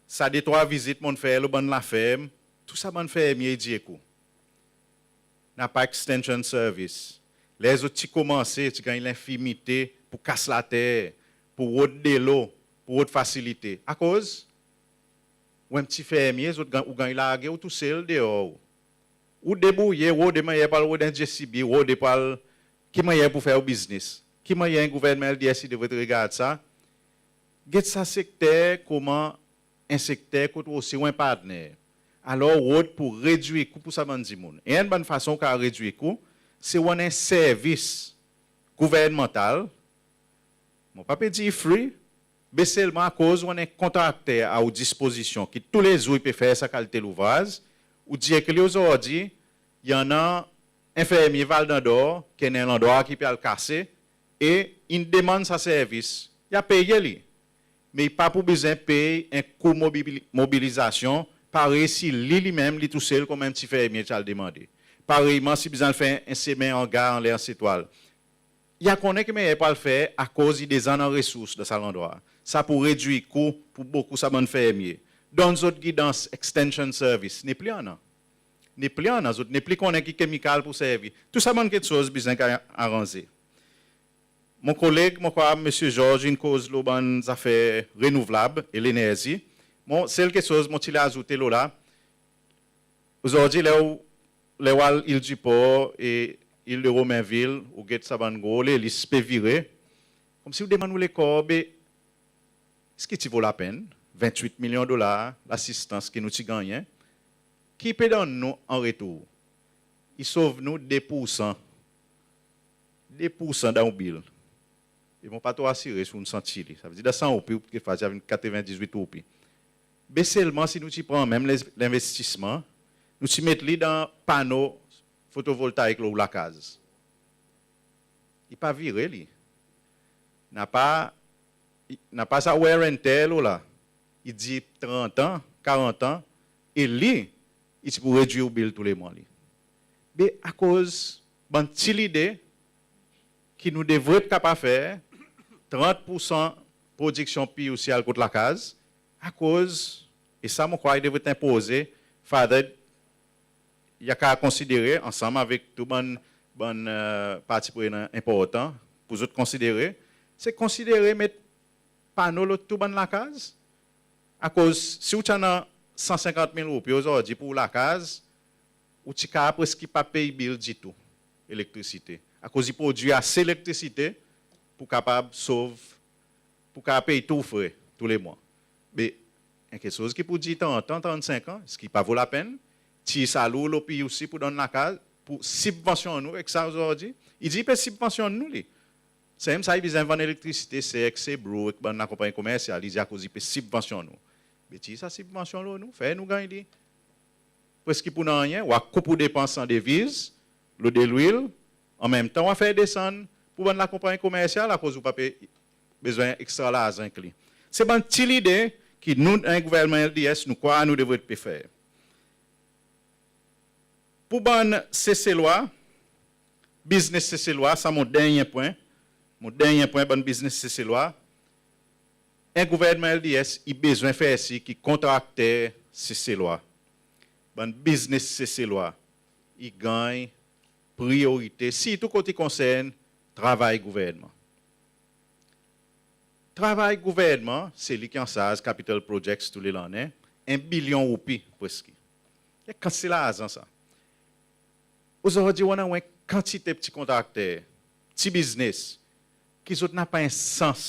sa de trwa vizit mon'n fer lo bann laferm, tou sa bann fermye i dir ek ou, napa extension service. Ler zot ti konmanse, ti ganny lenfirmite pour kas later, pour rod delo, pour rod fasilite. Akoz ou en pti fermye, zot ganny, ou ganny large ou tousel deor. Ou debourye, ou rode mannyer pour al rod en JCB, ou rode pour al, ki mannyer pour fer ou biznes. Ki mannyer en gouvernman LDS i devret regard sa? Get sa sekter konman en sekter kot ou osi ou en partner. Alor ou rod pour redwir kou pour sa bann dimoun. E enn bann fason ou kapab redwir kou, se ou annan en servis gouvernmantal, mon pa pe dir free, be selman akoz ou annan en kontrakter a ou dispozisyon ki toulezour i pe fer sa kalite louvraz, ou dir ek li ozordi i annan en fermye Val d'Andorre ki annan en landrwa ki pe al kase e in demann sa servis, i a peye li. Me i pa pou bezwen pey en kou mobili-, mobilizasyon, parey si li, li menm, li tousel konman en pti fermye ti al demande. Pareyman si i bezwen al fer en semen angar anler Anse Etoile, i a konnen ki mannyer pour al fer akoz i deza annan resours dan sa landrwa. Sa pou redwir kou pour bokou sa bann fermye. Donn zot gidans, extension service, nepli annan. nepli annan, zot nepli konnen ki kemikal pou servi. Tou sa bann keksoz bezwen ganny aranze. Mon koleg, mon krwar Msye Georges in koz lo bann zafer renouvlab e lenerzi. Mon sel keksoz mon ti le azoute lo la, ozordi ler ou, ler ou al Ile du Port e Ile de Romainville, ou get sa bann gro lelis pe vire, konmsi ou demann ou lekor, be eski ti vo lapenn ventwit milyon dolar lasistans ki nou ti gannyen, ki pe donn nou an retour? I sov nou de poursan, de poursan dan ou bil. E mon pa tro asire si ou'n santi li. Savedir dan san roupi, ou kekfwa ti a vin katrevendizwit roupi. Be selman si nou ti pran menm lenvestisman, nou ti met li dan pano fotovoltaik lo ou lakaz, i pa vire li. Napa, napa sa wear and tear lo la. I dir trant an, karant an, e li i ti pou redwir ou bil tou le mwan li. Be akoz bann pti lide ki nou devret kapab fer, trant poursan prodiksyon PUC al kot lakaz, akoz, e sa mon krwar i devret en proze, fodre i a kapab konsidere ansanm avek tou bann, bann parti prenan enportan pour zot konsidere, se konsidere met pano lo tou bann lakaz. Akoz si ou ti annan san senkant mil roupi ozordi pour ou lakaz, ou ti kapab preski pa pey bil ditou elektrisite. Akoz i prodwir ase elektrisite pour kapab sov, pour kapab pey tou ou fre tou le mwan. Be en keksoz ki pou dir trant an, trannsenk an, eski i pa vo lapenn tir sa lour lo PUC pour donn lakaz, pour sibvansyonn ou ek sa ozordi? I dir i pe sibvansyonn nou li. Sanmenm sa i bezwen vann elektrisite, se ek se Bro ek bann lakonpannyen komersyal, i dir akoz i pe sibvansyonn nou. Be tir sa sibvansyon lo nou, fer nou ganny li preski pour nanryen, ou a koup ou depans an deviz, lo delwil, anmenmtan ou a fer desann pour bann lakonpannyen komersyal akoz ou pa pe bezwen ekstra larzan ek li. Se bann pti lide ki nou dan en gouvernman LDS nou krwar nou devret pe fer. Pour bann Seselwa, biznes Seselwa, sa mon dernyen pwen, mon dernyen pwen, bann biznes Seselwa, en gouvernman LDS i bezwen fer sir ki kontrakter Seselwa, bann biznes Seselwa i ganny priyorite, sirtou kot i konsern travay gouvernman. Travay gouvernman, se li ki ansarz capital projects tou le lannen, en bilyon roupi preski. En kantite larzan sa. Ozordi ou annan en kantite pti kontrakter, pti biznes, ki zot napa en sans,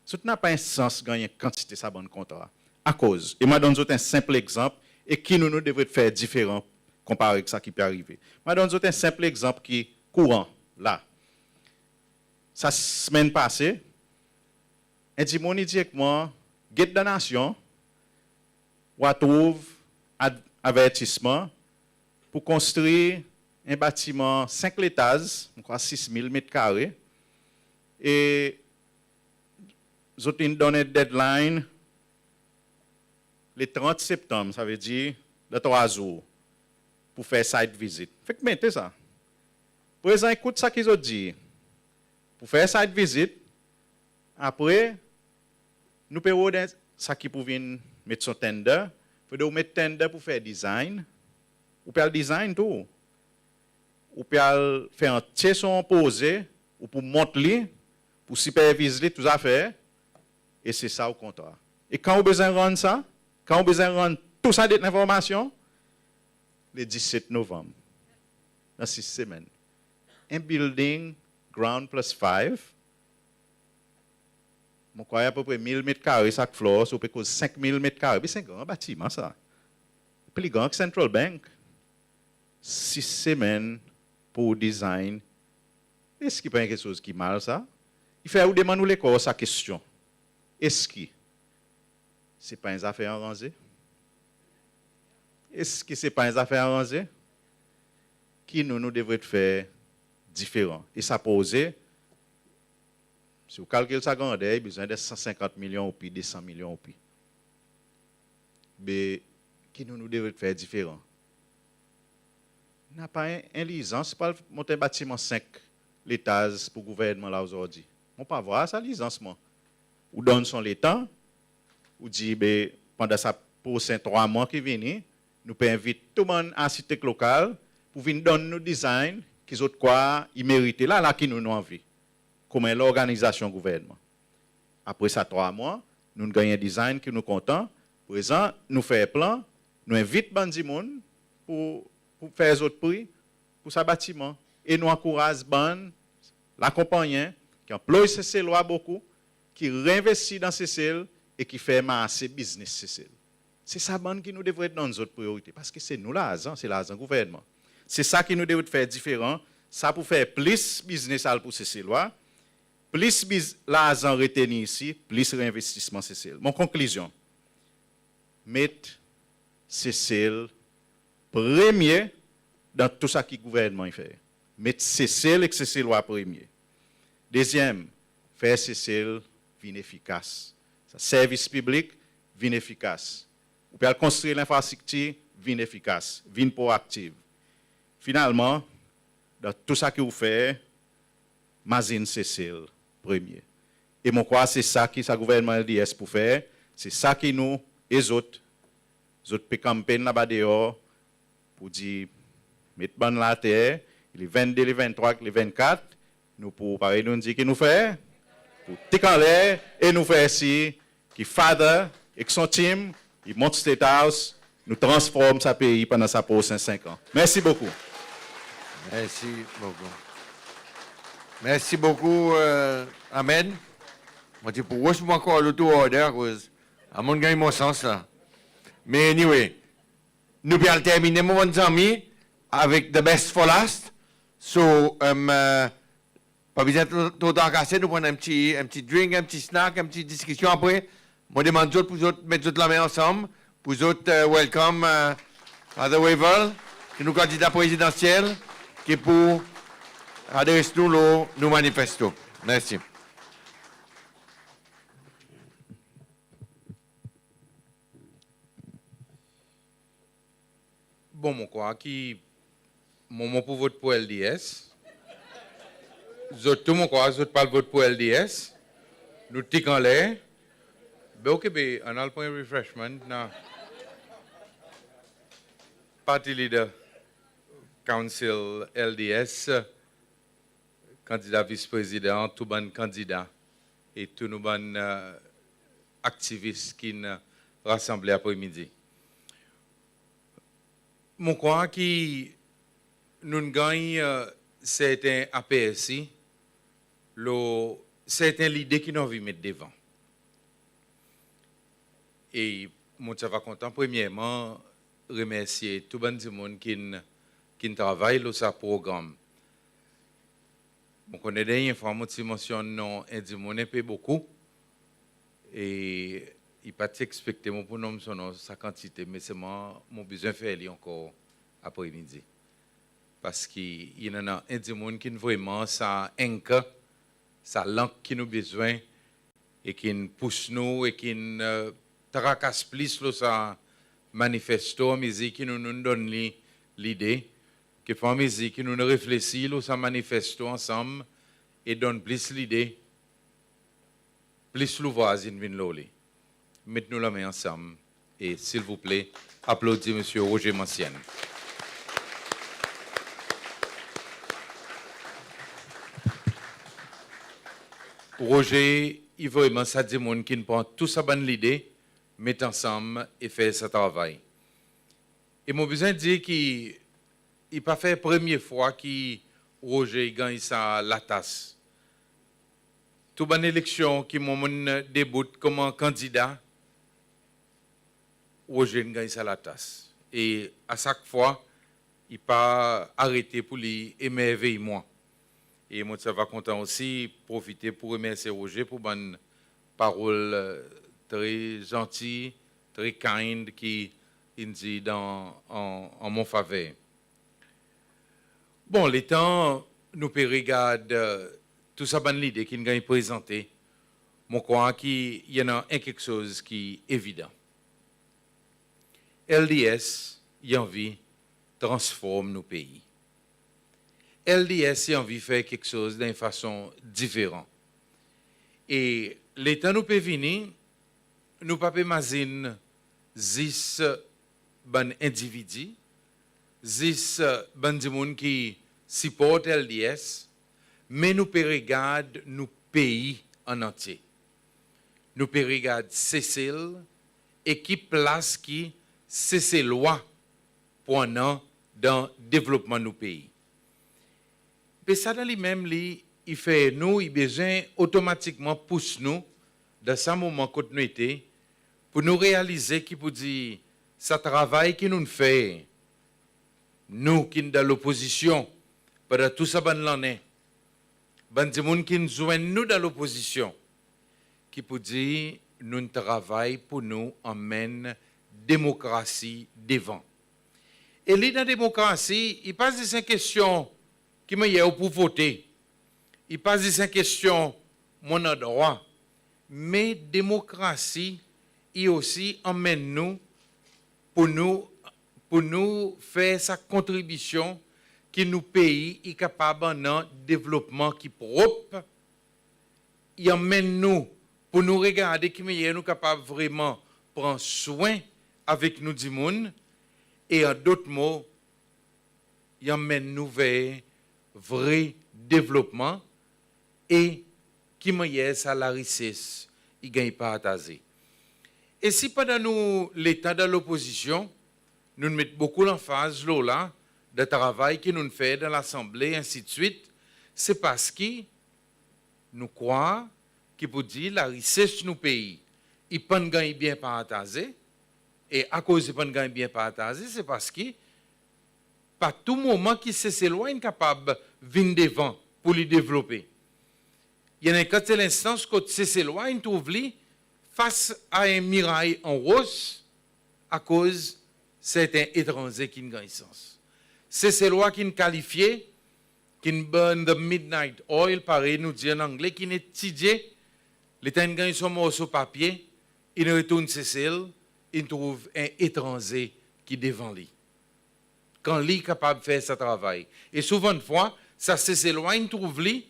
zot napa en sans ganny en kantite sa bann kontra. Akoz? E mon a donn zot en senp legzanp, e ki nou, nou devret fer diferan konpare ek sa ki pe arive. Mon a donn zot en senp legzanp ki kouran la. Sa semenn pase, en dimoun i dir ek mwan, get dan Nasyon, ou a trouv ad-, avertisman pour konstrir en batiman senk letaz, mon krwar sis mil met kare, e zot in donn en deadline le trant Septanm, savedir dan trwa zour, pour fer site visit. Fek mete sa. Prezan ekout sa ki zot dir. Pour fer site visit, apre nou pe rod sa ki pou vin met son tender, fodre ou met tender pour fer design, ou pe al design tou. Ou pe al fer antye son proze, ou pou mont li, pou siperviz li, tou zafer, e se sa ou kontra. E kan ou bezwen rann sa, kan ou bezwen rann tou sa de lenformasyon, le diset Novanm, dan sis semenn. En building ground plus five, mon krwar apepre mil met kare sak floor, so ou pe koz senk mil met kare. Be se en gran batiman sa. Pli gran ki Central Bank. Sis semenn pour design. Eski pa en keksoz ki mal sa? I fer ou demann ou lekor sa kestyon. Eski se pa en zafer aranze? Eski se pa en zafer aranze? Ki nou, nou devret fer diferan? E sa proze, si ou kalkil sa grander, i bezwen de san senkant milyon roupi, de san milyon roupi. Be ki nou, nou devret fer diferan? Napa en, en lizans pour al mont en batiman senk letaz pour gouvernman la ozordi. Mon pa vwar sa lizans mwan. Ou donn son letan, ou dir, be pandan sa prosen trwa mwan ki vini, nou pe envit tou bann arsitek lokal pour vin donn nou design ki zot krwar i merite, la, la ki nou, nou anvi, konman en lorganizasyon gouvernman. Apre sa trwa mwan, nou'n ganny en design ki nou kontan. Prezan, nou fer plan, nou envit bann dimoun pour, pour fer zot pri pour sa batiman. E nou ankouraz bann lakonpannyen ki anploy Seselwa bokou, ki reenvestir dan Sesel e ki fer marse biznes Sesel. Se sa bann ki nou devret donn zot priyorite, paski se nou larzan, se larzan gouvernman. Se sa ki nou devret fer diferan, sa pour fer plis biznes al pour Seselwa, plis biz-, larzan retenir isi, plis reenvestisman Sesel. Mon konklizyon, met Sesel premye dan tou sa ki gouvernman i fer. Met Sesel ek Seselwa premye. Dezyenm, fer Sesel vin efikas. Sa servis piblik vin efikas. Ou pe al konstri lenfrastriktir, vin efikas, vin proaktiv. Finalman, dan tou sa ki ou fer, mazin Sesel premye. E mon krwar se sa ki sa gouvernman L D S pour fer, se sa ki nou e zot, zot pe kanpenn laba deor pour dir met bann la ater, le vennde, le venntrwa, le vennkat, nou pour, parey nou'n dir ki nou fer, pour tik anler e nou fer sir ki Father ek son team i mont State House, nou transform sa pei pandan sa prosen senk an. Mersi bokou. Mersi bokou. Mersi bokou, e, Ahmed. Mon ti pour ros mon ankor lo tou order, akoz a mon'n ganny mon sans la. Me anyway, nou pe al terminen, mon bann zanmi, avek The Best for Last. So, e, pa bezwen tro, tro trakase, nou pran en pti, en pti drink, en pti snack, en pti diskisyon apre. Mon demann zot pour zot met zot lanmen ansanm, pour zot, e, welcome, e, Father Wavel, ki nou kandida prezidansyel, ki pour adres nou lo nou manifesto. Mersi. Bon, mon krwar ki mwan, mon pou vot pour L D S. Zot tou, mon krwar zot pa al vot pour L D S. Nou tik anler. Be, ok, be, ann al pran refreshment, nou. Party Leader, Council, L D S, kandida vis-prezidan, tou bann kandida e tou nou bann, e, aktivis ki'n rasanble apre midi. Mon krwar ki nou'n ganny, e, serten apersi lo serten lide ki nou anvi met devan. E mon ti ava kontan premyerman remersye tou bann dimoun ki'n, ki'n travay lo sa progranm. Mon konnen dernyen fwa mon ti mansyonn non en dimoun en pe bokou, e i pa ti ekspekte mon pou nonm son non sa kantite, me selman mon bezwen fer li ankor apre midi. Paski i annan en dimoun ki'n vreman sa anchor, sa lank ki nou bezwen, e ki'n pous nou, e ki'n, e, trakas plis lo sa manifesto anmezir ki nou, nou'n donn li lide. Kekfwa anmezir ki nou'n reflesir lo sa manifesto ansanm e donn plis lide, plis louvraz in vin lo li. Met nou lanmen ansanm e, silvouple, aplodi Msye Roger Mancienne. Roger i vreman sa dimoun ki'n pran tou sa bann lide, met ansanm e fer sa travay. E mon bezwen dir ki i pa fer premye fwa ki Roger i ganny sa latas. Tou bann eleksyon ki mwan mon'n debout konman kandida, Roger in ganny sa latas. E a sak fwa, i pa arete pour li emervey mwan. E mon ti ava kontan osi profite pour remersye Roger pour bann parol, e, tre zanti, tre kind ki in dir dan, an, an mon faver. Bon, letan nou pe regard, e, tou sa bann lide ki'n ganny prezante, mon krwar ki i annan en keksoz ki evidan. L D S i anvi transform nou pei. L D S i anvi fer keksoz dan en fason diferan. E letan nou pe vini, nou pa pe mazin zis bann endividi, zis bann dimoun ki siport LDS, me nou pe regard nou pei an antye. Nou pe regard Sesel e ki plas ki Seselwa pou annan dan devlopman nou pei. Be sa dan li menm li i fer nou, i bezwen otomatikman pous nou dan sa moman kot nou ete, pour nou realize ki poudir sa travay ki nou'n fer, nou ki'n dan lopozisyon pandan tou sa bann lannen, bann dimoun ki'n zwenn nou dan lopozisyon, ki poudir nou'n travay pour nou anmenn demokrasi devan. E li dan demokrasi, i pa zis en kestyon ki mannyer ou pou vote. I pa zis en kestyon mon annan drwa. Me demokrasi i osi anmenn nou pour nou, pour nou fer sa kontribisyon ki nou pei i kapab annan devlopman ki prop, i anmenn nou pour nou regarde ki mannyer nou kapab vreman pran swen avek nou dimoun, e an dot mo, i anmenn nou ver vre devlopman e ki mannyer sa larises i ganny partaze. E si pandan nou letan dan lopozisyon, nou'n met bokou lanfaz lo la, dan travay ki nou'n fer dan Lasanble, ensidswit, se parski nou krwar ki poudir larises nou pei i pa'n ganny byen partaze, e akoz i pa'n ganny byen partaze, se parski pa tou moman ki Seselwa in kapab vin devan pour li devlope. I annan en kantite lenstans kot Seselwa in trouv li fas a en miray an ros, akoz serten etranze ki'n ganny sans. Seselwa ki'n kalifye, ki'n burn the midnight oil, parey nou dir an Angle, ki'n etidye, letan in ganny son morso papye, in retourn Sesel, in trouv en etranze ki devan li. Kan li i kapab fer sa travay. E souvandfwa, sa Seselwa in trouv li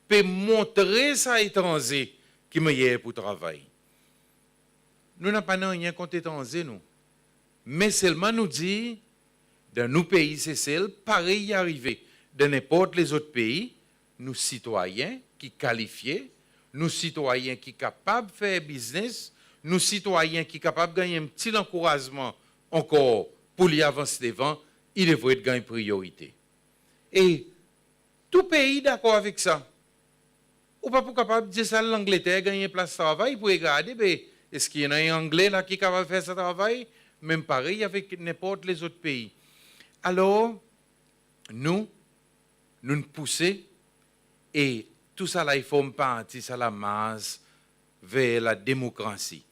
pe montre sa etranze ki mannyer pour travay. Nou napa nanryen kont etranze nou. Me selman nou dir, dan nou pei Sesel, parey i arive dan nenport lezot pei, nou sitwayen ki kalifye, nou sitwayen ki kapab fer biznes, nou sitwayen ki kapab ganny en pti lankourazman ankor pour li avans devan, i devret ganny priyorite. E tou pei i dakor avek sa. Ou pa pou kapab dir sa Langleter ganny en plas travay, i pou regarde, be eski i annan en Angle la ki kapab fer sa travay, menm parey avek nenport lezot pei. Alor, nou, nou'n pouse, e tou sa la i form parti sa lamars ver la demokrasi.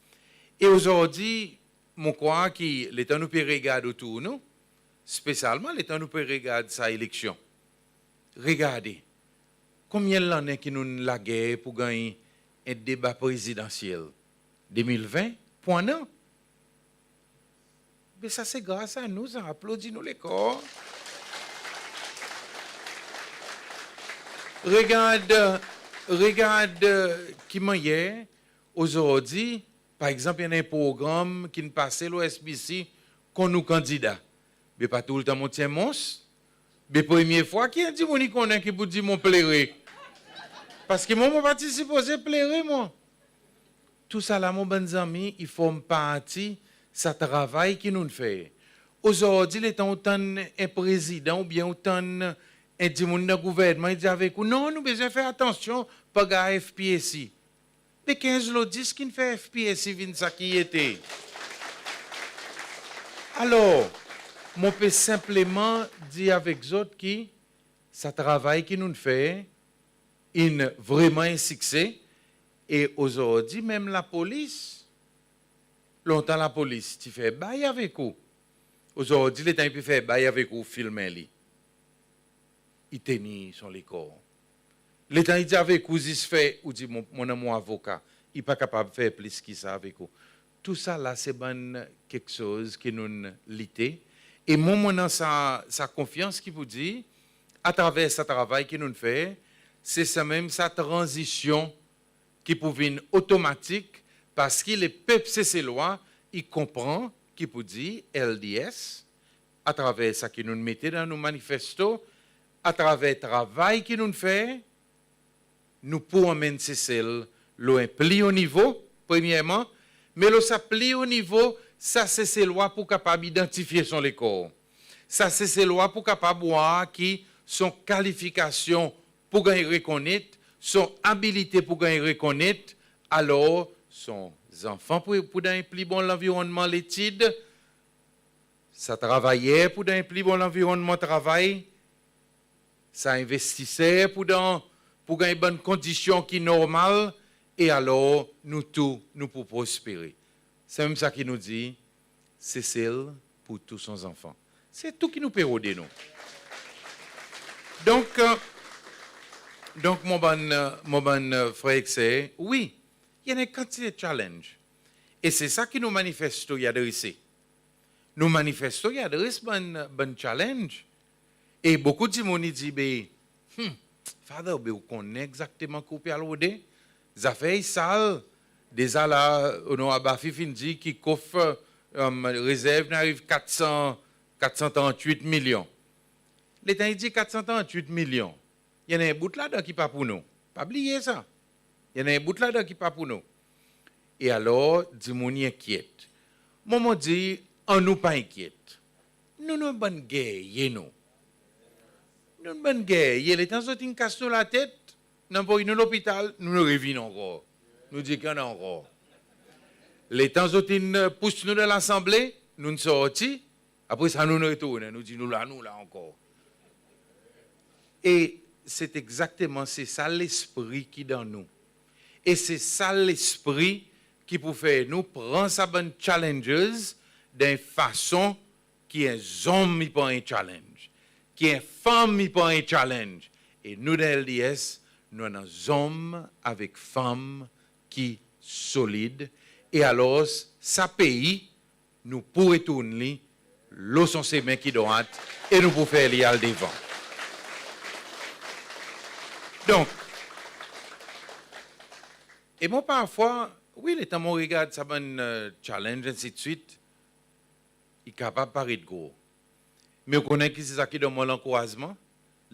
E ozordi, mon krwar ki letan nou pe regard otour nou, spesyalman letan nou pe regard sa eleksyon, regarde, konbyen lannen ki nou'n lager pour ganny en deba prezidansyel? De mil ven? Pou annan? Be sa se gras a nou, sa, aplodi nou lekor. Regard, regard ki mannyer ozordi, par egzanp, i annan en progranm ki'n pase lo SBC, Konn ou kandida. Be pa toultan mon ti en mons. Be premye fwa ki en dimoun i konnen ki pou dir mon plere. Parski mwan, mon pa ti sipoze plere, mwan. Tou sa la, mon bann zanmi, i form parti sa travay ki nou'n fer. Ozordi, letan ou tann en prezidan oubyen ou tann en dimoun dan gouvernman, i dir avek ou, "Non, nou bezwen fer atansyon, pa gard FPAC." Be kenz lo dis ki'n fer FPAC vin sa ki i ete. Alor, mon pe senpleman dir avek zot ki sa travay ki nou'n fer in vreman en sikse. E ozordi, menm lapolis, lontan lapolis ti fer bay avek ou. Ozordi, letan i pe fer bay avek ou, filmen li. I tenir son lekor. Letan i dir avek ou zis fer, ou dir, "Mon, mon annan mon avoka, i pa kapab fer plis ki sa avek ou." Tou sa la se bann keksoz ki nou'n lite. E mwan, mon annan sa, sa konfyans ki pou dir, atraver sa travay ki nou'n fer, se sanmenm sa tranzisyon ki pou vin otomatik, parski lepep Seselwa i konpran ki pou dir LDS, atraver sa ki nou'n mete dan nou manifesto, atraver travay ki nou'n fer, nou pou anmenn Sesel lo en pli o nivo, premyerman, me lo sa pli o nivo, sa Seselwa pou kapab idantifye son lekor. Sa Seselwa pou kapab war ki son kalifikasyon pou ganny rekonnet, son abilite pou ganny rekonnet, alor son zanfan pou, pou dan en pli bon lanvironnman letid, sa travayer pou dan en pli bon lanvironnman travay, sa envestiser pou dan, pou ganny bann kondisyon ki normal, e alor nou tou, nou pou prospere. Se menm sa ki nou dir, Sesel pou tou son zanfan. Se tou ki nou pe rode nou. Donk, e, donk mon bann, e, mon bann, e, frer ek ser, wi, i annan en kantite challenge. E se sa ki nou manifesto i adrese. Nou manifesto i adres bann, bann challenge. E bokou dimoun i dir, be, hmm, Father, be ou konnen egzakteman ki ou pe al rode. Zafer i sal, deza la, Onorab Afif in dir ki kof, e, rezerv in ariv kat san, kat san trant-wit milyon. Letan i dir kat san trant-wit milyon, i annan en bout ladan ki pa pou nou. Pa bliye sa. I annan en bout ladan ki pa pou nou. E alor, dimoun i enkyet. Mwan, mon dir, annou pa enkyet. Nou, nou bann gerye, nou. Nou bann gerye, letan zot in kas nou latet, in anvoy nou lopital, nou, nou revin ankor. Nou dir ki annan ankor. Letan zot in, e, pous nou dan Lasanble, nou'n sorti, apre sa nou'n retournen, nou dir nou la, nou la ankor. E se egzakteman, se sa lespri ki dan nou. E se sa lespri ki pou fer nou pran sa bann challenges dan en fason ki en zonm i pran en challenge, ki en fanm i pran en challenge. E nou dan LDS, nou annan zonm avek fanm ki solid. E alor, sa pei, nou pou retourn li lo son semen ki drwat e nou pou fer li al devan. Donk, e mwan parfwa, wi, letan mon regard sa bann, e, challenge, ensidswit, i kapab paret gro. Me ou konnen ki se sa ki donn mwan lankourazman?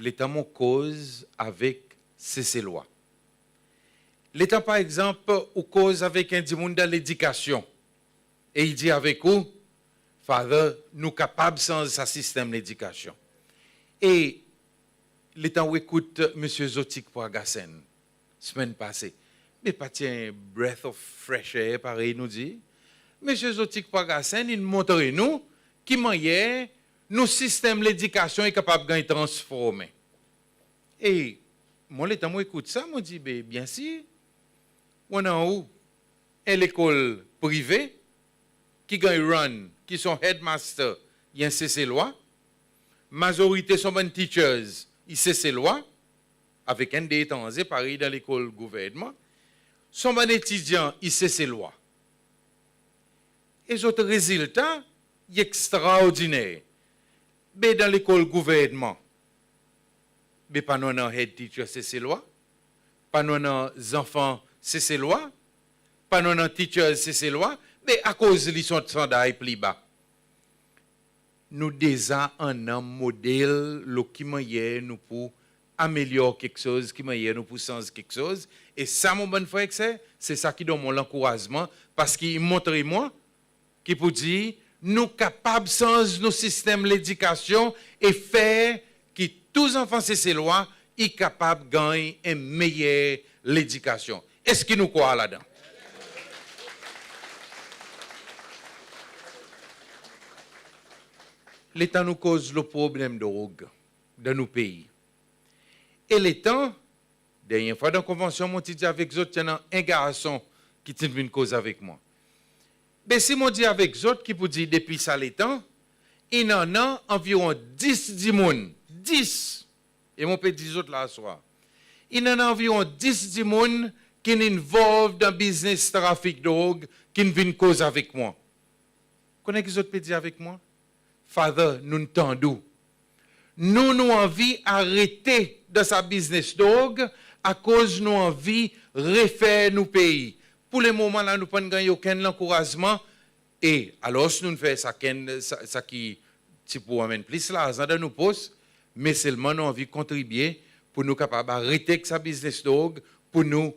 Letan mon koz avek Seselwa. Letan, par egzanp, ou koz avek en dimoun dan ledikasyon e i dir avek ou, Father, nou kapab sanz sa sistenm ledikasyon. E letan ou ekout Msye Zotik Pragashen, semenn pase, be pa ti en breath of fresh air, parey nou dir? Msye Zotik Pragashen in montre nou ki mannyer nou sistenm ledikasyon i kapab ganny transformen. E mwan, letan mon ekout sa, mon dir, be, byensir, ou annan ou en lekol prive ki ganny run, ki son headmaster i en Seselwa, mazorite son bann teachers i Seselwa, avek enn de etranze, parey dan lekol gouvernman, son bann etidyan i Seselwa. E zot rezilta i ekstraordiner. Be dan lekol gouvernman, be pa nou annan head teacher Seselwa, pa nou annan zanfan Seselwa, pa nou annan teachers Seselwa, be akoz li son standar i pli ba? Nou deza annan model lo ki mannyer nou pou amelyor keksoz, ki mannyer nou pou sanz keksoz. E sa, mon bann frer ek ser, se sa ki donn mwan lankourazman, parski i montre mwan ki pou dir nou kapab sanz nou sistenm ledikasyon e fer ki tou zanfan Seselwa i kapab ganny en meyer ledikasyon. Eski nou krwar ladan? Letan nou koz lo problenm drog dan nou pei, e letan, dernyen fwa dan konvansyon, mon ti dir avek zot, ti annan en garson ki ti'n vin koz avek mwan. Be si mon dir avek zot ki pou dir depi sa letan, in annan anviron dis dimoun, dis, e mon pe dir zot la aswar, in annan anviron dis dimoun ki'n involve dan biznes trafik drog, ki'n vin koz avek mwan. Konnen ki zot pe dir avek mwan? Father, nou'n tann ou. Nou, nou anvi arete dan sa biznes drog, akoz nou anvi refer nou pei. Pou lemoman la, nou pa'n ganny okenn lankourazman. E alors nou'n fer sa ki, sa, sa ki ti pou anmenn plis larzan dan nou pos, me selman nou anvi kontribye pour nou kapab aret ek sa biznes drog, pour nou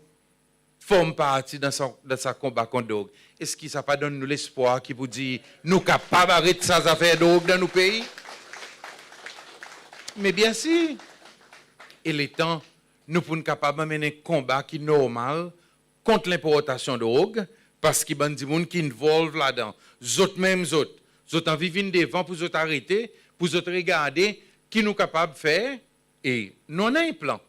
form parti dan sa, dan sa konba kont drog. Eski sa pa donn nou lespwar ki poudir nou kapab aret sa zafer drog dan nou pei? Me byensir, e letan nou pou'n kapab anmenn en konba ki normal kont lenportasyon drog, parski bann dimoun ki involve ladan, zot menm zot, zot anvi vin devan pour zot arete, pour zot regarde ki nou kapab fer, e nou annan en plan.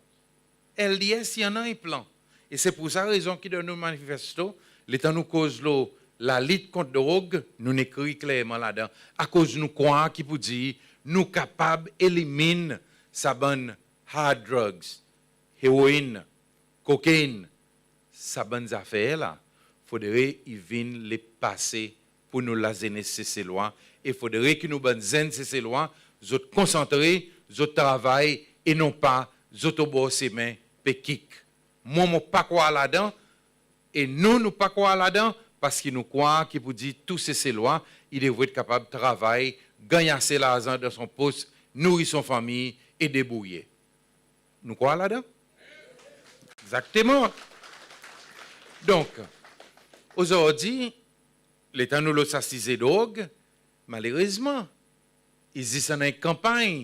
LDS i annan en plan. E se pour sa rezon ki dan nou manifesto, letan nou koz lo lalit kont drog, nou'n ekrir klerman ladan. Akoz nou krwar ki poudir nou kapab elimin sa bann hard drugs, heroin, cocaine, sa bann zafer la, fodre i vin lepase pour nou lazenes Seselwa, e fodre ki nou bann zenn Seselwa, zot konsantre, zot travay, e non pa zot obor semen pe kik. Mwan, mon pa krwar ladan, e nou, nou pa krwar ladan, parski nou krwar ki poudir tou Seselwa i devret kapab travay, ganny ase larzan dan son pos, nouri son fanmir e debourye. Nou krwar ladan? Egzakteman. Donk, ozordi, letan nou lo sa size drog, malerezman, i zis annan en kanpanny.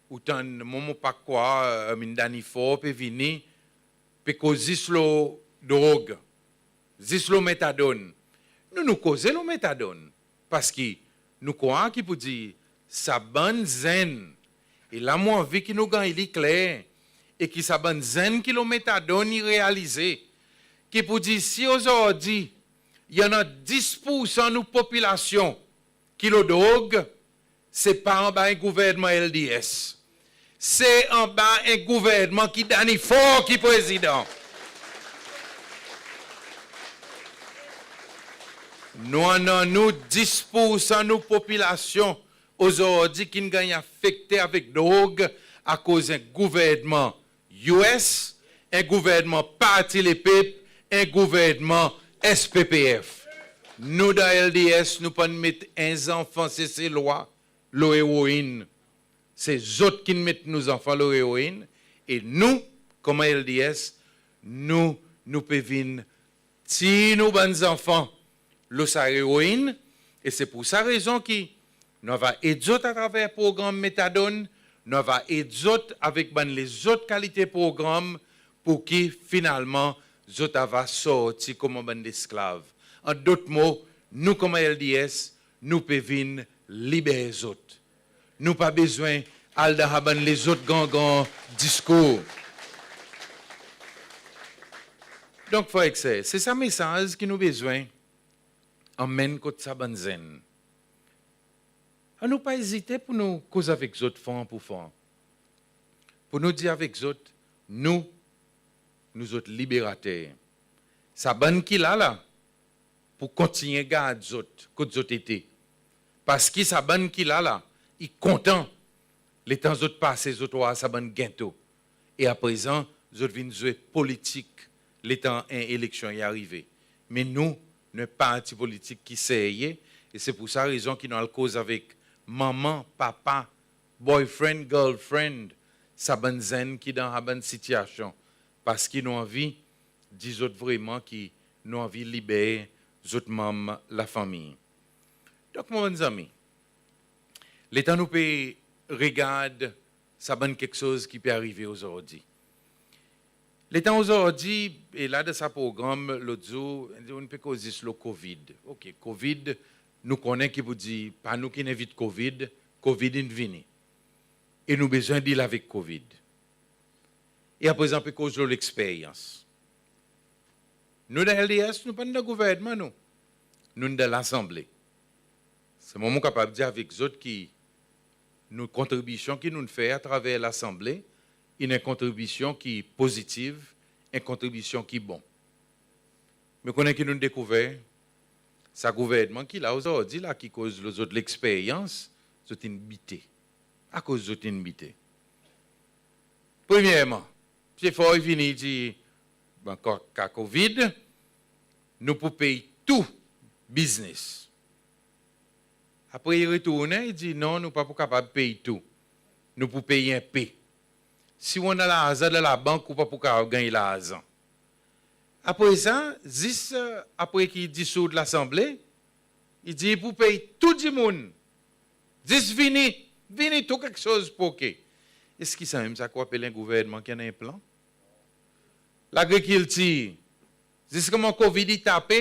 Ou tann, mwan, mon pa krwar, e, Ermine Danifort pe vini, pe koz zis lo drog, zis lo methadone. Nou, nou koze lo methadone, parski nou krwar ki poudir sa bann zenn, e la mon anvi ki nou ganny li kler, e ki sa bann zenn ki lo methadone i realize, ki poudir si ozordi i annan dis poursan nou popilasyon ki lo drog, se pa anba en gouvernman LDS. Se anba en gouvernman ki Danifort ki Prezidan. Nou annan nou dis poursan nou popilasyon ozordi ki'n ganny afekte avek drog akoz en gouvernman US, en gouvernman Parti Lepep, en gouvernman SPPF. Nou dan LDS, nou pa'n met en zanfan Seselwa lo eroin. Se zot ki'n met nou zanfan lo eroin, e nou, konman LDS, nou, nou pe vin tir nou bann zanfan lo sa eroin, e se pour sa rezon ki nou ava ed zot atraver progranm methadone, nou ava ed zot avek bann lezot kalite progranm pour ki finalman zot ava sorti konman bann lesklav. An dot mo, nou konman LDS, nou pe vin liber zot. Nou pa bezwen al dan sa bann lezot gran gran diskour. Donk, frer ek ser, se sa mesaz ki nou bezwen anmenn kot sa bann zenn. Annou pa ezite pour nou koz avek zot fran pour fran. Pour nou dir avek zot, nou, nou zot liberater. Sa bann ki la la, pou kontinyen gard zot kot zot ete. Parski sa bann ki la la, i kontan letan zot pase, zot war sa bann gento. E aprezan, zot vin zwe politik letan en eleksyon i arive. Me nou, nou en parti politik ki serye, e se pour sa rezon ki nou al koz avek manman, papa, boyfriend, girlfriend, sa bann zenn ki dan sa bann sitiyasyon. Parski nou anvi dir zot vreman ki nou anvi liber zot manm lafanmir. Donk, mon bann zanmi, letan nou pe regard sa bann keksoz ki pe arive ozordi. Letan ozordi, e la dan sa progranm lotzour, nou pe koz zis lo COVID. OK, COVID, nou konnen ki pou dir, pa nou ki'n envit COVID, COVID in vini. E nou bezwen deal avek COVID. E aprezan pe koz lo leksperyans. Nou dan LDS, nou pa'n dan gouvernman nou. Nou'n dan Lasanble. Selman mon kapab dir avek zot ki nou kontribisyon ki nou'n fer atraver Lasanble, in en kontribisyon ki pozitiv, en kontribisyon ki bon. Me konnen ki nou'n dekouver, sa gouvernman ki la ozordi la, ki koz lo zot leksperyans, zot in bite. Akoz zot in bite? Premyerman, Msye Faure i vini i dir, bon, ka, ka COVID, nou pou pey tou biznes. Apre i retournen, i dir, non, nou pa pou kapab pey tou. Nou pou pey en pe. Si ou annan larzan dan labank, ou pa pou kapab ganny larzan. Apre sa, zis, e, apre ki i disoud Lasanble, i dir i pou pey tou dimoun. Zis vini, vini, tou keksoz pou oke. Eski sa menm sa ki ou apel en gouvernman ki annan en plan? Lagrikiltir, ziska koman COVID i tape,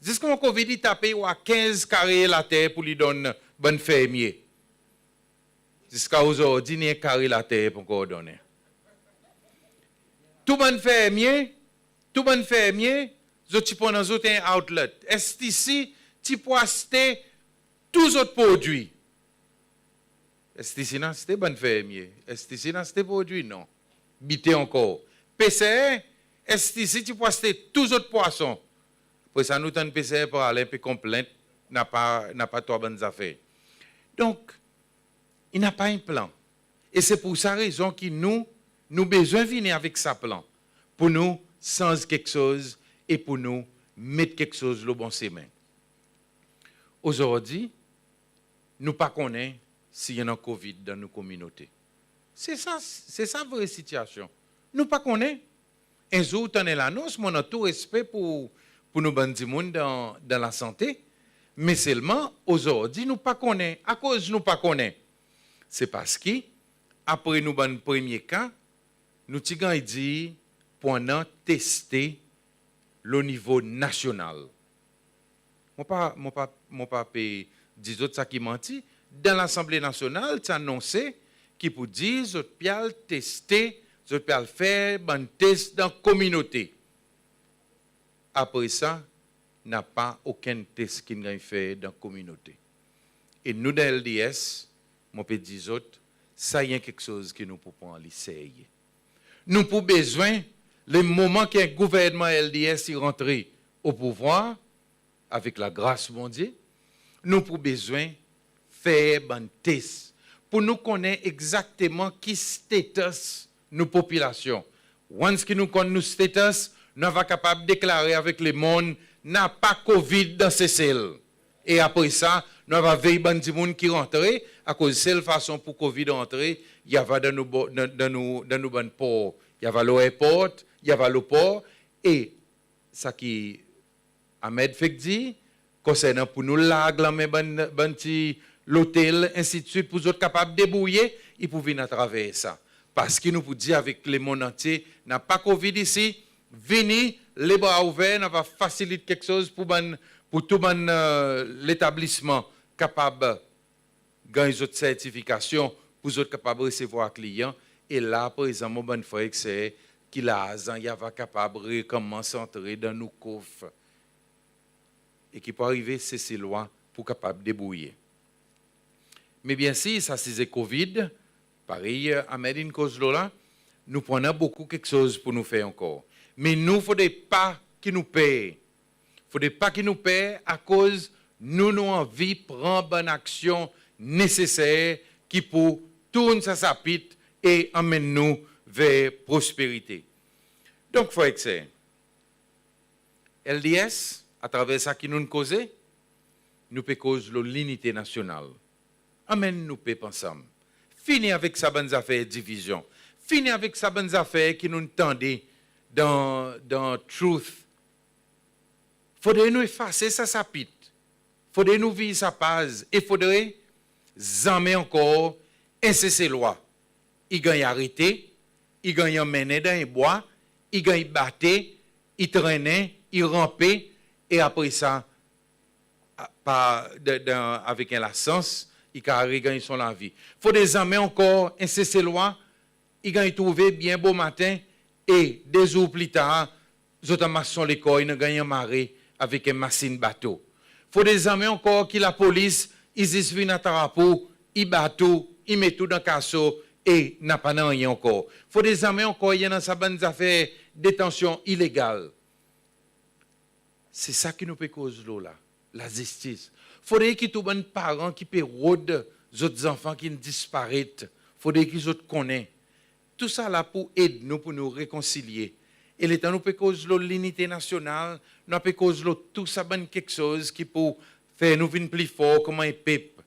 ziska koman COVID i tape, i war kenz kare later pour li donn bann fermye. Ziska ozordi, ni en kare later pa ankor donnen. Tou bann fermye, tou bann fermye, zot ti pou annan zot en outlet. STC ti pou aste tou zot prodwi. STC in aste, bann fermye? STC in aste prodwi? Non. Biten ankor. Peser, STC ti pou aste tou zot pwason. Apre sa, nou tann peser pe al en pe konplent, napa, napa trwa bann zafer. Donk, i napa en plan. E se pour sa rezon ki nou, nou bezwen vini avek sa plan pour nou sanz keksoz e pour nou met keksoz lo bon semen. Ozordi, nou pa konnen si i annan COVID dan nou kominote. Se sa, se sa vre sitiasyon. Nou pa konnen. En zour ou tann en lanons, mon annan tou respe pour, pour nou bann dimoun dan, dan lasante. Me selman, ozordi, nou pa konnen. Akoz nou pa konnen? Se parski, apre nou bann premye ka, nou ti ganny dir pou annan teste lo nivo nasyonal. Mon pa, mon pa, mon pa pe dir zot sa ki manti. Dan Lasanble Nasyonal ti anonse ki pou dir zot pe al teste, zot pe al fer bann tes dan kominote. Apre sa, napa okenn tes ki'n ganny fer dan kominote. E nou dan LDS, mon pe dir zot, sa i en keksoz ki nou pou pran li serye. Nou pou bezwen, le moman ki en gouvernman LDS i rantre o pouvwar, avek lagras Bondye, nou pou bezwen fer bann tes pour nou konnen egzakteman ki status nou popilasyon. Once ki nou konn nou status, nou ava kapab deklare avek lemonn, napa COVID dan Sesel. E apre sa, nou ava vey bann dimoun ki rantre, akoz sel fason pour COVID rantre, i ava dan nou bo-, dan, dan nou, dan nou bann por. I ava lo erport, i ava lo por, e sa ki Ahmed fek dir, konsernan pour nou larg lanmen bann, bann ti lotel, ensidswit, pour zot kapab debourye, i pou vin atraver sa. Parski nou pou dir avek lemonn antye, napa COVID isi, vini, lebra ouver, nou ava fasilit keksoz pour bann, pour tou bann, e, letablisman kapab ganny zot sertifikasyon pour zot kapab resevwar kliyan. E la, aprezan, mon bann frer ek ser, ki larzan i ava kapab rekonmans antre dan nou kof. E ki pou arive, Seselwa pou kapab debourye. Me byensir, sa size COVID, parey, e, Ahmed in koz lo la, nou pou annan bokou keksoz pour nou fer ankor. Me nou, fodre pa ki nou per. Fodre pa ki nou per, akoz nou, nou anvi pran bann aksyon neseser ki pou tourn sa sapit e anmenn nou ver prosperite. Donk, frer ek ser, LDS, atraver sa ki nou'n koze, nou pe koz lo linite nasyonal. Anmenn nou pep ansanm. Fini avek sa bann zafer divizyon. Fini avek sa bann zafer ki nou'n tande dan, dan Truth. Fodre nou efase sa sapit. Fodre nou vir sa paz. E fodre zanmen ankor en Seselwa i ganny arete, i ganny anmennen dan en bwa, i ganny bate, i trennen, i ranpe, e apre sa, a, pa, dan, dan, avek en lasans, i kapab reganny son lavi. Fodre zanmen ankor en Seselwa i ganny trouve byen bomaten e de zour pli tar, zot anmas son lekor, in ganny anmare avek en masin bato. Fodre zanmen ankor ki lapolis i zis vin atrap ou, i bat ou, i met ou dan kaso e napa nanryen ankor. Fodre zanmen ankor i annan sa bann zafer detansyon ilegal. Se sa ki nou pe koz lo la, lazistis. Fodre ki tou bann paran ki pe rod zot zanfan ki'n disparet, fodre ki zot konnen. Tousala pou ed nou, pour nou rekonsilye. E letan nou pe koz lo linite nasyonal, nou a pe koz lo tou sa bann keksoz ki pou fer nou vin pli for konman en pep,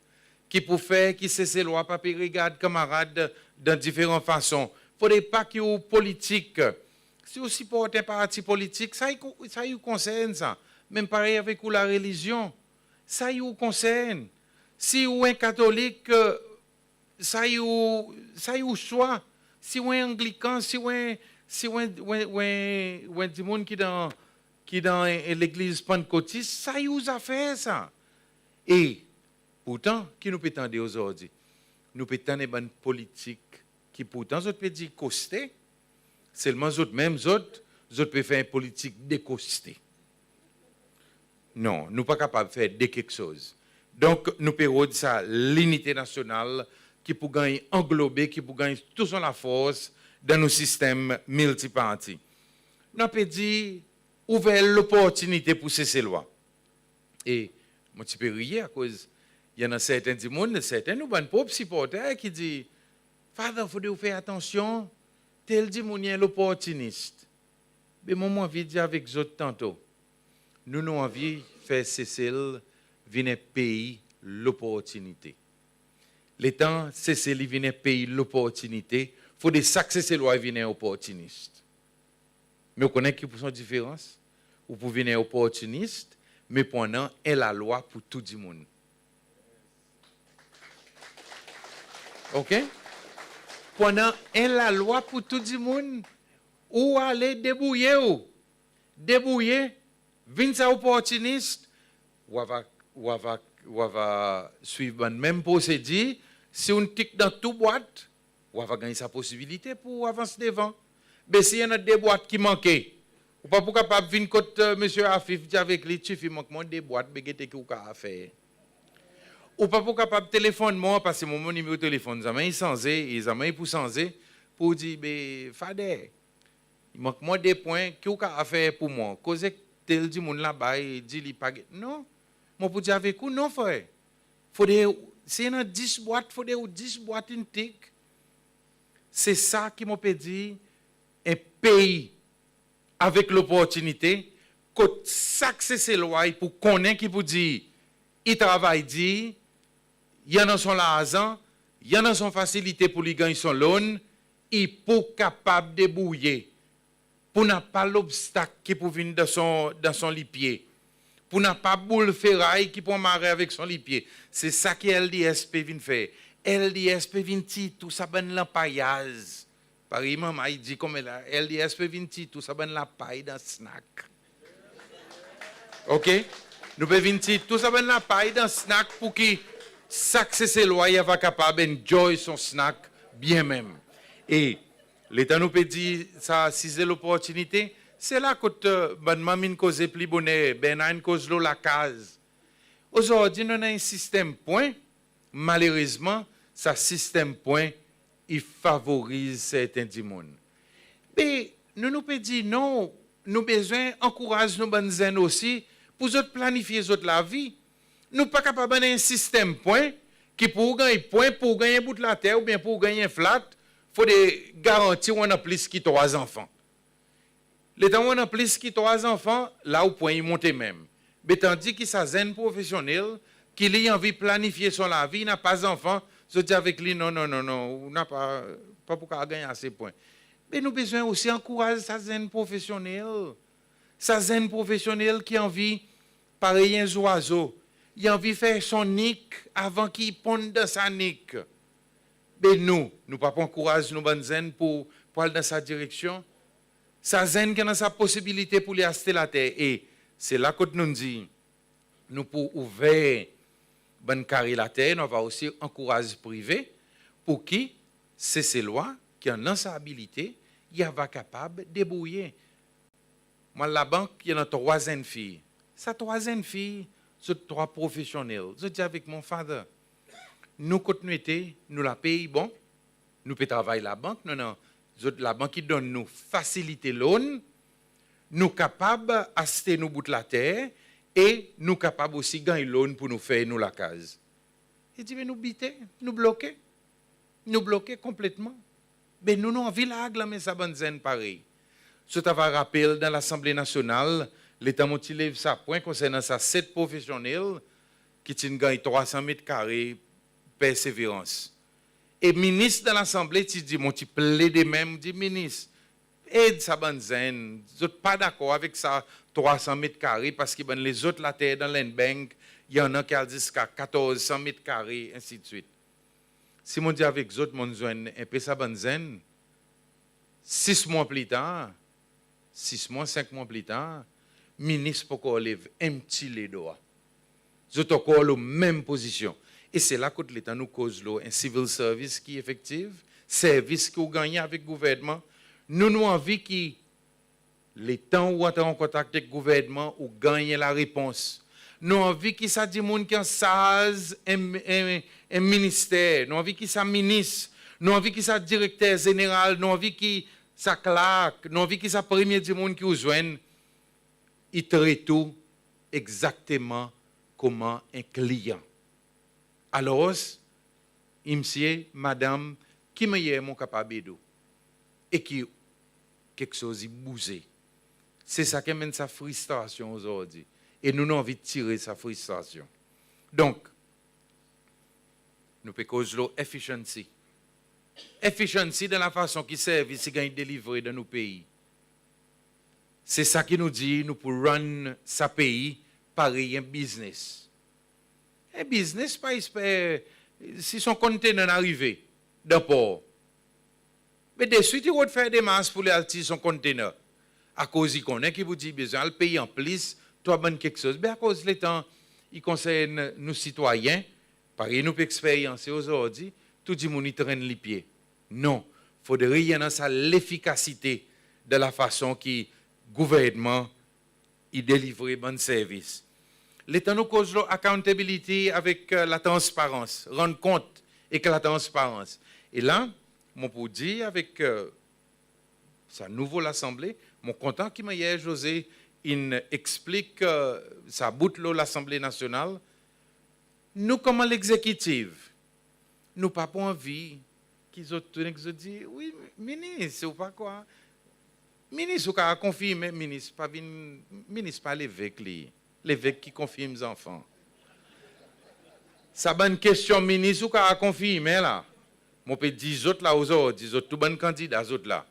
ki pou fer ki Seselwa pa pe regard kanmarad dan diferan fason. Fodre pa ki ou politik, si ou siport en parti politik, sa i, sa i ou konsern sa. Menm parey avek ou larelizyon, sa i ou konsern. Si ou en Katolik, sa i ou, sa i ou swa. Si ou en Anglikan, si ou en, si ou en, ou en, ou en, ou en dimoun ki dan, ki dan en, en legliz Pannkotis, sa i ou zafer sa. E pourtan, ki nou pe tande ozordi? Nou pe tann en bann politik ki pourtan zot pe dir koste, selman zot menm zot, zot pe fer en politik dekoste. Non, nou pa kapab fer de keksoz. Donk, nou pe rod sa linite nasyonal ki pou ganny anglobe, ki pou ganny tou son lafors dan nou sistenm miltiparti. Nou pe dir ouver loportinite pour Seselwa. E mon ti pe riye akoz i annan serten dimoun, serten nou bann prop siporter ki dir, "Father, fodre ou fer atansyon, tel dimoun i en loportinis." Be mwan, mon anvi dir avek zot tanto, nou, nou anvi fer Sesel vin en pei loportinite. Letan Sesel i vin en pei loportinite, fodre sak Seselwa i vin en oportinis. Me ou konnen ki pou son diferans? Ou pou vin en oportinis, me pou annan en lalwa pour tou dimoun. OK? Pou annan en lalwa pour tou dimoun, ou ale debourye ou. Debourye, vin sa oportinis, ou ava, ou ava, ou ava swiv bann menm prosedir. Si ou'n tik dan tou bwat, ou ava ganny sa posibilite pour avans devan. Be si i annan de bwat ki manke, ou pa pou kapab vin kot, e, Msye Afif, dir avek li, "Tifi, mank mwan de bwat, be gete ki ou kapab fer." Ou pa pou kapab telefonn mwan, parski mwan, mon nimero telefonn zanmen i sanze, e zanmen i pou sanze, pour dir, "Be Father, i mank mwan de pwen, ki ou kapab fer pour mwan?" Koz ek tel dimoun laba, i dir li pa gete. Non, mon pou dir avek ou, "Non, frer. Fodre, si i annan dis bwat, fodre ou dis bwat in tik." Se sa ki mon pe dir, en pei avek loportinite, kot sak Seselwa i pou konnen ki pou dir, i travay dir, i annan son larzan, i annan son fasilite pour li ganny son loan, i pou kapab debourye. Pou napa lobstak ki pou vin dan son, dan son lipye. Pou napa boul feray ki pou anmare avek son lipye. Se sa ki LDS pe vin fer. LDS pe vin tir tou sa bann lanpayaz. Parey manman i dir konmela, LDS pe vin tir tou sa bann lapay dan snack. OK? Nou pe vin tir tou sa bann lapay dan snack pour ki sak Seselwa i ava kapab enjoy son snack byen menm. E letan nou pe dir sa size loportinite, se la kot, e, bann manm in koze pli boner, Bernard in koz lo lakaz. Ozordi nou annan en sistenm pwen, malerezman, sa sistenm pwen i favoriz serten dimoun. Be nou, nou pe dir non, nou bezwen ankouraz nou bann zenn osi pour zot planifye zot lavi. Nou pa kapab annan en sistenm pwen ki pour ou ganny pwen, pour ou ganny en bout later oubyen pour ou ganny en flat, fodre garanti ou annan plis ki trwa zanfan. Letan ou annan plis ki trwa zanfan, la ou pwen i monte menm. Be tandis ki sa zenn profesyonnel ki li i anvi planifye son lavi, i napa zanfan, zot dir avek li, "Non, non, non, non, ou napa, pa pou kapab ganny ase pwen." Be nou bezwen osi ankouraz sa zenn profesyonnel. Sa zenn profesyonnel ki anvi parey en zwazo, i anvi fer son nik avan ki i ponn dan sa nik. Be nou, nou pa pou ankouraz nou bann zenn pour, pour al dan sa direksyon? Sa zenn ki annan sa posibilite pour li aste later, e se la kot nou'n dir nou pou ouver bann kare later, nou ava osi ankouraz prive pour ki Seselwa ki annan sa abilite, i ava kapab debourye. Mon al labank, i annan trwa zenn fiy. Sa trwa zenn fiy, zot trwa profesyonnel. Zot dir avek mwan, "Father, nou kot nou ete, nou lapey i bon, nou pe travay labank, nou annan, zot labank i donn nou fasilite loan, nou kapab aste nou bout later e nou kapab osi ganny loan pour nou fer nou lakaz." I dir, "Be nou bite, nou bloke. Nou bloke konpletman." Be nou, nou anvi larg lanmen sa bann zenn parey. zot ava rapel dan Lasanble Nasyonal, letan mon ti lev sa pwen konsernan sa set profesyonnel ki ti'n ganny trwa san met kare Perseverance. E Minis dan Lasanble ti dir, mon ti plede menm dir, Minis, ed sa bann zenn, zot pa dakor avek sa trwa san met kare, parski bann lezot later dan Land Bank, i annan ki al ziska katorz san met kare, ensidswit. Si mon dir avek zot, mon'n zwenn en pe sa bann zenn, sis mwan pli tar, sis mwan, senk mwan pli tar, Minis pa ankor lev en pti ledo. Zot ankor lo menm pozisyon. E se la kot letan nou koz lo en civil service ki efektiv, servis ki ou gannyen avek gouvernman, nou, nou anvi ki letan ou antre an kontak ek gouvernman, ou ganny en larepons. Nou anvi ki sa dimoun ki ansarz en, en, en minister, nou anvi ki sa minis, nou anvi ki sa direkter zeneral, nou anvi ki sa clerk, nou anvi ki sa premye dimoun ki ou zwenn, i tret ou egzakteman konman en kliyan. Alors, msye, madanm, ki mannyer mon kapab ed ou? E ki keksoz i bouze. Se sa ki anmenn sa fristrasyon ozordi. E nou, nou anvi tire sa fristrasyon. Donk, nou pe koz lo efficiency. Efficiency dan lafason ki servis i ganny delivre dan nou pei. Se sa ki nou dir, nou pou run sa pei parey en biznes. En biznes pa esper si son container in arive dan por, be deswit i rod fer demars pour li al tir son container. Akoz i konnen ki pour dir i bezwen al pey an plis trwa bann keksoz. Be akoz letan i konsern nou sitwayen, parey nou pe eksperyanse ozordi, tou dimoun i trenn lipye. Non, fodre i annan sa lefikasite dan lafason ki gouvernman i delivre bann servis. Letan nou koz lo accountability avek, e, latransparans, rann kont ek latransparans. E la, mon pou dir avek, e, sa nouvo Lasanble, mon kontan ki mannyer José in eksplik, e, sa bout lo Lasanble Nasyonal. Nou konman Legzekitif, nou pa pou anvi ki zot tou, nek zot dir, wi, Minis, ou pa krwar. Minis, ou kapab konfirmen, Minis pa vin, Minis pa levek li. Levek ki konfirm zanfan. Sa bann kestyon Minis ou kapab konfirmen la. Mon pe dir zot la ozordi, zot tou bann kandida zot la.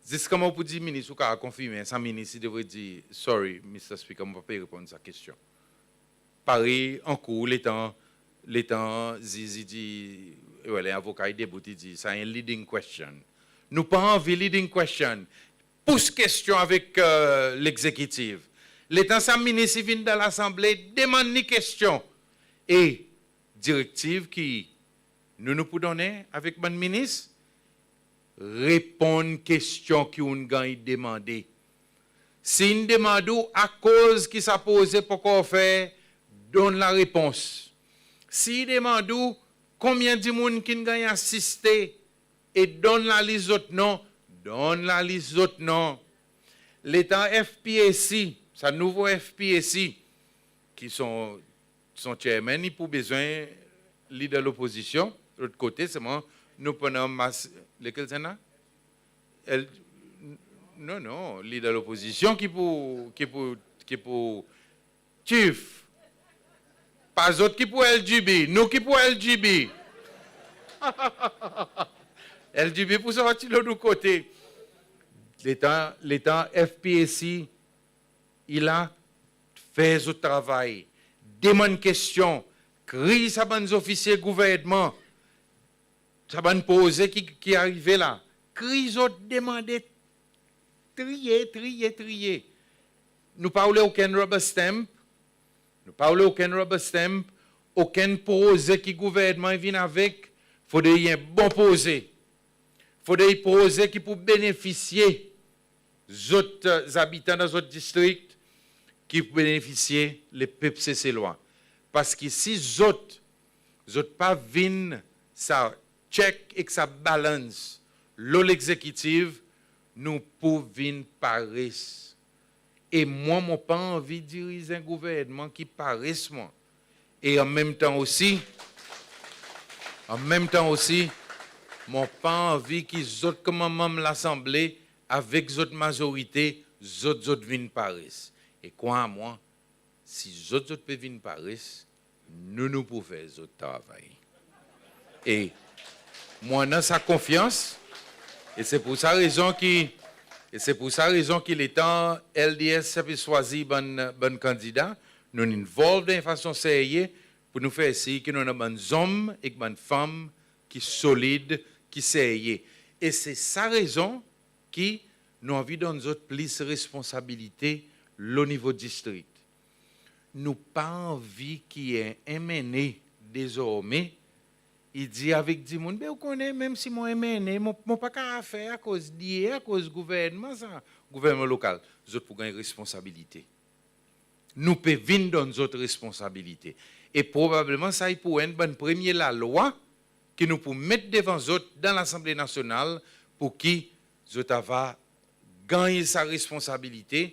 Ziska mon pou dir Minis ou kapab konfirmen, sa Minis i devret dir, sorry, Mister Speaker, mon pa pe reponn sa kestyon. Parey ankour letan, letan ziz i dir, well, en avoka i debout, i dir, sa en leading question. Nou pa anvi leading question. Pous kestyon avek, e, Legzekitif. Letan sa Minis i vin dan Lasanble, demann li kestyon. E direktiv ki nou, nou pou donnen avek bann Minis, reponn kestyon ki ou'n ganny demande. Si in demann ou akoz ki sa proze pa ankor fer, donn larepons. Si i demann ou konbyen dimoun ki'n ganny asiste e donn lalis zot non, donn lalis zot non. Letan FPAC, sa nouvo FPAC, ki son, son chairman i pou bezwen Leader Lopozisyon, lot kote, selman nou pa annan mas, lekel sa la? El, non, non, Leader Lopozisyon ki pou, ki pou, ki pou Chief, pa zot ki pou LGB, nou ki pou LGB. LGB pou sorti lo nou kote. Letan, letan FPAC i la, fer zot travay, demann kestyon, kriy sa bann zofisye gouvernman, sa bann proze ki, ki arive la, kriy zot, demande, triye, triye, triye. Nou pa oule okenn rubber stamp, nou pa oule okenn rubber stamp, okenn proze ki gouvernman i vin avek, fodre i en bon proze. Fodre i proze ki pou benefisye zot, e, zabitan dan zot distrik, ki pou benefisye lepep Seselwa. Paski si zot, zot pa vin sa check ek sa balans lo Legzekitif, nou pou vin pares. E mwan, mon pa anvi diriz en gouvernman ki pares, mwan. E anmenmtan osi, anmenmtan osi, mon pa anvi ki zot konman manm Lasanble avek zot mazorite, zot, zot vin pares. E krwar mwan, si zot, zot pe vin pares, nou, nou pou fer zot travay. E mon annan sa konfyans, e se pour sa rezon ki, e se pour sa rezon ki letan LDS pe swazir bann, bann kandida, nou'n involve dan en fason serye pour nou fer sir ki nou annan bann zonm ek bann fanm ki solid, ki serye. E se sa rezon ki nou anvi donn zot plis responsabilite lo nivo distrik. Nou pa anvi ki en MNA dezormen i dir avek dimoun, be ou konnen, menm si mon MNA, mon, mon pa kapab fer akoz DA, akoz gouvernman sa, gouvernman lokal. Zot pou ganny responsabilite. Nou pe vin donn zot responsabilite. E probableman sa i pou enn bann premye lalwa ki nou pou met devan zot dan Lasanble Nasyonal pour ki zot ava ganny sa responsabilite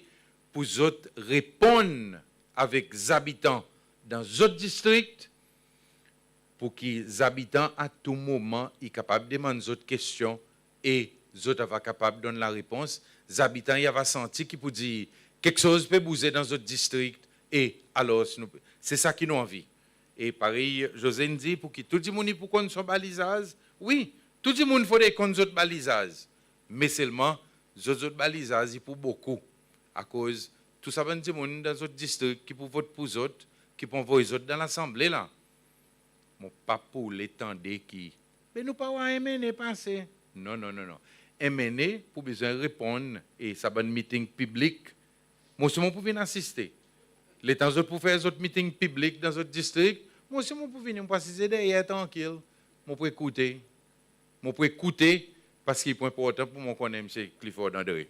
pour zot reponn avek zabitan dan zot distrik, pour ki zabitan a tou moman i kapab demann zot kestyon e zot ava kapab donn larepons. Zabitan i ava santi ki pou dir keksoz pe bouze dan zot distrik e alors nou, se sa ki nou anvi. E parey José in dir, pour ki tou dimoun i pou konn son balizaz. Wi, tou dimoun fodre konn zot balizaz. Me selman, zot, zot balizaz i pou bokou. Akoz tou sa bann dimoun dan zot distrik ki pou vot pour zot, ki pou anvoy zot dan Lasanble la, mon pa pou le tande ki, be nou pa war MNA pase. Non, non, non, non. MNA pou bezwen reponn e sa bann miting piblik, mon osi mon pou vin asiste. Letan zot pou fer zot miting piblik dan zot distrik, mon osi mon pou vini, mon pou asize deryer trankil, mon pou ekoute. Mon pou ekoute, parski i pou enportan pour mwan konnen Msye Clifford André.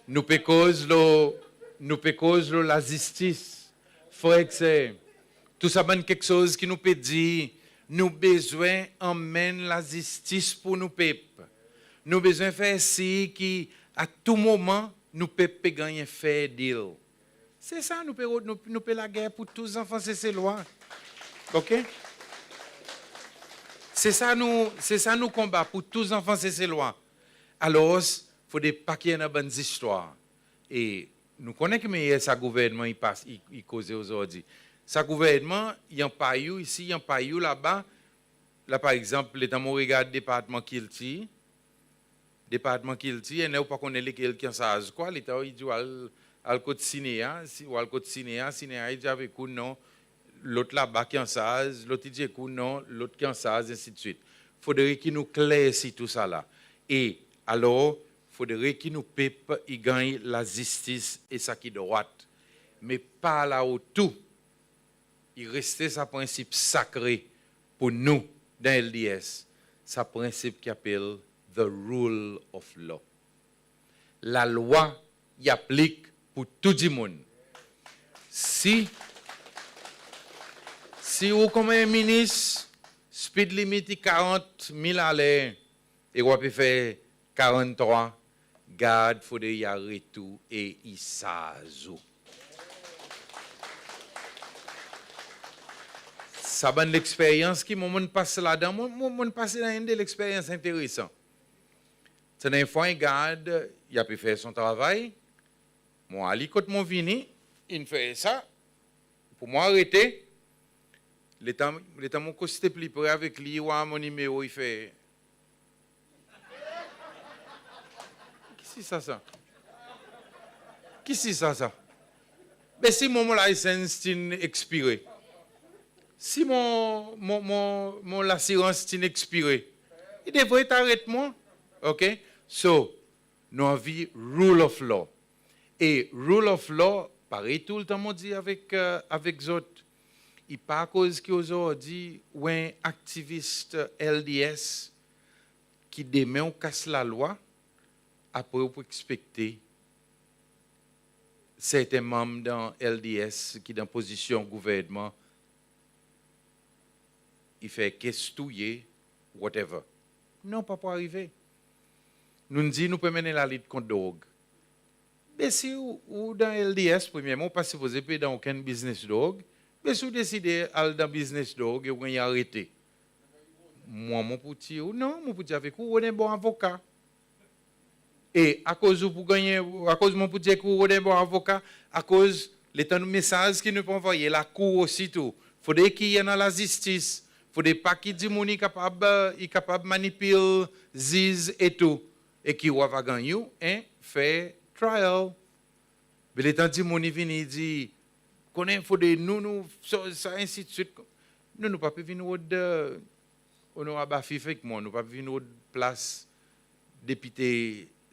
Nou pe koz lo, nou pe koz lo lazistis. Frer ek ser, tou sa bann keksoz ki nou pe dir, nou bezwen anmenn lazistis pour nou pep. Nou bezwen fer sir ki a tou moman nou pep pe ganny en fair deal. Se sa nou pe, nou, nou pe lager pour tou zanfan Seselwa. OK? Se sa nou, se sa nou konba pour tou zanfan Seselwa. Alors, fodre pa ki annan bann zistwar. E nou konnen ki mannyer sa gouvernman i pas, i, i koze ozordi. Sa gouvernman, i anpay ou isi, i anpay ou laba. La par egzanp, letan mon regard Departman Kiltir, Departman Kiltir, enn ou pa konnen lekel ki ansarz kwa, letan i dir ou al, al kot Sinea, si ou al kot Sinea, Sinea i dir avek ou non, lot laba ki ansarz, lot i dir ek ou non, lot ki ansarz, ensidswit. Fodre ki nou klersi tou sa la. E alor, fodre ki nou pep i ganny lazistis e sa ki drwat. Me par la otou, i reste sa prensip sakre pour nou dan LDS, sa prensip ki apel the rule of law. Lalwa i aplik pour tou dimoun. Si, si ou konman en minis, speed limit i karant mil aler e ou pe fer karanntrwa, gard fodre i aret ou e i sarz ou. Sa bann leksperyans ki mwan mon'n pas ladan, mwan, mwan, mon'n pas dan enn de leksperyans enteresan. Ti annan en fwa en gard, i pe fer son travay, mon ale kot mon vini, in fer sa, pour mwan arete, letan, letan mon koste pli pre avek li, i war mon nimero, i fer, kisisa sa? Kisisa sa? Be si mwan mon license ti'n ekspire, si mon, mon, mon, mon lasirans ti'n ekspire, i devret aret mwan. OK? So, nou anvi rule of law. E rule of law, parey toultan mon dir avek, e, avek zot, i pa akoz ki ozordi ou en aktivis LDS ki demen ou kas lalwa, apre ou pou ekspekte serten manm dan LDS ki dan pozisyon gouvernman i fer kes touye, whatever. Non, pa pou arive. Nou'n dir nou pe mennen lalit kont drog. Be si ou, ou dan LDS, premyerman, ou pa sipoze pe dan okenn biznes drog. Be si ou deside al dan biznes drog e ou ganny arete. Mwan mon pou dir ou non, mon pou dir avek ou rod en bon avoka. E akoz ou pou gannyen, akoz mon pou dir ki ou rod en bon avoka, akoz letan nou mesaz ki nou pou anvoye lakour osi tou, fodre ki i annan lazistis, fodre pa ki dimoun i kapab, i kapab manipil ziz e tou, e ki ou ava gannyen ou en fair trial. Be letan dimoun i vini dir, konnen fodre nou, nou, sa, sa, ensidswit. Nou, nou pa pe vin rod, Onorab Afif ek mwan, nou pa pe vin rod plas depite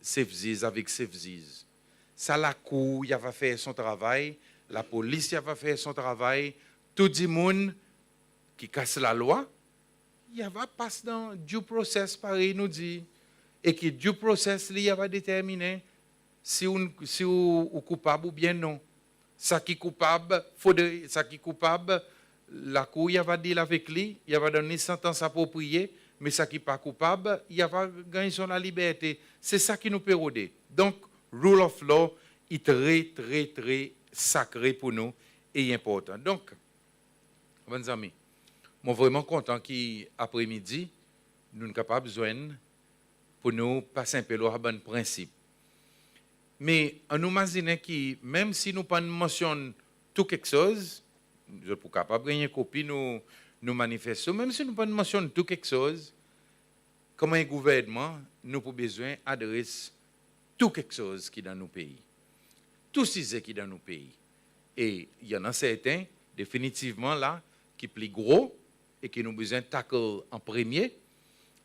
sef ziz avek sef ziz. Sa lakour i ava fer son travay, lapolis i ava fer son travay, tou dimoun ki kas lalwa, i ava pas dan due process parey nou dir, e ki due process li i ava determinen si ou, si ou, ou koupab oubyen non. Sa ki koupab, fodre, sa ki koupab, lakour i ava deal avek li, i ava donn li santans apropriye, me sa ki pa koupab, i ava ganny son laliberte. Se sa ki nou pe rode. Donk, rule of law i tre, tre, tre sakre pour nou e i enportan. Donk, bann zanmi, mon vreman kontan ki apremidi, nou'n kapab zwenn pour nou pas en pe lo sa bann prensip. Me annou mazinen ki menm si nou pa'n mansyonn tou keksoz, zot pou kapab ganny en kopi nou, nou manifesto, menm si nou pa'n mansyonn tou keksoz, konman en gouvernman, nou pou bezwen adres tou keksoz ki dan nou pei. Tou size ki dan nou pei. E i annan serten, definitivman la, ki pli gro e ki nou bezwen tackle an premye.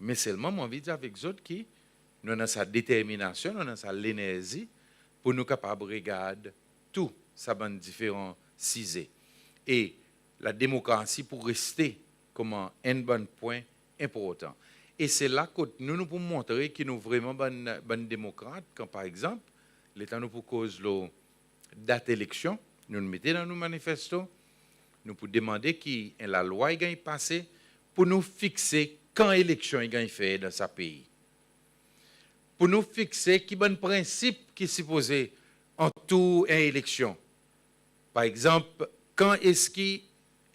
Me selman mon anvi dir avek zot ki nou annan sa determinasyon, nou annan sa lenerzi pour nou kapab regard tou sa bann diferan size. E lademokrasi pou reste konman enn bann pwen enportan. E se la kot nou, nou pou montre ki nou vreman bann, bann demokrat, kan par egzanp, letan nou pou koz lo dat eleksyon, nou'n mete dan nou manifesto, nou pou demande ki en lalwa i ganny pase pour nou fikse kan eleksyon i ganny fer dan sa pei. Pour nou fikse ki bann prensip ki sipoze antour en eleksyon. Par egzanp, kan eski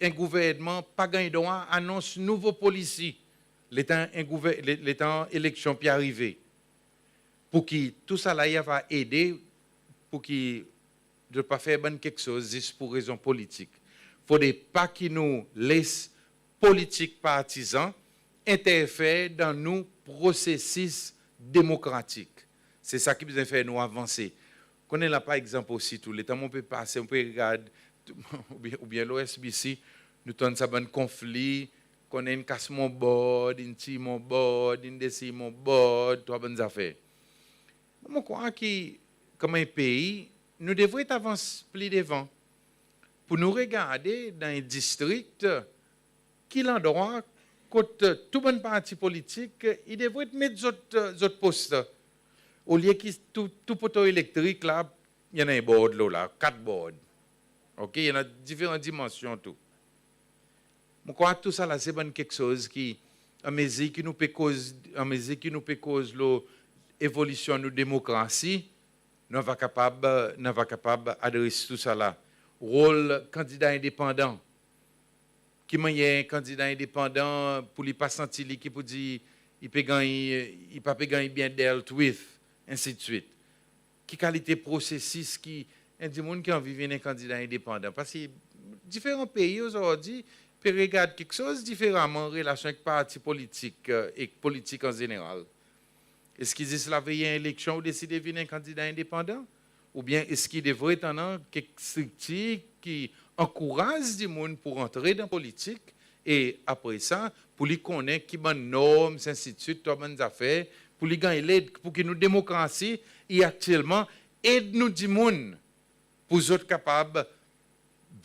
en gouvernman pa ganny drwa anons nouvo polisi letan en gouver-, le-, letan eleksyon pe arive? Pour ki tou sa la i ava ede pour ki zot pa fer bann keksoz zis pour rezon politik. Fodre pa ki nou les politik partizan enterfer dan nou prosesis demokratik. Se sa ki bezwen fer nou avanse. Konnen la, par egzanp, osi tou, letan mon pe pase, mon pe regard, oubyen, oubyen lo S B C, nou tann sa bann konfli, konnen enn kas mon bord, enn tir mon bord, enn desir mon bord, tou sa bann zafer. Mon krwar ki, konman en pei, nou devret avans pli devan pour nou regarde dan en distrik ki landrwa kot tou bann parti politik i devret met zot, zot poster. Olye ki tou, tou poto elektrik la, i annan en bord lo la, kat bord. OK, i annan diferan dimansyon tou. Mon krwar tou sa la se bann keksoz ki, anmezir ki nou pe koz, anmezir ki nou pe koz lo evolisyon nou demokrasi, nou ava kapab, nou ava kapab adres tou sa la. Rol kandida endepandan. Ki mannyer en kandida endepandan pour li pa santi li ki pou dir i pe ganny, i pa pe ganny byen dealt with, ensidswit. Ki kalite prosesis ki en dimoun ki anvi vin en kandida endepandan? Paski diferan pei ozordi pe regard keksoz diferaman an relasyon ek parti politik, e, ek politik an zeneral. Eski zis lavey en eleksyon ou deside vin en kandida endepandan? Oubyen eski devret annan kek striktir ki ankouraz dimoun pour antre dan politik e apre sa, pour li konnen ki bann norm, ensidswit, tou sa bann zafer, pour li ganny led, pour ki nou demokrasi i aktyelman ed nou dimoun pour zot kapab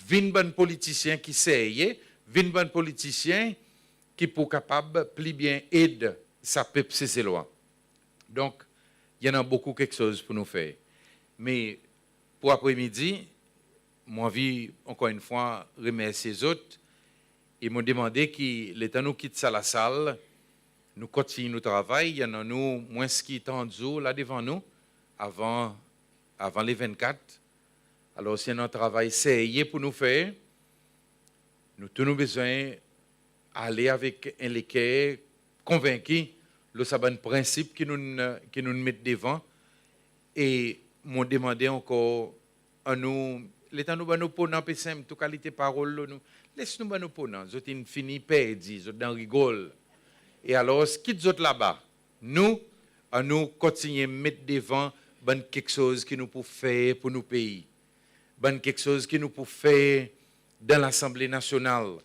vin bann politisyen ki serye, vin bann politisyen ki pou kapab pli byen ed sa pep Seselwa. Donk, i annan bokou keksoz pour nou fer. Me pour apremidi, mon anvi ankor enn fwa remersye zot e mon demande ki letan nou kit sa lasal, nou kontinyen nou travay, i annan nou mwens ki trant zour la devan nou avan, avan le vennkat. Alor, i annan travay serye pour nou fer. Nou tou nou bezwen ale avek en leker konvenki lo sa bann prensip ki nou'n, ki nou'n met devan. E mon demande ankor, annou, letan nou bann oponan pe senm tou kalite parol lo nou, les nou bann oponan, zot in fini perdi, zot dan rigol. E alors, kit zot laba. Nou, annou kontinyen met devan bann keksoz ki nou pou fer pour nou pei. Bann keksoz ki nou pou fer dan Lasanble Nasyonal,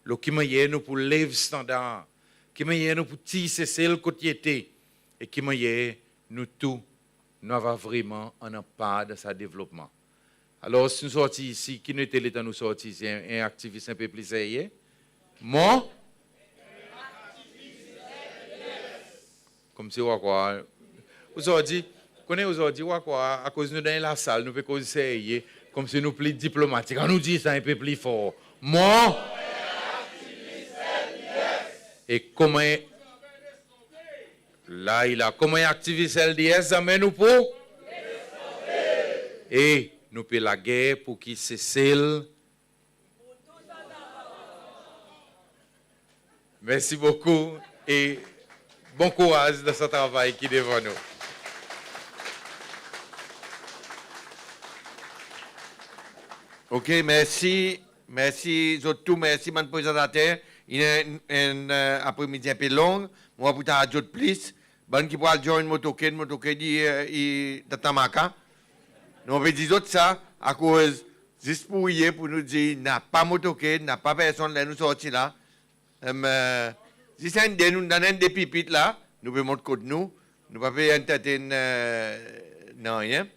lo ki mannyer nou pou lev standar, ki mannyer nou pou tir Sesel kot i ete, e ki mannyer nou tou nou ava vreman annan par dan sa devlopman. Alors, si nou sorti isi, ki nou ete letan nou sorti isi, en, en aktivis en pe pli serye? Mon Konmsi ou a krwar, ozordi, konnen ozordi ou a krwar, akoz nou dan en lasal, nou pe koz serye, konmsi nou pli diplomatik. Annou dir sa en pe pli for. Mon E konman en, la i la, konman en aktivis L D S, zanmen nou pou? E nou pe lager pour ki Sesel Mersi bokou e bon kouraz dan sa travay ki devan nou. OK, mersi. Mersi zot tou, mersi bann prezantater. I annan en, en, e, apremidi en pe long. Mon pa pou tann zot plis. Bann ki pou al join motorcade, motorcade i, e, i Tatamaka. Nou, mon pe dir zot sa akoz, zis pour riye, pour nou dir napa motorcade, napa personn ler nou sorti la. Em, e, zis enn de, nou annan enn de pipit la, nou pe mont kot nou, nou pa pe entertain, e, nanryen.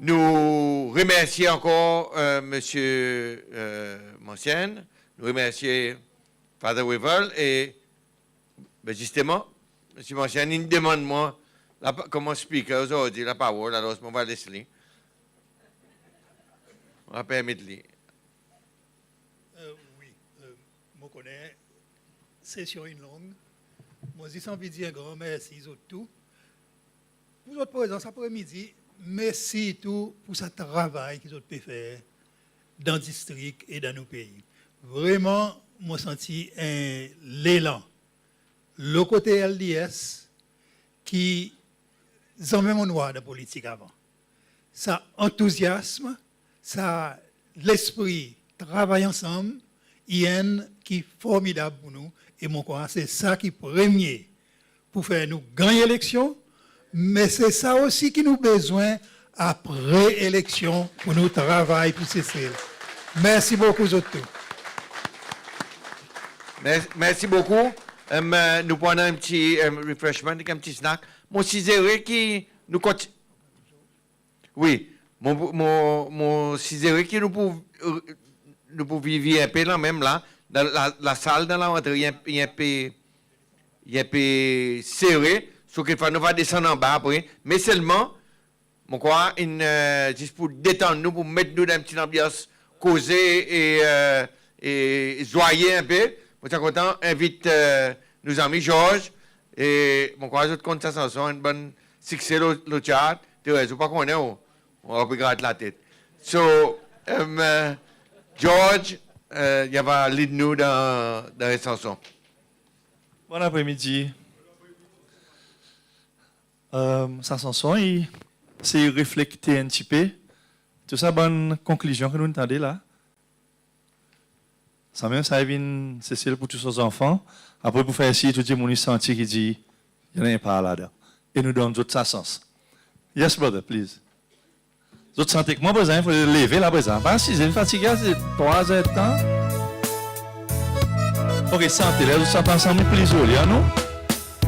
Nou remersye ankor, e, Msye, e, Mancienne, nou remersye Father Wavel e Be zisteman, Msye Mancienne in demann mwan, la, konman Speaker ozordi, laparol, alors mon va les li. Mon va permet li. E, wi, e, mon konnen sesyon in long. Mon zis anvi dir en gran mersi zot tou pour zot prezans apremidi, me sirtou pour sa travay ki zot pe fer dan distrik e dan nou pei. Vreman, mon santi en lelan lo kote L D S ki zanmen mon'n war dan politik avan. Sa antouzyasm, sa lespri travay ansanm, i enn ki formidab pour nou, e mon krwar se sa ki premye pour fer nou ganny eleksyon, me se sa osi ki nou bezwen apre eleksyon pour nou travay pour Sesel. Mersi bokou zot tou. Mer-, mersi bokou. Em, e, nou pou annan en pti, em, refreshment, en pti snack. Mon sizere ki nou konti-, wi, mon, mon, mon sizere ki nou pou, e, nou pou vire, vire en pe lanmenm la, dan la, lasal dan larantre, i en, i en pe, i en pe sere, so kekfwa nou va desann anba apre, me selman, mon krwar, in, e, zis pour detann nou, pour met nou dan en pti lanbyans koze e, e, e zwaye en pe. Mon ti a kontan envit, e, nou zanmi George, e mon krwar zot konn sa sanson, en bann sikse lo, lo chart, Therèse, ou pa konnen ou, ou a pe grat latet. So, em, e, George, e, i ava lead nou dan, dan en sanson. Bon apremidi. E, sa sanson i, se i reflekte en pti pe tou sa bann konklizyon ki nou'n tande la. Sanmenm sa i vin Sesel pour tou son zanfan, apre pour fer sir tou dimoun i santi ki dir i annan en par ladan. E nou donn zot sa sans. Yes, brother, please. Zot santi ek mwan, prezan i fodre leve la prezan. Pa asize, fatige, se trwa zer tan. OK, sante, ler zot sant ansanm, pli zoli, annou.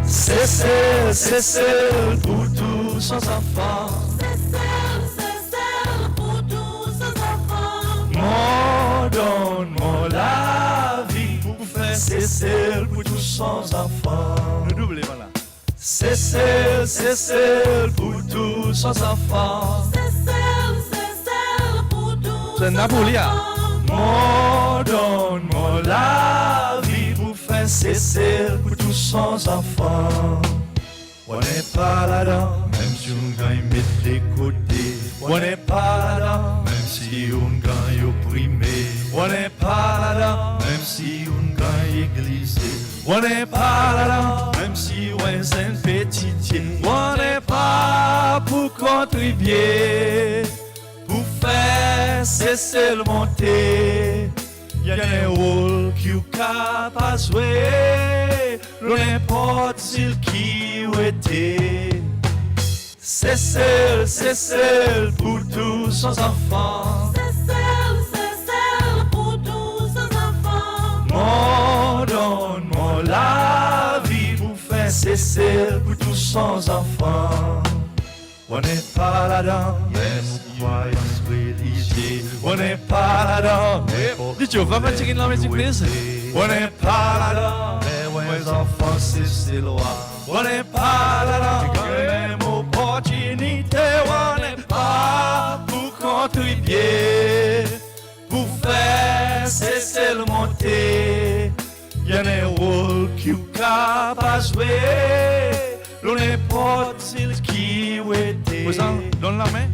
Sesel, Sesel pour tou son zanfan. Sesel, Sesel pour tou son zanfan. Mon donn mon lavi pour fer Sesel pour tou son zanfan. Nou double, vwala. Sesel, Sesel pour tou son zanfan. Sesel, Sesel pour tou son zanfan. Mon donn mon lavi pour fer Sesel pour tou son zanfan. Ou annan en par ladan, menm si ou'n ganny met de kote. Ou annan en par ladan, menm si ou'n ganny oprime. Ou annan en par ladan, menm si ou'n Kan legliz, ou annan en par ladan, menm si ou en zenn peti dye, ou annan en par pour kontribye, pour fer Sesel monte. I annan en rol ki ou kapab zwe, lo nenport zil ki ou ete. Sesel, Sesel pour tou son zanfan. Sesel, Sesel pour tou son zanfan. Mon donn mon lavi pour fer Sesel pour tou son zanfan. Ou annan en par ladan, menm si ou krwayans relizye. Ou annan en par ladan, nenport... DJ, va met tigrin lamizik, please. Ou annan en par ladan, menm ou en zanfan Seselwa. Ou annan en par ladan, menm oportinite, ou annan en par pour kontribye, pour fer Sesel monte. I annan en rol ki ou kapab zwe, lo nenport zil ki ou ete. Prezan, donn lanmen.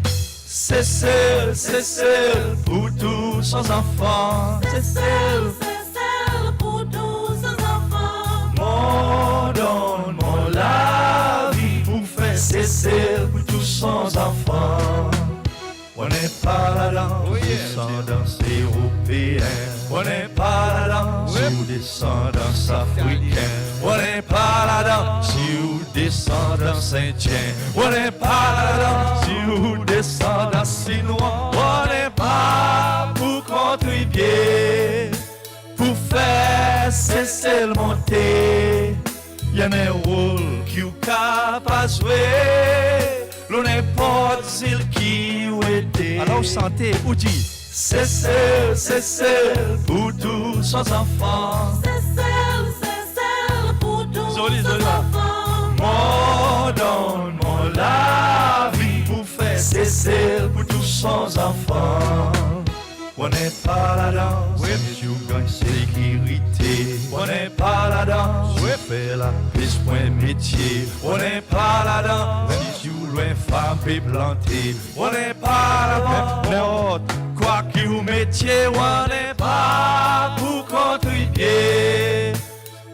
Sesel, Sesel pour tou son zanfan. Sesel, Sesel pour tou son zanfan. Mon donn mon lavi pour fer Sesel pour tou son zanfan. Ou annan en par ladan, wi, desandan Eropeen. Ou annan en par ladan, wi, si ou desandan Afriken. Ou annan en par ladan, si ou desandan Endyen. Ou annan en par ladan, si ou desandan Sinwa. Ou annan en par pour kontribye, pour fer Sesel monte. I annan en rol ki ou kapab zwe, lo nenport zil ki ou ete. Alor ou sante, ou dir: Sesel, Sesel pour tou son zanfan. Sesel, Sesel pour tou son zanfan. Zoli, zoli. Mon donn mon lavi pour fer Sesel pour tou son zanfan. Ou annan en par ladan, wi, si ou ganny sekirite. Ou annan en par ladan, si ou fer lapes pour en metye. Ou annan en par ladan, si ou lwe en farm pe plante. Ou annan en par ladan, nenport kwa ki ou metye, ou annan en par pour kontribye,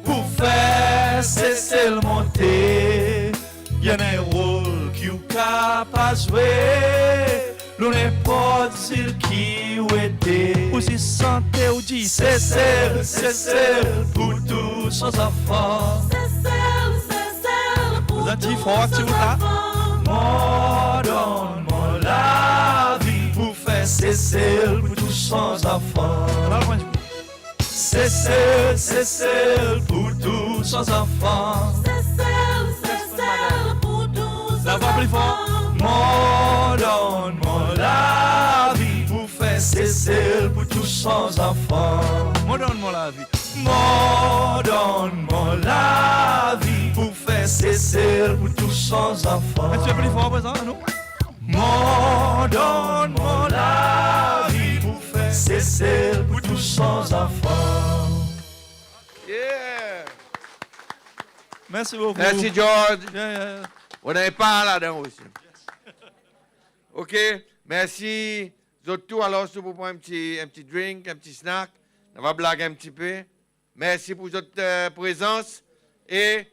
pour fer Sesel monte. I annan en rol ki ou kapab zwe, lo nenport zil ki ou ete. Ou zis sante, ou dir: Sesel, Sesel pour tou son zanfan. Sesel, Sesel pour tou son zanfan. Prezan, dir for, ti ou la. Mon donn mon lavi pour fer Sesel pour tou son zanfan. Sesel, Sesel pour tou son zanfan. Sesel, Sesel pour tou son zanfan. Lavwa pli for. Mon donn mon lavi pour fer Sesel pour tou son zanfan. Mon donn mon lavi. Mon donn mon lavi pour fer Sesel pour tou son zanfan. En pti pe pli for prezan, nou. Mon donn mon lavi pour fer Sesel pour tou son zanfan. Yeah. Mersi bokou. Mersi, George. Yeah, yeah, yeah. Ou annan en par ladan osi. OK. Mersi zot tou. Alor, si ou pou pran en pti, en pti drink, en pti snack, nou ava blag en pti pe. Mersi pour zot, e, prezans. E